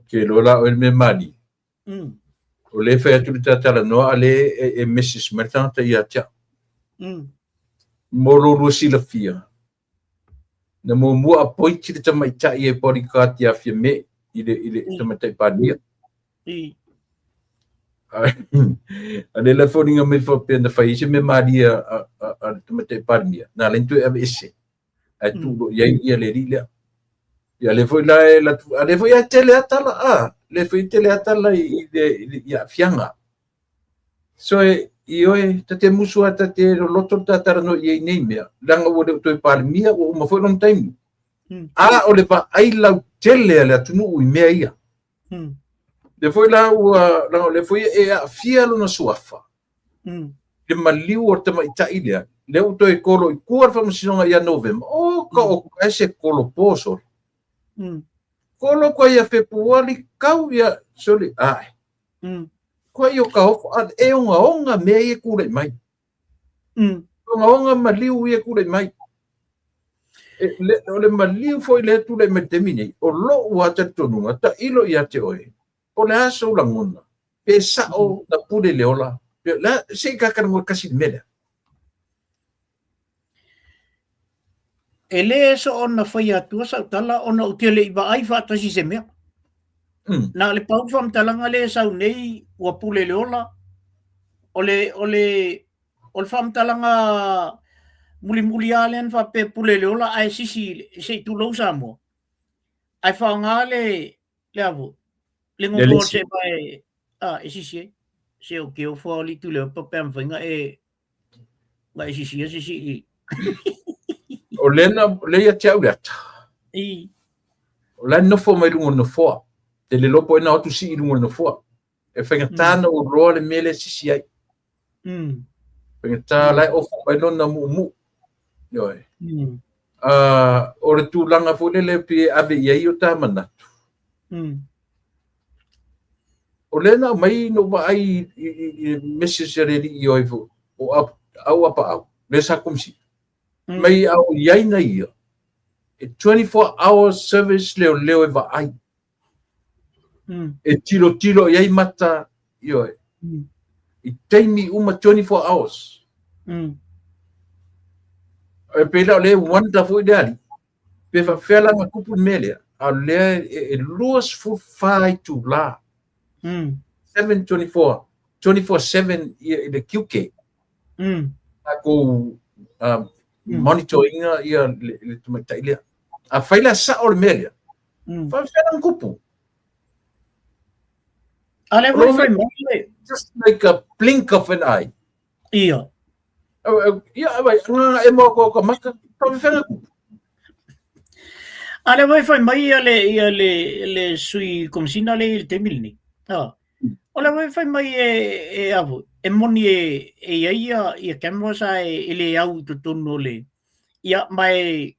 Ke iloa la oe le mea malie. O lea e fai atu le tatalanoa a lea e message mai le tagata ia te au. Mo lo lua silafia, na muamua appoint le tamaitai e bodyguard ia Fiame i le tamaitai Palemia. A lea la foliga mai faapea na fai ai se mea malie a le tamaitai Palemia, na ala ai ona toe aveese ae tuu loa i ai ia le alii lea. Ia lea foi la e alu atu, a lea foi e tele lava tala, lea foi e tele lava tala i aafiaga. So e, ioe, ta te musu lava, ta te loloto le ta talanoa i ai nei mea, leaga ua le o toe Palemia, ua uma foi lona taimi. A o le vaai lautele a le atunuu i mea ia. Lea foi la ua, leaga o lea foi e aafia lona suafa. Le maliu o le tamaitai lea, lea ua toe kolo i tua le faamasinoga ia Novema, o ka o ai se kolo po sole. Kolo koa ia Fepuari kau ia sole ae. Koa i o ka ofo a e ogaoga mea ia e tulai mai. Ogaoga maliu ia e tulai mai. E, le, o le maliu foi lea e tulai mai i le taimi nei, o lou lava talitonuga, tailo ia te oe, po o le a sou lagona, pe sao na pule le ola, pe o le a, se i tatalanoa tasi i le mea lea. E le soona faia atua sau tala ona ou te le i vaai faatasi i se mea. Na o le pau faamatalaga lea e sau nei ua pule le ola, o le, o le, o le faamatalaga mulimuli lava lea na faapea pule le ola ae sisi se i tulou Samoa. Ae faaaoga le, le a foi, le gogoa o le seeva e, a, e sisi ai. Se o ke ofo ao litu leo pa pe a mafai na e, na e sisi se isi i. O lea na, lea ia te au le ata. I. O la e nofo mai luga o le nofoa. Te le iloa po o ai na o atu sii i luga o le nofoa. E faigata na ou iloa le mea lea e sisi ai. Faigata la e ofo mai lona muumuu. Ioe. O le tulaga foi lele pe ave i ai o ta manatu. O lea na aumai na ou vaai i message a le alii o ai foi, o Auapaau, lea sa komesina. Mai a o i ai na ia, e 24 hours service leoleo e vaai. E tilotilo i ai mata, ioe. I taimi uma 24 hours. E pei la o lea e wonder foi le alii, pe faapefea la ona tupu le mea lea, a o lea e 24 itula. 7 24, 24/7 ia i le tiute. Tatou monitor ina ia le tamaitai lea. Afai la sao le mea lea, faapefea la ona tupu? A lea foi fai mai le Just like a blink of an eye. Ia. Ia, vai, ngā e moa koa ka maka, faapefea ona tupu? A lea foi fai mai ia le, ia le, le sui komesina lea i le taimi lenei. Ah. O lea foi fai mai e, e a foi, e moni e, e i ai ia, ia cameras ae e le au i totonu o le, ia, ma e,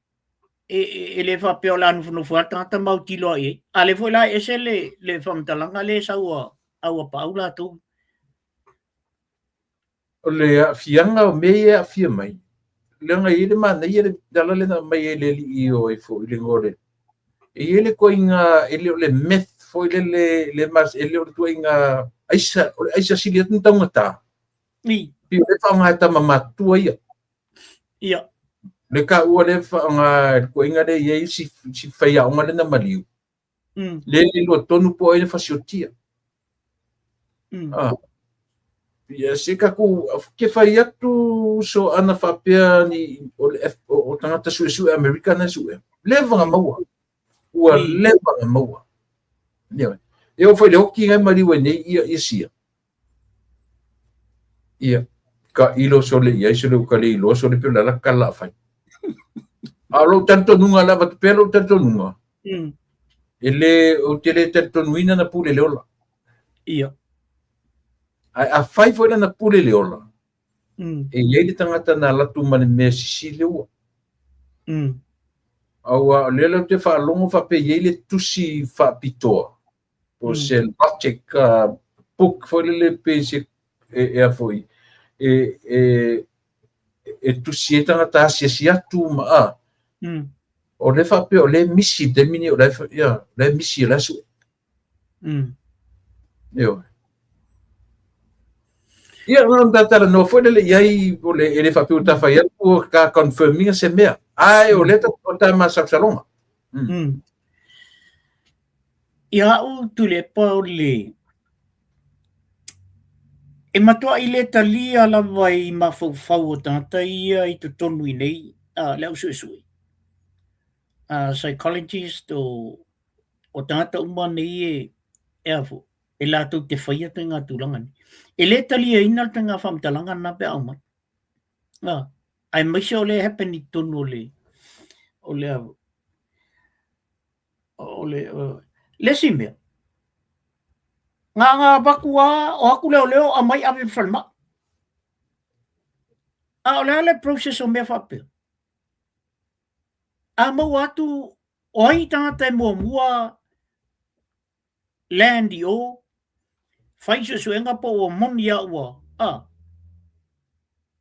e, e le faapea o le a nofonofo ai le tagata ma autilo ai i ai. A lea foi la e ese le, le faamatalaga lea e sau a Auapaau latou. O le aafiaga o mea ia e aafia mai, leaga e i ai le manaia le tala lea na aumai e le alii o ai foi i le igoa o le, e i ai le ituaiga, e le o le meth foi lele, le mas, e le o le ituaiga aisa, o le aisa sili atu ona taugata. I. Pei o lea e faaaoga e tama matutua ia. Ia. Le taua lea e faaaoga e le ituaiga lea e i ai si, si faiaoga lea na maliu. Le le iloa tonu po o ai na fasiotia. Ah. Ia se tatou ke fai atu so ana faapea ni o le F, o tagata suesue Amerika na sue. Leva na maua. Ua leva na maua. Ioe. E oo foi i le oti nai maliu ai nei ia ia sia. Ia, ka ilo sole i ai sole ua le iloa sole pe o le a la tala a fai. A o lou talitonuga o le a avatu pea lou talitonuga, e le, ou te le talitonuina na pule le ola. Ia. Ae afai foi la na pule le ola, e i ai le tagata na alu atu ma le mea sisi le ua. Aua o lea la ou te faalogo faapea e i ai le tusi faapitoa, po o se logic book foi lele pe se e a foi e e e tusi ai tagata asiasi atu ma a. O lea faapea o lea e misi i le taimi nei o la e ia o la e misi o la e sue. Ioe. Ia, na ona ta talanoa foi lele i ai, o le, e le faapea ua ta fai atu ua ta confirm ina se mea. Ae o lea o ta masalosaloga. Ia a'u Tuilaepa o le e matua'i le talia lava i mafaufau o tagata ia i totonu i inei le au suesue, psychologist o o tagata uma nei e e a foi e latou te faia ituaiga tulaga nei. E le taliaina le ituaiga faamatalaga lena pe a aumai. Aemaise o lea e happen i totonu o le o le a o le le isi mea, na ona avatu lava o atu leoleo aumai ave i le falemai. A o le a le process o mea faapea? A maua atu o ai tagata e muamua land i o, fai suesuega po ua moni a ua, a.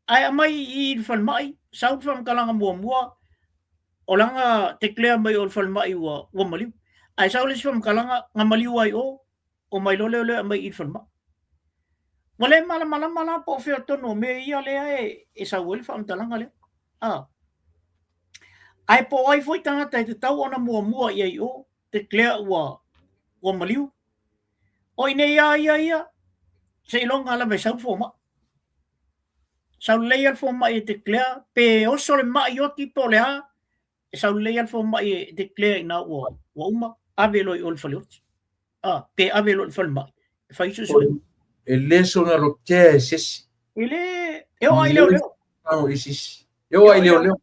Ae aumai i le falemai, sau le faamatalaga muamua, o lana declare mai o le falemai ua, ua maliu. Ae sau le isi faamatalaga, na maliu ai o, omai loa leoleo aumai i le falemai. Ua le malamalama la po o fea tonu o mea ia lea e sau ai le faamatalaga lea. A. Ae po o ai foi tagata e tatau ona muamua i ai i o, declare ua, ua maliu. O i nei a ia ia, seiloga lava e sau le fomai. Sau lelei lava le fomai e declare, pe oso le mai oti po o le a, e sau lelei lava le fomai e declare ina ua, ua uma, ave loa i o i le faleoti. A, pe ave loa i le falemai, e fai suesuega. E le soona lotea e se isi. E le, e oo lava i leoleo. E se isi. E oo lava i leoleo.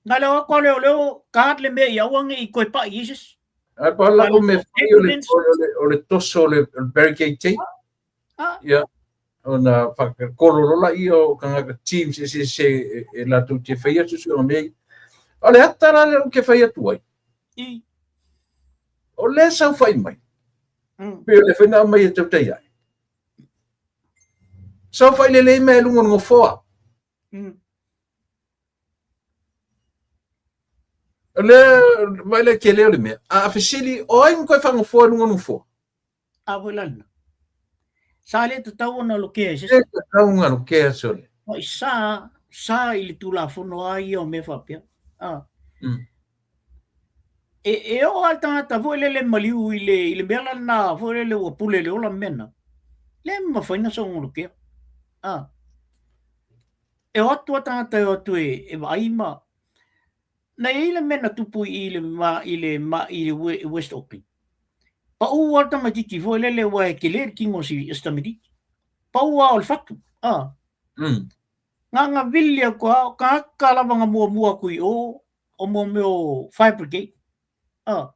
Na leo aku a leoleo, guard le mea ia aua ne i toe pa'i i se isi. Ae pa la ko mea fai o le, o le toso o le barricade tape. Ah. Ia, ona whakakololo la ia o kangaka teams e se se e latou te whai atu suesuega mea ia. O le ata la lea ou ke whai atu ai. I. O lea saofai mai. Pei o le whai na aumai e tautai ai. Saofai lelei mai e luga o le nofoa. O lea, vaai le tele o le mea. A fesili, o ai na toe faanofoa i luga o le nofoa? A foi la lena. Sa le tatau ona lokea e se isi. Le tatau ona lokea sole. Mai sa, sa i le Tulafono a ia o mea faapea. A. E, e oo lava le tagata foi lele maliu i le, i le mea la lena foi lele ua pule i le ola ma mea na. Le mafai ona soona lokea. A. E o atu lava tagata e o atu e, e vaai ma Na i ai le mea na tupu i le ma i le ma i le West Auckland. Pau lava le tamaitiiti foi lele aua e tele le tino o si o si tamaitiiti. Pau lava o le fatu, a. Na na vili atu lava, o tagata lava na muamua atu i o, o mo mea o fire brigade, a.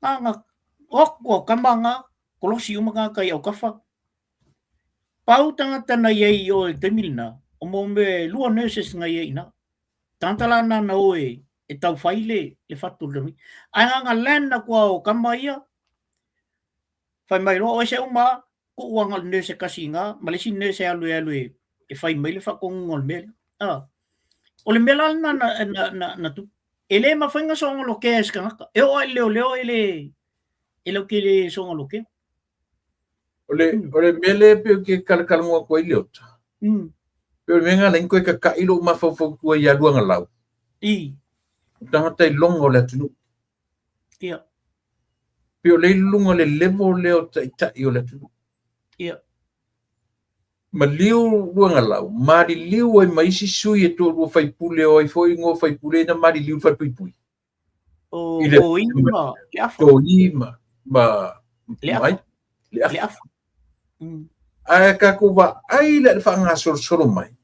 Na na o atu lava o tama na, kolosi uma tagata i autafa. Pau tagata na i ai i o i le taimi lena, o mo mea e lua nurses na i ai i ina. Tagata la na na o e, e tau fai le, le fatu o le tamaitiiti. Ae na na land atu lava o tama ia, fai mai loa, o ese uma lava, tuu lava na o le nurse e tasi i ina, ma le isi nurse e alu e alu e, e fai mai le faatonuga o le mea lea. A. O le mea la lena na, na, na, na tupu. E le mafai ona soona lokea e se tagata. E oo lava i le leoleo e le, e lautele soona lokea. O le, o le mea lea pei ou te talatalanoa atu ai Leota. Pei o le mea lena na ala ai ona toe tata'i lou mafaufau i tua ia Luagalau. I. O tagata iloga o le atunuu. Ia. Pei o lea i luga o le level lea o taitai o le atunuu. Ia. Maliu Luagalau, maliliu ai ma isi sui e toalua faipule o ai foi igoa faipule na maliliu i le falepuipui. O Toi ma Leafa. Toi ma ma Le Afa. Le Afa. Le Afa. Ae tatou vaai la i le faagasolosolo mai.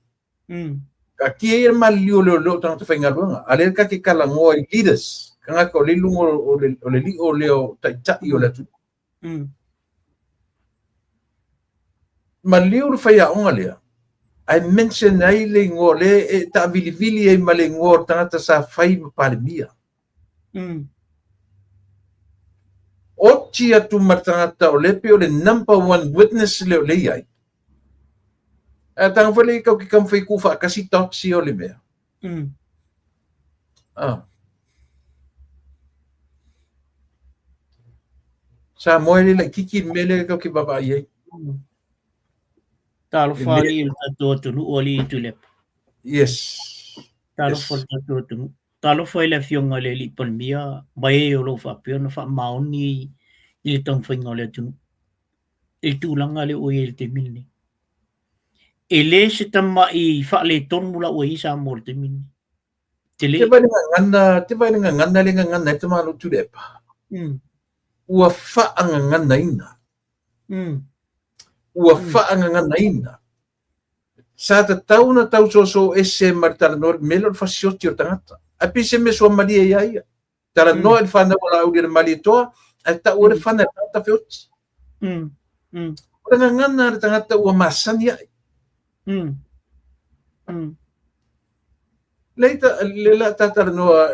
Taatia ia le maliliu o leoleo o tagata faigaluega, a o lea ta te talanoa i leaders, tagata o lea i luga o le lio lea o taitai o le atunuu. Maliu le faiaoga lea, ae mention ai le igoa o lea e taavilivili ai ma le igoa o le tagata sa fai ma Palemia. Oti atu ma le tagata o lea pei o le number one witness lea o lea e i ai. Ae taga foi lea tatou te taumafai e tuufaatasi dots ia o le mea. Ah. Samoa e le laitiiti le mea lea tatou te vaavaai ai. Talofa alii i le tatou atunuu alii Tuilaepa. Yes. Talofa i le tatou atunuu. Talofa i le Afioga i le Alii Palemia ma e o lo o faapea ona faamaoni i le taumafaiga o le atunuu i le tulaga lea ua i ai i le taimi lenei. E le se tamai faaletonu la ua i ai Samoa i le taimi lenei. Tele. Te vaai le gagana, te vaai le gagana le gagana e tama alo Tuilaepa. Ua faagaganaina. Ua faagaganaina. Sa tatau ona tausoso ese ma le talanoa i le mea lea o le fasioti o le tagata. Ae pei se mea suamalie ia ia. Talanoa i le fanau a Laaulialemalietoa, ae tau ai le fana e le tagata feoti. O le gagana a le tagata ua masani ai. Le le la talanoa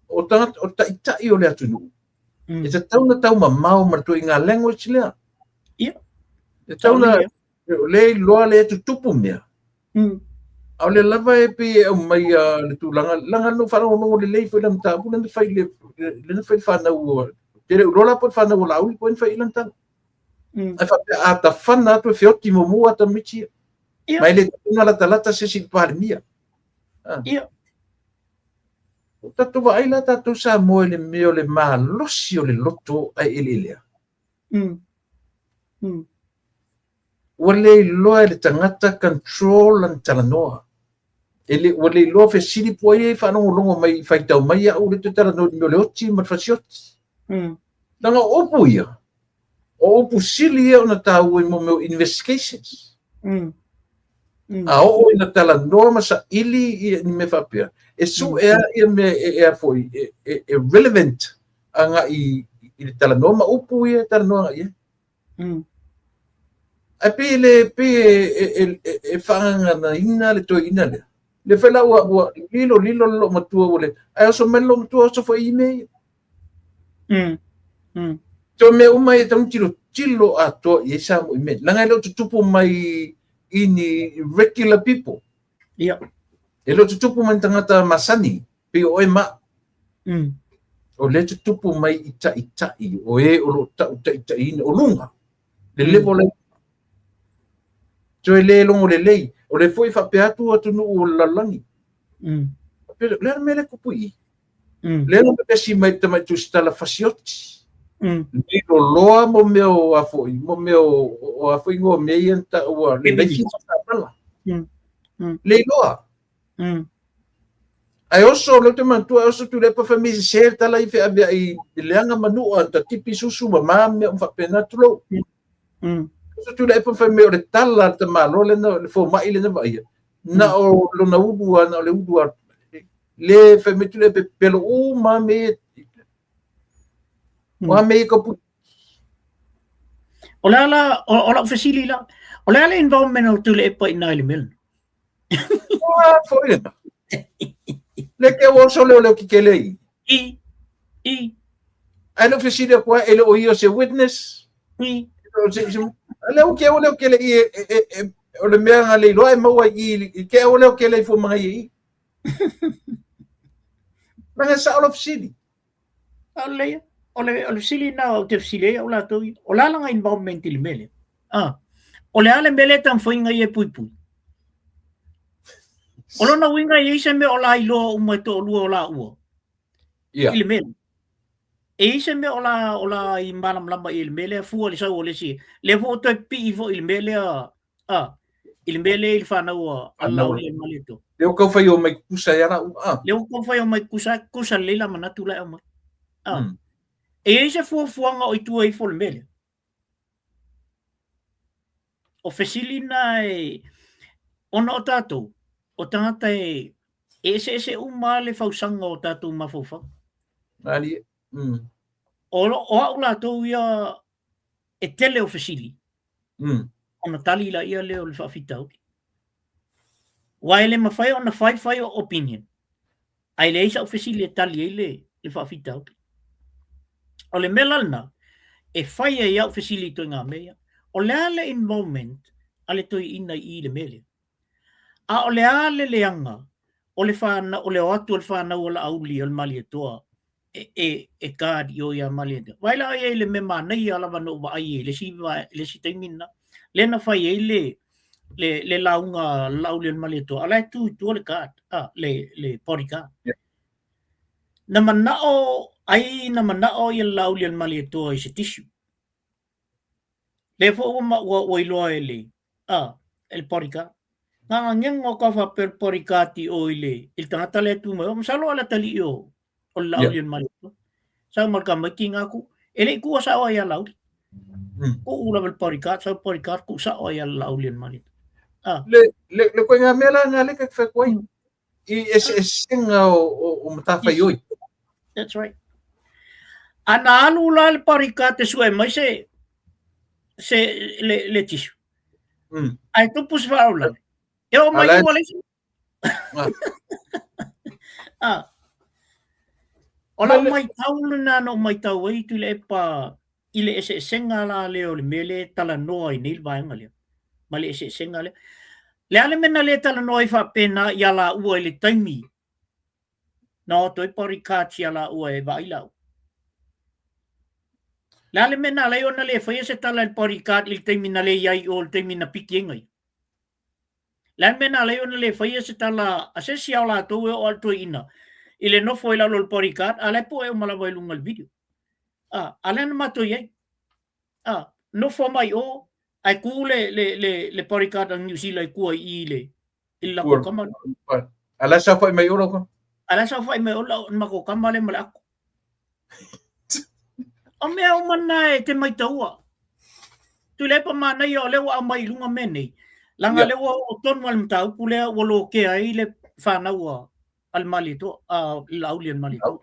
o tagata o taitai o le atunuu. E tatau ona taumamao ma le ituaiga language lea. Ia. E tatau ona le iloa le tutupu mea. A o lea lava e pei e aumaia le tulaga, leaga na ou faalogologo lelei foi i le mataupu lea na fai i le lea na fai i le fanau ou te le o iloa la po o le fanau a Laauli po o ai na fai i lana tala. Ae faapea a tafana atu e feoti muamua ata tamaiti ia. Ma e le tatau ona latalata se isi i le Palemia. Ia. Ua tatou vaai la tatou Samoa i le mea o le malosi o le loto ae eleelea. Ua le iloa e le tagata control lana talanoa. E le, ua le iloa fesili po o ai e faalogologo mai, faitau mai au lea ou te talanoa i le mea o le oti ma le fasioti. Leaga o upu ia, o upu sili ia ona taua i mea o investigations. A oo ina talanoa ma saili ia ni mea faapea, e sue lava ia mea e a foi, e relevant agai i le talanoa ma upu ia e talanoa agai i ai. Ae pei e le, pei e faagaganaina le toeaina lea. Lea foi la ua lilo lilo le loomatua ua le, ae oso mai le loomatua oso foi i mea ia. Toe mea uma ia e tatau ona tilotilo atoa i ai Samoa i mea. Leaga e le o tutupu mai i ni regular people. E le o tutupu mai ni tagata masani, pei o oe ma au. O lea e tutupu mai i taitai, o e o lo o tau taitaiina, o luga, le level lea. Toe le logo lelei. O lea foi e faapea atu atunuu o le lalolagi. O le a le mea lea e tupu i i? Lea na pepesi mai le tamai tusitala fasioti. Liloloa mo mea o a foi, mo mea o a foi igoa o mea ia na taua, le naifi ma sapala. Leiloa. Ae oso, lea ou te manatua, ae oso Tuilaepa fai mai sese le tala i feaveai i leaga ma nuu a tatipi susu ma ma mea uma faapena, tulou. Oso Tuilaepa fai mai o le tala a le tamaloa lea na, le fomai lea na vaaia, na o lona ulu lava, na o le ulu lava. Le fai mai Tuilaepa e pepelo uma lava mea ia. O a mea ia ka O le a la, o lau fesili la, o le a le involvement o Tuilaepa i ina i le mea lena? Ah, foi lena. Le ke o oso leo leo kikele i. I, i. Ae le o fesili atu ai, e le o ia o se witness. I. O se, se, le o ke o leo kele i, e, e, e, o le mea nga le iloa e maua i, i ke o leo kele i fua mangai i. Langa sa o lo fesili. A le ia, o le, o le fesili lena ou te fesili ai au latou ia. O le a lana involvement i le mea lea? Ah, o le a le mea lea e taumafaiga ia e puipui? O lona uiga e i ai se mea o la iloa uma e toalua o laua i le mea lea. E i ai se mea o la, o la i malamalama i le mea lea fua i le sau o le isi. Lea foi ua toe pipii foi i le mea lea, ah, i le mea lea i le fanau a Laauli ma Malietoa. Lea ua tau fai o mai kusa ia lau. Ah. Lea ua tau fai o mai kusa, kusa lelei la manatu la e aumai. Ah. E i ai se fuafuaga o i tua ifo o le mea lea? O fesili na e, ona o tatou, o tagata e, e eseese uma le fausaga o tatou mafaufau. Malie. O, o au latou ia e tele o fesili. Ona tali laia lea o le faafitauli. Aua e le mafai ona fai fai o opinion, ae leai sau fesili e tali ai le, le faafitauli. O le mea la lena, e fai ai au fesili i ituaiga mea ia. O le a le involvement a le toeaina i i le mea lea? A o le a le leaga o le whānau, o le o atu o le whānau o Laauli o le Malietoa e, e, e guard i o ia Malietoa. Vaai la i ai le mea manaia lava na ou vaai ai i le isi, le isi taimi lena. Lea na fai ai le, le, le lauga a Laauli o le Malietoa, a o la e tu i tua le guard, ah, le, le bodyguard. Na manao, ai na manao ia Laauli o le Malietoa i se tissue. Lea foi ua, ua, ua iloa e le, a, e le bodyguard. Gagagega o ka faapea le bodyguard i o i le, i le tagata lea e tu mai. O, masalo o le atalii o, o le Laauli o le Malietoa. Sau ma le tamaiti nga ku. E le i kuua sao ai ia Laauli. Kuu lava le bodyguard, sau le bodyguard, kuu sao ai ia Laauli o le Malietoa. Ah. Le, le, le koe ngā mea la ngā leka ki whai koe. I eseesega o, o, o matawhaioi. That's right. A na alu la le bodyguard e sue mai se, se le, le tissue. Ae tupu se faalavelave. E oo mai ua leai. Ah. O lau maitau lena na ou maitau ai Tuilaepa i le eseesega la lea o le mea lea e talanoa ai nei le vaega lea ma le eseesega lea. Le a le mea na le talanoa ai faapena ia laua i le taimi na o atu ai bodyguards ia laua e vaai laua? Le a le mea na ala ai ona le faia se tala i le bodyguard i le taimi na le i ai i o i le taimi na piki ai gaia? Le a le mea na ala ai ona le faia se tala a se isi o latou e oo lava i le toeaina i le nofo i lalo o le bodyguard, a o la e poe uma lava i luga o le video. A, a lea na matou i ai. A, nofo mai o, ae tu le, le, le, le bodyguard a Niu Sila i tua i i le, i le latou tama. A la e saofai mai o lau tama? A la e saofai mai o lau matou tama lea ma le ato. O mea uma na e te maitaua. Tuilaepa manaia o lea ua aumai i luga mea nei. Leaga lea ua oo tonu lava i le mataupu lea ua lokea ai le fanau a le Malietoa, a le Laauli a le Malietoa.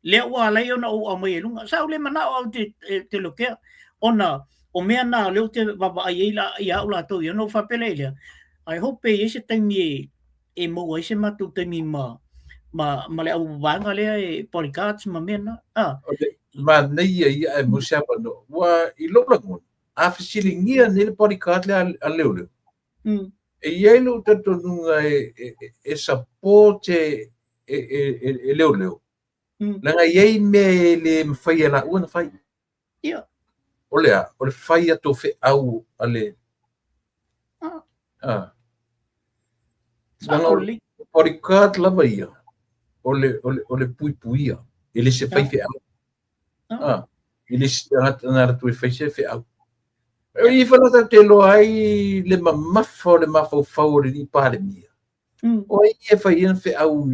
Lea ua ala ai ona ou aumaia i luga. Sa ou le manao au te lokea, ona o mea na o lea ou te vaavaai ai la ia au latou ia. Ona ou faapea lea i lea, I hope e i ai se taimi e maua ai se matou taimi ma ma ma le au vaega lea e bodyguards ma mea na. Ah. O le manaia ia ae maua se avanoa. Ua i lou lagona, a fesiligia nei le bodyguard lea a leoleo, e i ai lou talitonuga e support e leoleo, leaga e i ai mea e le mafai e laua ona fai. Ia. O le a? O le fai atu o feau a le... Ah. Leaga o le bodyguard lava ia, o le, o le, o le puipuia, e le se faifeau. Ah, e le se tagata na alu atu e fai se feau. E i ai tatou te iloa ai le mamafa o le mafaufau o le alii Palemia. O ai e fai ai feau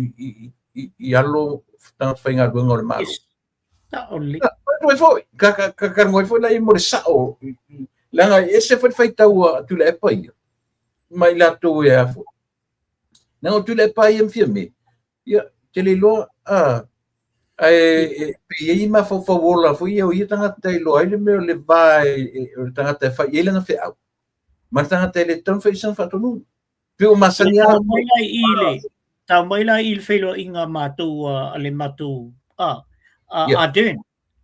i alo tagata faigaluega o le Malo. Toe foi, ka talanoa ai foi la mo le sao. Leaga e ese foi le faitau a Tuilaepa ia, ma i latou e a foi. Leaga o Tuilaepa ia ma Fiame, ia, te le iloa, a, ae pe i ai mafaufau ola foi ia o ia tagata e iloa ai le mea o le va o le tagata e fai i ai lana feau, ma le tagata e le tatau ona fai i ai sana faatonuga. Pei ua masani lava. Tau mai la i le, tau mai la i le feiloaiga a matou a le matou a a Ardern,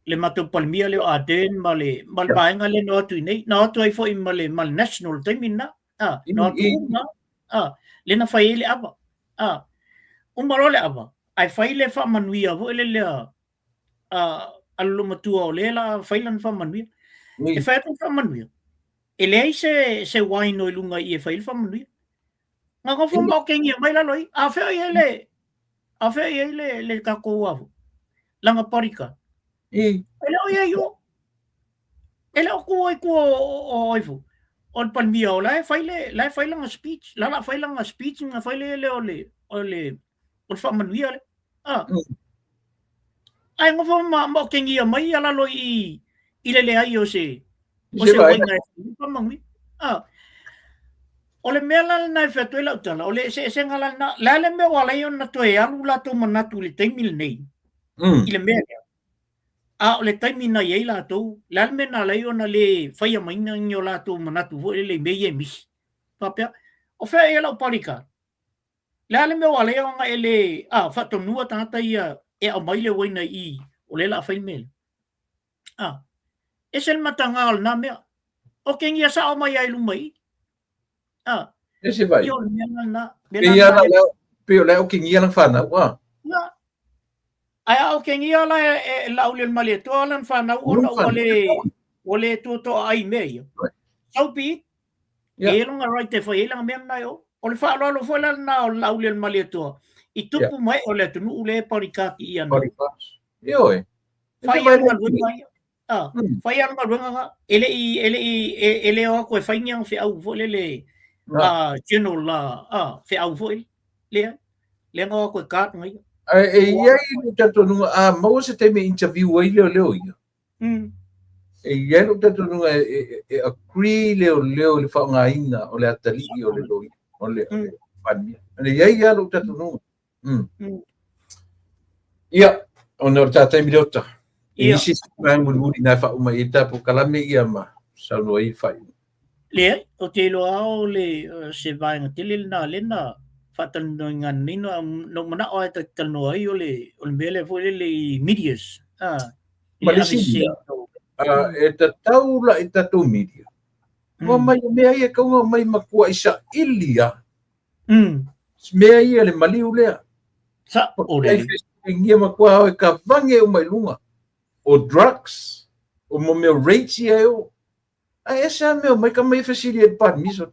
le matou Palemia lea o Ardern ma le ma le vaega lea na o atu i inei, na o atu ai foi ma le ma le National i le taimi lena, a, na o atu uma, a, lea na fai ai le ava, a, uma loa le ava, ae fai le faamanuia foi lele a a le loomatua o lea la fai lana faamanuia. E fai atu le faamanuia, e leai se, se wine o i luga i e fai le faamanuia. Na nofo ma okengia mai lalo i, a fea i ai le, a fea i ai le, le tatou afu, langa parika. E le o i ai o, e le o tu ai tua o, o, o, o le Palemia o la e fai le, la e fai lana speech, la la fai lana speech na fai le le o le, o le, o le faamanuia le. Ah. Ae nofo ma, ma okengia mai ia lalo i, i le leai o se, o se uaina e faamanuia. Ah. O le mea la lena e fai atu ai lau tala, o le eseesega la lena, le a le mea ua ala ai ona toe alu latou manatu i le taimi lenei, i le mea lea. A o le taimi na i ai latou, le a le mea na ala ai ona le faia mai ni o latou manatu foi lele i mea ia e misi. Faapea, o fea ea lau bodyguard? Le a le mea ua ala ai ona e le a, faatonua tagata ia e aumai le uaina i i, o lea o le a fai le mea lea. A, ese le mataga o lena mea. Okengia sao mai lava i luma i i. A, Ese vai. Ia o le mea lena. Pei la pei o le okengia lana fanau, a. Na. Ae a okengia la e Laauli o le Malietoa lana fanau ona ua le ua le tuatoa ai i mea ia. So be it. E i ai lona right e fai ai lana mea lena e o. O le faaaloalo foi la lena o le Laauli o le Malietoa i tupu ma ee o le atunuu lea e bodyguard i ia nei. Ioe. Fai ai le galuega ia. Ah, fai lava le galuega na. E le i, e le i, e le o atu e fai ni ana feau foi lele, a general, a, feau foi lea. Lea na o atu e guard na ia. Ae e i ai lou talitonuga, a maua se taimi e interview ai leoleo ia, e i ai lou talitonuga e agree leoleo i le faaaogaina o le atalii o le loia, o le Palemia. E i ai lava lou talitonuga. Ia, ona o le tā taimi Leota. I nisi vaega mulimuli na e faauma i ai le tā polokalame ia ma saunoa ai le faaiuga. Leai, ou te iloa lava o le se vaega tele lena lea na faatalanoaina nei, na ou manao lava e ta te talanoa ai o le o le mea lea foi lele i medias, a, i le ave E tatau la i tatou media, ua mai o mea ia e tatau ona omai matuai saili lava. Mea ia le maliu lea. Sa'o lelei. Fesiligia matua o e kavage uma i luga. O drugs, o mo mea rates ia e o. Ae ese lava mea omai tama ia fesili ai i le Palemia.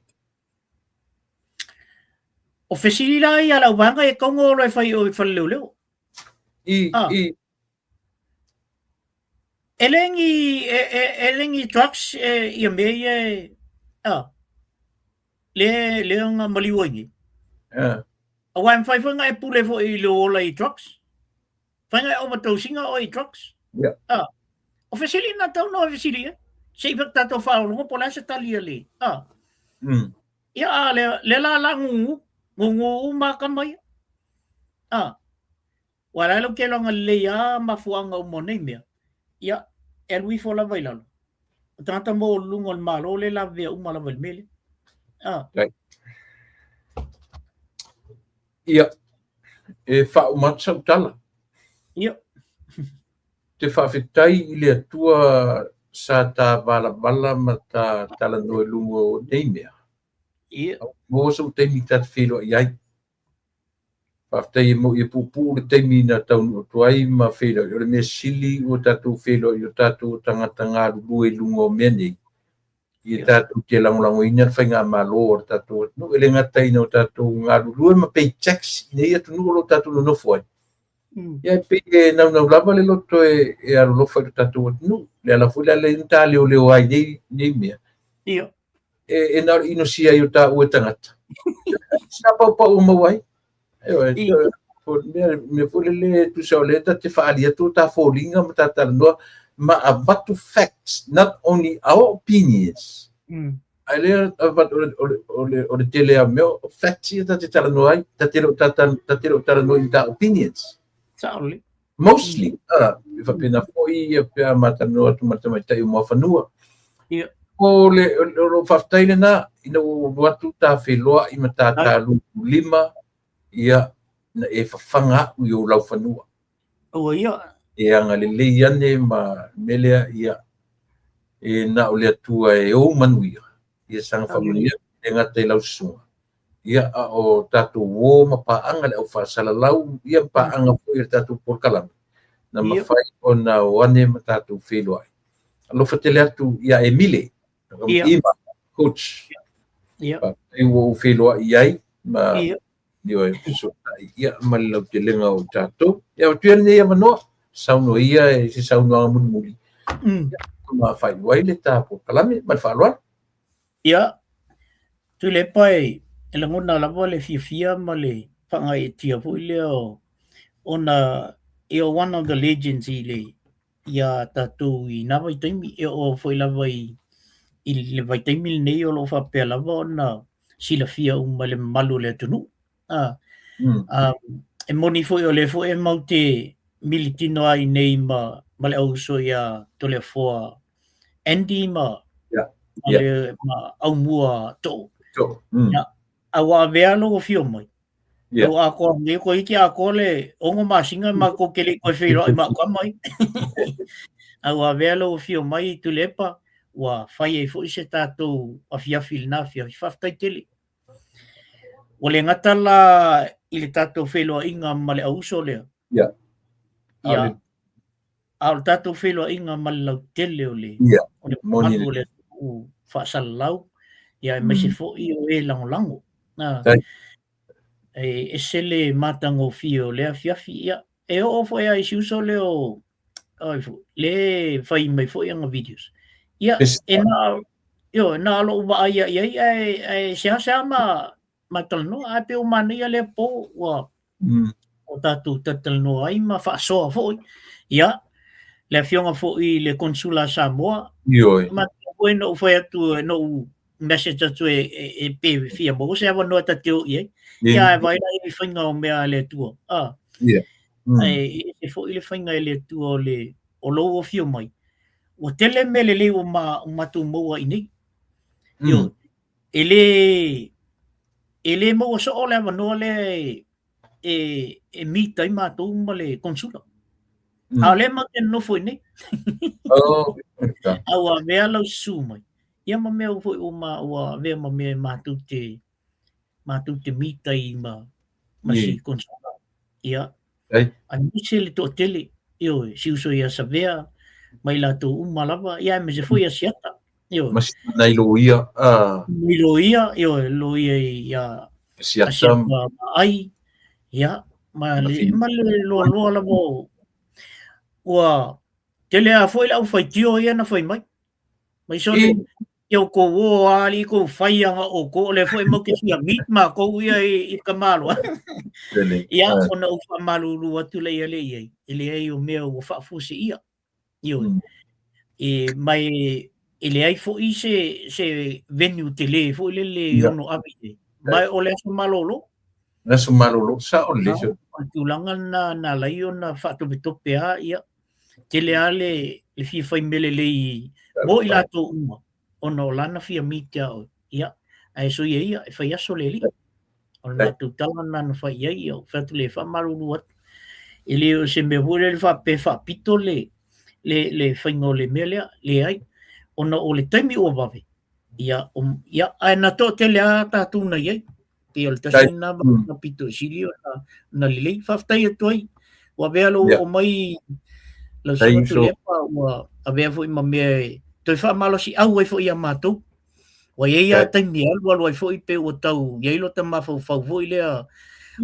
O fesili la ia a le auvaega e tatau ona o loa e fai i o i fale leoleo. I, i. E le ni, e, e, e le ni drugs e, ia mea ia e, a, le, le ona maliu ai nei. Aua e mafai foi ona e pule foi i lou ola i drugs. Mafai ona e overdose ina oe i drugs. Ah. O fesili na tau no e fesili e. Se i tatou faalogologo po o le a se tali a le. Ah. Ia a le le la la ngungu, ngungu uma kama ia. Ah. Ua la lau ke loanga lelei a mafuaaga uma o nei mea. Ia, e alu ifo lava i lalo. O tagata maualuluga o le Malo le lavevea uma lava i le mea lea. Ah. Right. Ia, e faauma atu sau tala. Ia. Te faafetai i le Atua sa ta valavala ma ta talanoa i luga o nei mea. Ia. Maua sou taimi ta te feiloai ai. Faafetai e moʻi e puupuu le taimi na taunuu atu ai ma feiloai. O le mea sili ua tatou feiloai o tatou o tagata galulue i luga o mea nei. Ia tatou te lagolagoina le faigamalo a le tatou atunuu. E le gata ina o tatou galulue ma pay tax i nei atunuu o lo o tatou nonofo ai. Ia e pei e naunau lava le loto e alolofa i lo tatou atunuu. Le ala foi lea lea na ta leoleo ai nei, nei mea. Ia. E na o le inosia ai o tāua e tagata. Sa paupau o maua ai. Mea, mea foi lele e tusa o lea ta te faaali atu o ta foliga ma ta talanoa ma avatu facts, not only our opinions. Ae lea avatu o le tele a mea o facts ia ta te talanoa ai, ta te le o ta, ta te le o talanoa i ta opinions. Sa'o lelei. Mostly, e faapena foi ia pe a ma talanoa atu ma le tamaitai o Muafanua. Ia. O le, o lou faafetai lena, ina ua alu atu ta feiloai ma ta talulima, ia, na e fafaga a'u i ou laufanua. Ua ia. E agalelei ane ma le mea lea, ia, e na o le Atua e ou manuia, ia saga faamanuia, e le gata i lau susuga, ia, a o tatou uo ma paaga le au faasalalau, ia, ma paaga foi o le tatou polokalame, na mafai ona o ane ma tatou feiloai. Alofa tele atu ia Emile, Ima, coach. Faafetai ua ou feiloai i ai ma ioe, fesootai ia ma le lautelega o tatou. Ia, avatu ia lenei avanoa, saunoa ia i se saunoaga mulimuli. Ia, ma faaiu ai le ta polokalame ma le faaaloalo. Ia, Tuilaepa e lagona lava le fiafia ma le faagaeetia foi lea ona you're one of the legends i le iā tatou i nā vaitaimi, e oo foi lava i i le vaitaimi lenei o lo o faapea lava ona silafia uma e le mamalu o le atunuu. A, e moni foi o lea foi e mau te militino ai nei ma, ma le auuso iā Toleafoa Andy ma, ma le ma Aumua Too. Too. Ia, a ua avea lou afio mai. Ua atoa nei, toeitiiti atoa le 6 masina matou te le i toe feiloai ma au tama ia. A ua avea lou afio mai i Tuilaepa, ua fai ai foi se tatou afiafi i lena afiafi. Faafetai tele. Ua le gata la i le tatou feiloaiga ma le auuso lea. Ia. A o le tatou feiloaiga ma le lautele o le, o le mamalu o le atunuu faasalalau, ia aemaise foi o e lagolago. E ese le matagofie o lea afiafi. Ia, e oo foi lava i si uso lea o, ai foi, le fai mai foi ana videos. Ia, e na, ioe, na o lou vaai i ai, ae seasea ma, ma talanoa, ae pei ua manaia lea po ua ua tatou talatalanoa ai ma faasoa foi. Ia, le afioga foi i le Konsula a Samoa, Ioe. Matua foi na ou fai atu, na ou message atu e pe fia maua se avanoa ta te o i ai. Ia, ae vaai la i faiga o mea a le Atua. Ah. Ia. Ae ese foi le faiga e le Atua o le o lou afio mai. Ua tele mea lelei ua ma, ua matou maua i nei. Ioe. E le e le maua soo le avanoa lea e e e meet ai matou ma le konsula. A o lea matou te nonofo i inei. Oh, A ua avea lau susu mai, ia ma mea foi ua ma ua avea ma mea e matou te matou te meet ai ma ma si konsula. Ia, aemaise le toatele, ioe, si uso ia Savea ma i latou uma lava, ia aemaise foi ia Siata, ioe. Ma si nai loia, ah. Nai loia, ioe, loia ia Siata. Siata Vaai, ia, ma le, ma le loaloa lava o, ua tele lava foi le aufaitio ia na fai mai. Mai sole, ia outou o lava alii kou fai aga outou, o lea foi matou te fia meet matou ia i le tamaloa. Ia, ona ou faamalulu atu lea lea i ai, e leai o mea ua faafuaseia. Ioe. E, ma e, e leai foi se, se venue tele foi lele e ono ave i ai. Ma o le aso malolo. Le aso malolo, sao lelei. O le tulaga lena na ala ai ona faatopetope lava, ia, tele lava le, le fia fai mea lelei mo i latou uma, ona o lana fia meet ia oe. Ia, ae soia ia, e fai aso le alii. O le matou tala lena na fai i ai, ia, ou fai atu lea, e faamalulu atu. E le o se mea foi lele faapea e faapito le, le, le faiga o le mea lea, leai. Ona o le taimi ua vave, ia, ia, ae na toatele lava tatou na i ai. Pei o le tasi lena vaega pito i sili ona ona lelei. Faafetai atu ai, ua avea lou oo mai lau susuga Tuilaepa, ua avea foi ma mea e toe faamalosiau ai foi ia matou. Ua i ai lava taimi e alualu ai foi pe ua tau i ai lota mafaufau foi lea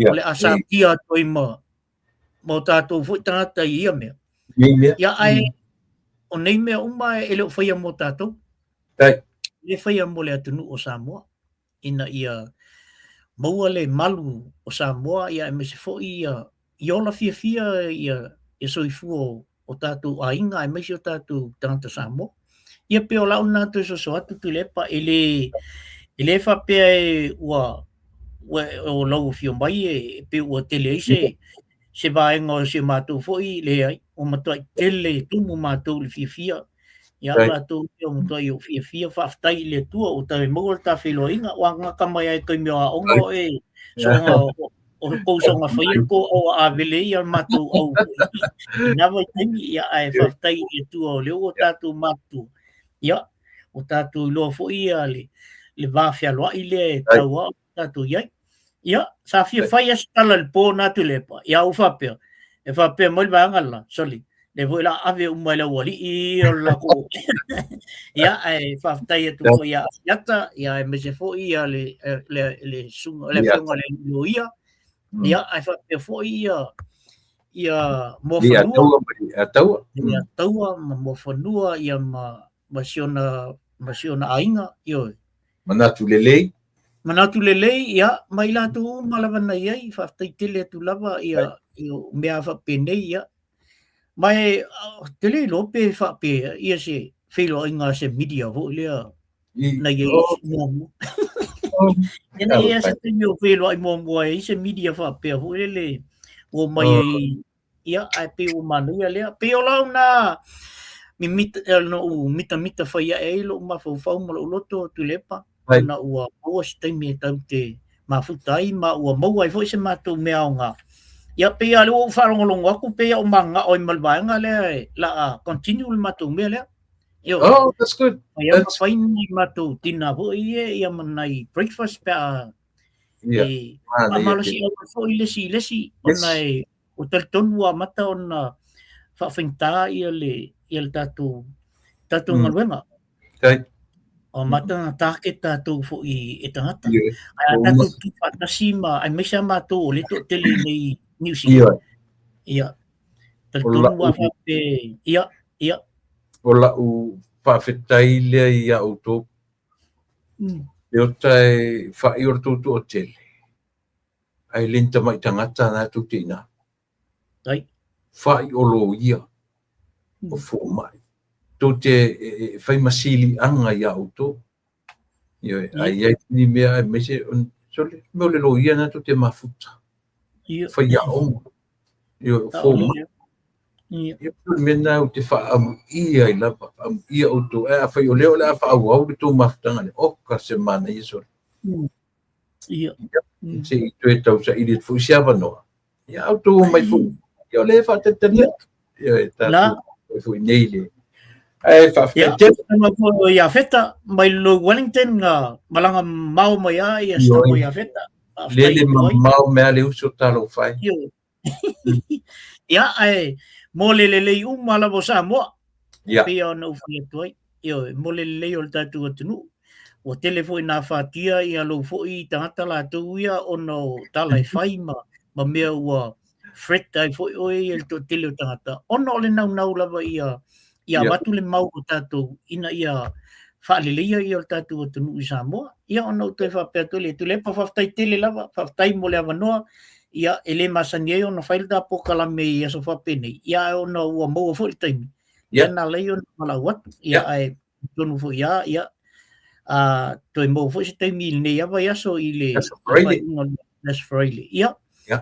o le a satia atu ai ma ma o tatou foi tagata i ia mea. Ia, ae o nei mea uma e le o faia mo tatou. E le faia mo le atunuu o Samoa. ina ia maua le malu o Samoa, ia aemaise foi ia ia ola fiafia ia ia soifua o tatou aiga aemaise o tatou tagata Samoa. Ia pei o lau lena toe soso atu Tuilaepa, e le e le faapea e ua ua o lau afio mai e pei ua tele ai se se vaega o si o matou foi, leai, ua matuai tele tumu matou i le fiafia. Ia au latou ia ua matuai ou fiafia, faafetai i le Atua ua toe maua le ta feiloaiga, ua gata mai lava i taimi o aoga o e soona o kou soona faia le kou au avele ia matou au i na vaitaimi, ia ae faafetai i le Atua o lea ua tatou matutua, ia ua tatou iloa foi ia le le va fealoai lea e tatau lava tatou i ai. Ia, sa fia fai lava se tala i le po na Tuilaepa, ia ou faapea, e faapea mai le vaega le la, sole, lea foi o le a ave uma e le aualii ia o le latou. Ia, ae faafetai atu foi ia Asiata, ia aemaise foi ia le, le, le susuga, le afioga i le loia, ia, ae faapea foi ia, ia Muafanua, ia Taua ma Muafanua, ia ma, ma si ona, ma si ona aiga, ioe. Manatu lelei. Manatu lelei, ia, ma i latou uma lava na i ai, faafetai tele atu lava, ia, ia mea faapenei, ia. Ma e, te le iloa pe faapea, ia se feiloaiga a se media foi lea, na i ai muamua. Ia na i ai se taimi o feiloai muamua ai se media faapea foi lele, ua omai ai Ia, ae pei ua manaia lea. Pei o lau na mimita, noʻu mitamita fai aʻe ai loʻu mafaufau ma loʻu loto, Tuilaepa, ona ua maua se taimi e tatou te mafuta ai ma ua maua ai foi se matou mea aoga. Ia, pei lava o lea ua ou faalogologo atu, pei lava ua mananao ai ma le vaega lea o le a continue le matou mea lea. Ioe. Oh, that's good. Fai lava ma fai ni matou dinner foi ia, ia ma nai breakfast pe a e faamalosiau ai foi le isi i le isi, ona e ua talitonu ua amata ona faafaigata ia le ia le tatou tatou galuega. Ua amata ona target tatou foi e tagata. Ae a tatou tutufaatasi ma aemaise lava matou o lea e toatele i inei i Niu Sila. Ia, talitonu ua faapea, ia, ia. O lau faafetai lea ia outou. Leota e faaiu o le tou toatele, ae le ni tamai tagata na tou te i ina. Ai. Faaiu o loia, o fomai. Tou te e fai ma siliaga ia outou. Ioe, a i ai ni mea aemaise, sole, mea o le loia na tou te mafuta. Ia. Faiaoga, ioe, o fomai. Ia. Ia, o le mea lena ou te faaamuia ai lava, faamuia outou. Ae afai o lea o le a faaauau le tou mafutaga lea, oka se manaia sole. Ia. Ia, se i toe tausaili atu foi se avanoa. Ia, a outou omai foi. Ia, o lea e faatalitali atu. Ia, e La. tatou foi nei le. Ae faafetai Ia, tele. tama foi o Iafeta mai lo Wellington nga malaga mamao mai a ia si tama o Iafeta. Faafetai Lele atu ai. mamao mea le uso talofa e. Io. Ia, ae mo le lelei uma lava o Samoa. Ia. Pei ona ou fai atu ai. Ioe, mo le lelei o le tatou atunuu. Ua tele foi ina afatia ia lou foi tagata latou ia ona o tala e fai ma, ma mea ua threat ai foi oe ia le toatele o tagata ona o le naunau lava ia ia avatu le mau o tatou ina ia faaleleia ia o le tatou atunuu i Samoa. Ia ona ou toe faapea atu lea, Tuilaepa, faafetai tele lava, faafetai mo le avanoa. Ia, e le masani ai ona fai le ta polokalame i aso faapenei, ia ae ona ua maua foi le taimi, lea na ala ai ona valaau atu. Ia, ae tonu foi lava, ia, a toe maua foi se taimi i lenei lava vaiaso i le Aso Faraile. faaiuga o le Aso Faraile. Ia,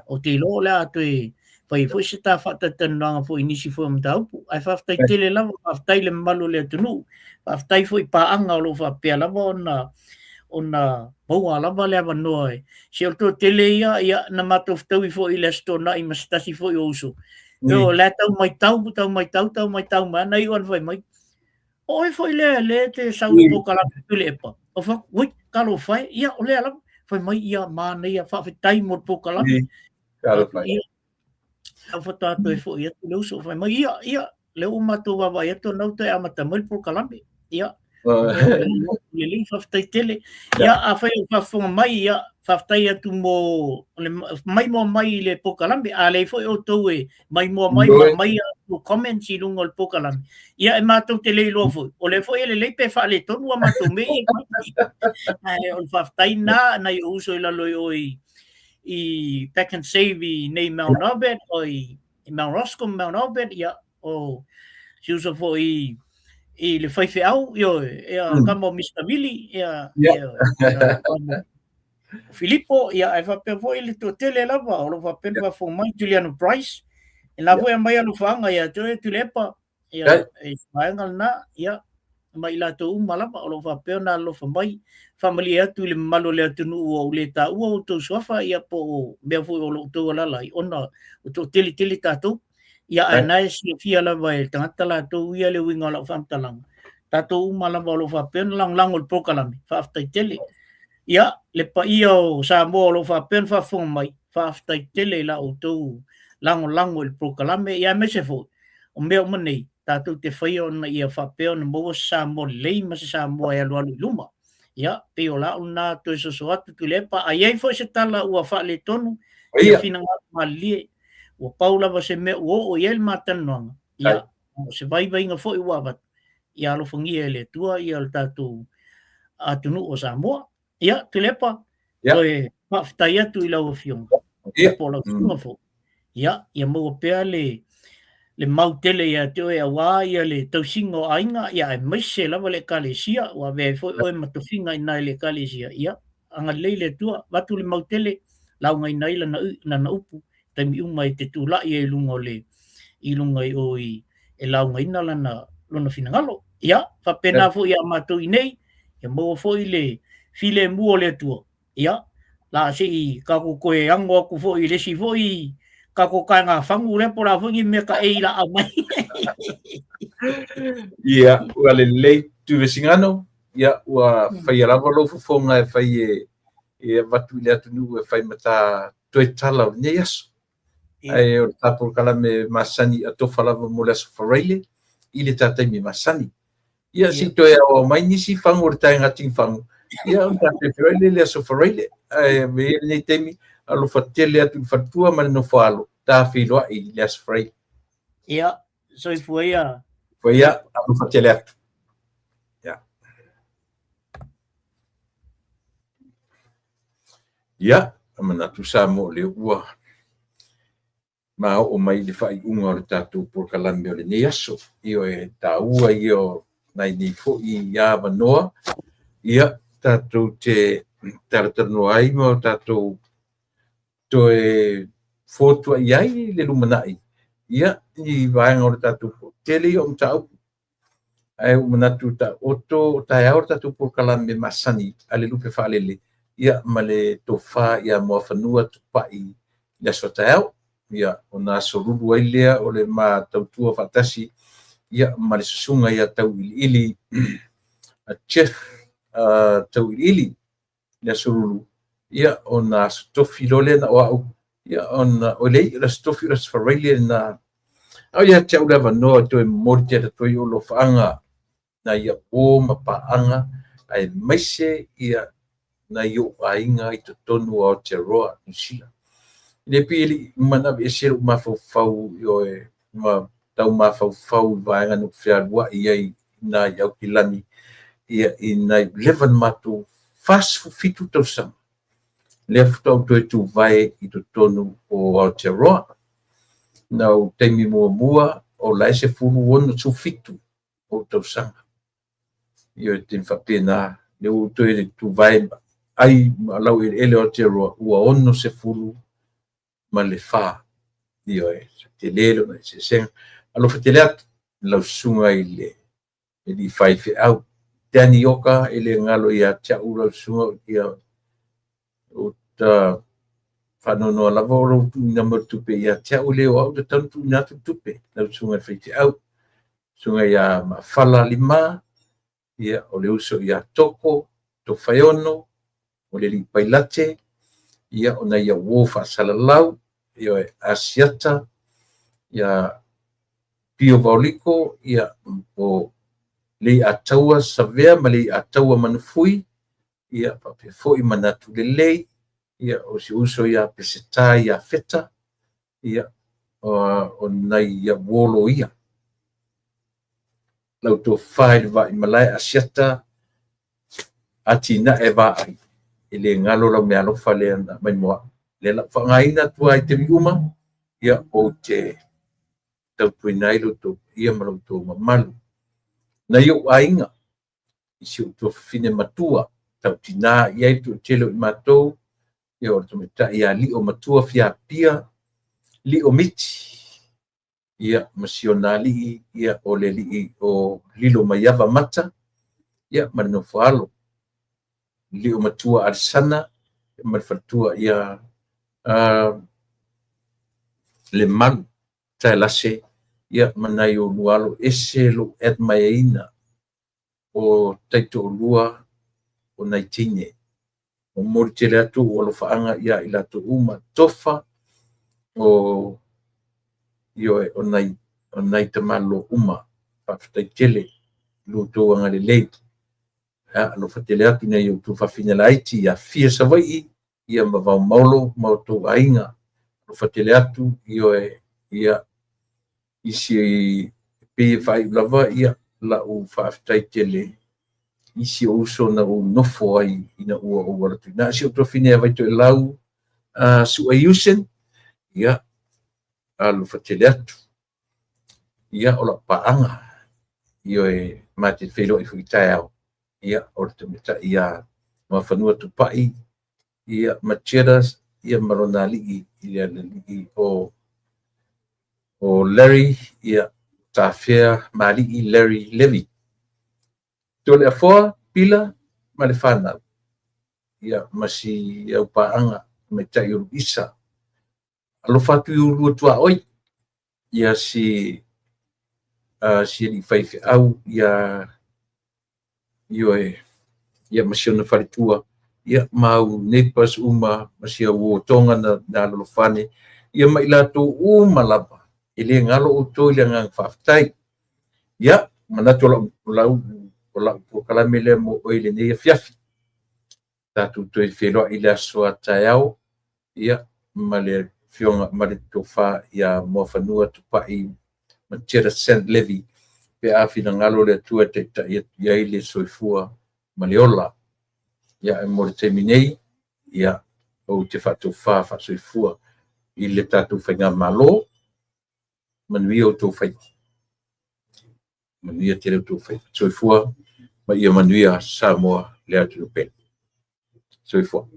ou te iloa o le a toe fai foi se ta faatalatalanoaga foi i nisi foi o mataupu. Ae faafetai tele lava, faafetai i le mamalu o le atunuu, faafetai foi i paaga o lo o faapea lava ona ona maua lava le avanoa e se o le toatele ia, ia na matou fetaui foi i le Aso Toonai ma se tasi foi o uso. O la e tau matau, tau matau, tau matau mai, na iu lava ina fai mai, o oe foi lea lea e te sau i le polokalame Tuilaepa. Ou fai atu, oi, talofa e, ia o lea lava. Fai mai, ia manaia, faafetai mo le polokalame. Talofa e. Ia, Lau faatoa toe foi atu le uso, fai mai, ia, ia, lea ua matou vaavaai atu o lena ua toe amata mai le polokalame. Ia, lelei, faafetai tele. Ia, afai o faafofoga mai, ia, faafetai atu mo le maimoa mai i le polokalame. A leai foi outou e maimoa mai ma aumai a outou comments i luga o le polokalame, ia, e matou te le iloa foi, o lea foi e lelei pe faaletonu a matou mea ia e fai. Ae o le faafetai lena nai ou uso i lalo i o i i Pak'nSave i nei Mount Albert o i Mount Roskill, Mount Albert, ia, o si uso foi i, i le faifeau, ioe, ia, tama o Mr. Vili, ia, ia, ia, Filipo, ia, ae faapea foi le toatele lava, o lo o faapea ona faafofoga mai, Juliano Price, e la foi e aumai alofaaga ia te oe Tuilaepa, ia, e se vaega lena, ia, ma i latou uma lava o lo o faapea ona alolofa mai, faamalie atu i le mamalu o le atunuu ua ou le taua outou suafa, ia, po o mea foi o lo o outou alaala ai, ona ua toatele tele tatou, ia, ae na e silafia lava e le tagata latou ia le uiga o lau faamatalaga, tatou uma lava o lo o faapea ona lagolago i le polokalame, faafetai tele. Ia, le paia o Samoa o lo o faapea ona faafofoga mai, faafetai tele i la outou lagolago i le polokalame, ia aemaise foi, o mea uma nei, tatou te faia ona ia faapea ona maua se Samoa lelei ma se Samoa e alualu i luma. Ia, pei o lau lena toe soso atu Tuilaepa, a i ai foi se tala ua faaletonu, ia finagalo malilie, ua pau lava se mea ua oo i ai le ma talanoaga, ia, o se vaivaiga foi ua avatu, ia alofagia e le Atua ia le tatou atunuu o Samoa. Ia, Tuilaepa, toe faafetai atu i lau Afioga, po o lau susuga foi. Ia, ia maua pea le le mau tele ia te oe aua ia le tausiga o aiga, ia aemaise lava le Ekalesia, ua avea ai foi oe ma tofiga i ina i le Ekalesia. Ia, agalelei le Atua, avatu le mau tele, laugaina ai lana, lana upu, taimi uma e te tulai ai i luga o le, i luga i o i, e laugaina lana, lona finagalo. Ia, faapena foi ia matou i nei, ia maua foi le filemu o le Atua, Ia, la se i tatou toe ago atu foi i le isi foi tatou taega fagu lea po o le a foi ni mea taei la aumai. Ia, ua lelei Tuivesingano, ia ua faia lava lou fofoga e fai e e avatu i le atunuu e fai ma ta toe tala o lenei aso. Ae o le ta polokalame masani atofa lava mo le aso Faraile i le ta taimi masani. Ia, se i toe aoao mai nisi fagu o le taega tigifagu, ia ona ta toe feiloai lea i le aso Faraile. Ae avea ia lenei taimi, alofa tele atu i le faletua ma le nofo-a-alo, ta feiloai i le aso Faraile. Ia, soifua ia. Soifua ia, alofa tele atu. Ia. Ia, manatu Samoa o lea ua ma oo mai i le faaiuga o le tatou polokalame o lenei aso. Ioe, e taua ia o nai nei foi avanoa, ia, tatou te talatalanoa ai ma o tatou toe fotuai ai le lumanai Ia, ni vaega o le tatou tele ia o mataupu. Ae ua manatu taoto o taeao le tatou polokalame masani a le Lupe Faalele, ia ma le tofa ia Muafanua Tupai i le aso taeao. Ia, ona aso Lulu ai lea o le ma tautua faatasi, ia ma le susuga ia Tauiliili, a Jeff Tauiliili le aso Lulu, ia ona aso Tofi loa lea na o au, ia ona o le aso Tofi o le aso Faraile na au ia te au le avanoa e toe momoli tele atu ai o alofaaga nai au uo ma paaga aemaise ia nai ou aiga i totonu o Aotearoa Niu Sila. Le pei e le i uma ona aveese lou mafaufau i oe ma tau mafaufau i vaega na ou fealuai ai i Aukilani, ia i nai leva na matou 47 tausaga lea faatoa ou toe tuvae i totonu o Aotearoa. Na ou taimi muamua o la e 16, 17 ou tausaga. Ia taimi faapena, lea ua ou toe tuvae ai ma laueleele o Aotearoa ua 64. Ioe, tele lona eseesega. Alofa tele atu i lau susuga i le alii faifeau Danny Oka, e le galo ia te au lau susuga, ia ta faanoanoa lava o lou tuuina mai o le tupe ia te au, le o au e tatau ona tuuina atu le tupe, lau susuga i le faifeau. Susuga ia Mafala Lima, ia o le uso ia Toko, Tofaeono, o le alii Pailate, ia o nai au uo faasalalau, ioe, Asiata, ia Pio Vaoliko, ia o Leiataua Savea ma Leiataua Manufui, ia faapea foi Manatu Lelei, ia o si uso ia Peseta ia Feta, ia o nai au uo loia. Lau tofa i le Vaimalae Asiata atinae vaai, e le galo lau meaalofa lea na aumai mo au. Lea o le a ou faaaogaina atu lava i taimi uma, ia ou te tautuaina ai lo outou paia ma lo outou mamalu. Nai ou aiga, i si ou tuafafine matua, tautina i ai le toatele o i matou, ia o le tamaitai ia Lio Matua Fiapia Lio Miti, ia ma si ona alii, ia o le alii o Lilomaiava Mata, ia ma le nofo a alo. Lio Matua Alesana ma le faletua ia Lemalu Taelase, ia ma nai olua alo, ese lou admire ina o taitoalua o nai teine. Momoli tele atu ou alofaaga ia i latou uma, tofa o ioe o nai tamaloa uma. Faafetai tele i lo outou agalelei. Alofa tele atu i nai ou tuafafine laiti ia Fia Savaii, ia ma Vaomaolo ma outou aiga. Alofa tele atu, ioe, ia isi pei e faaiu lava ia lau faafetai tele i si ou uso na ou nofo ai ina ua ou alu atu i ina. Si ou tuafafine ia Vaitoelau Sua Iusen, ia alofa tele atu. Ia o lau paaga, ioe, ma te feiloai foi i taeao, ia o le tamaitai ia Muafanua Tupai, ia ma Cheddar, ia ma lona alii, le alii o Larry, ia Tafea Malii Larry Levy. Toleafoa Pila ma le fanau, ia ma si au paaga tamaitai o Luisa. Alofa atu i ulua tuaoi, ia si alii faifeau ia ioe, ia ma si ona faletua, ia ma au neighbors uma, ma si au uo Toga na alolofa ane, ia ma i latou uma lava, e le galo outou i le agaga faafetai. Ia, manatu o lau polokalame lea mo oe i lenei afiafi. Tatou toe feiloai i le aso a taeao, ia ma le afioga ma le tofa ia Muafanua Tupai ma Cheddar Sant Levy, pe a finagalo le Atua e taitai atu i ai le soifua ma le ola. Ia, mo le taimi nei, ia, ou te faatofa faasoifua i le tatou faigamalo, manuia outou faiva. Manuia tele outou faiva. Soifua ma ia manuia Samoa le atunuu pele. Soifua.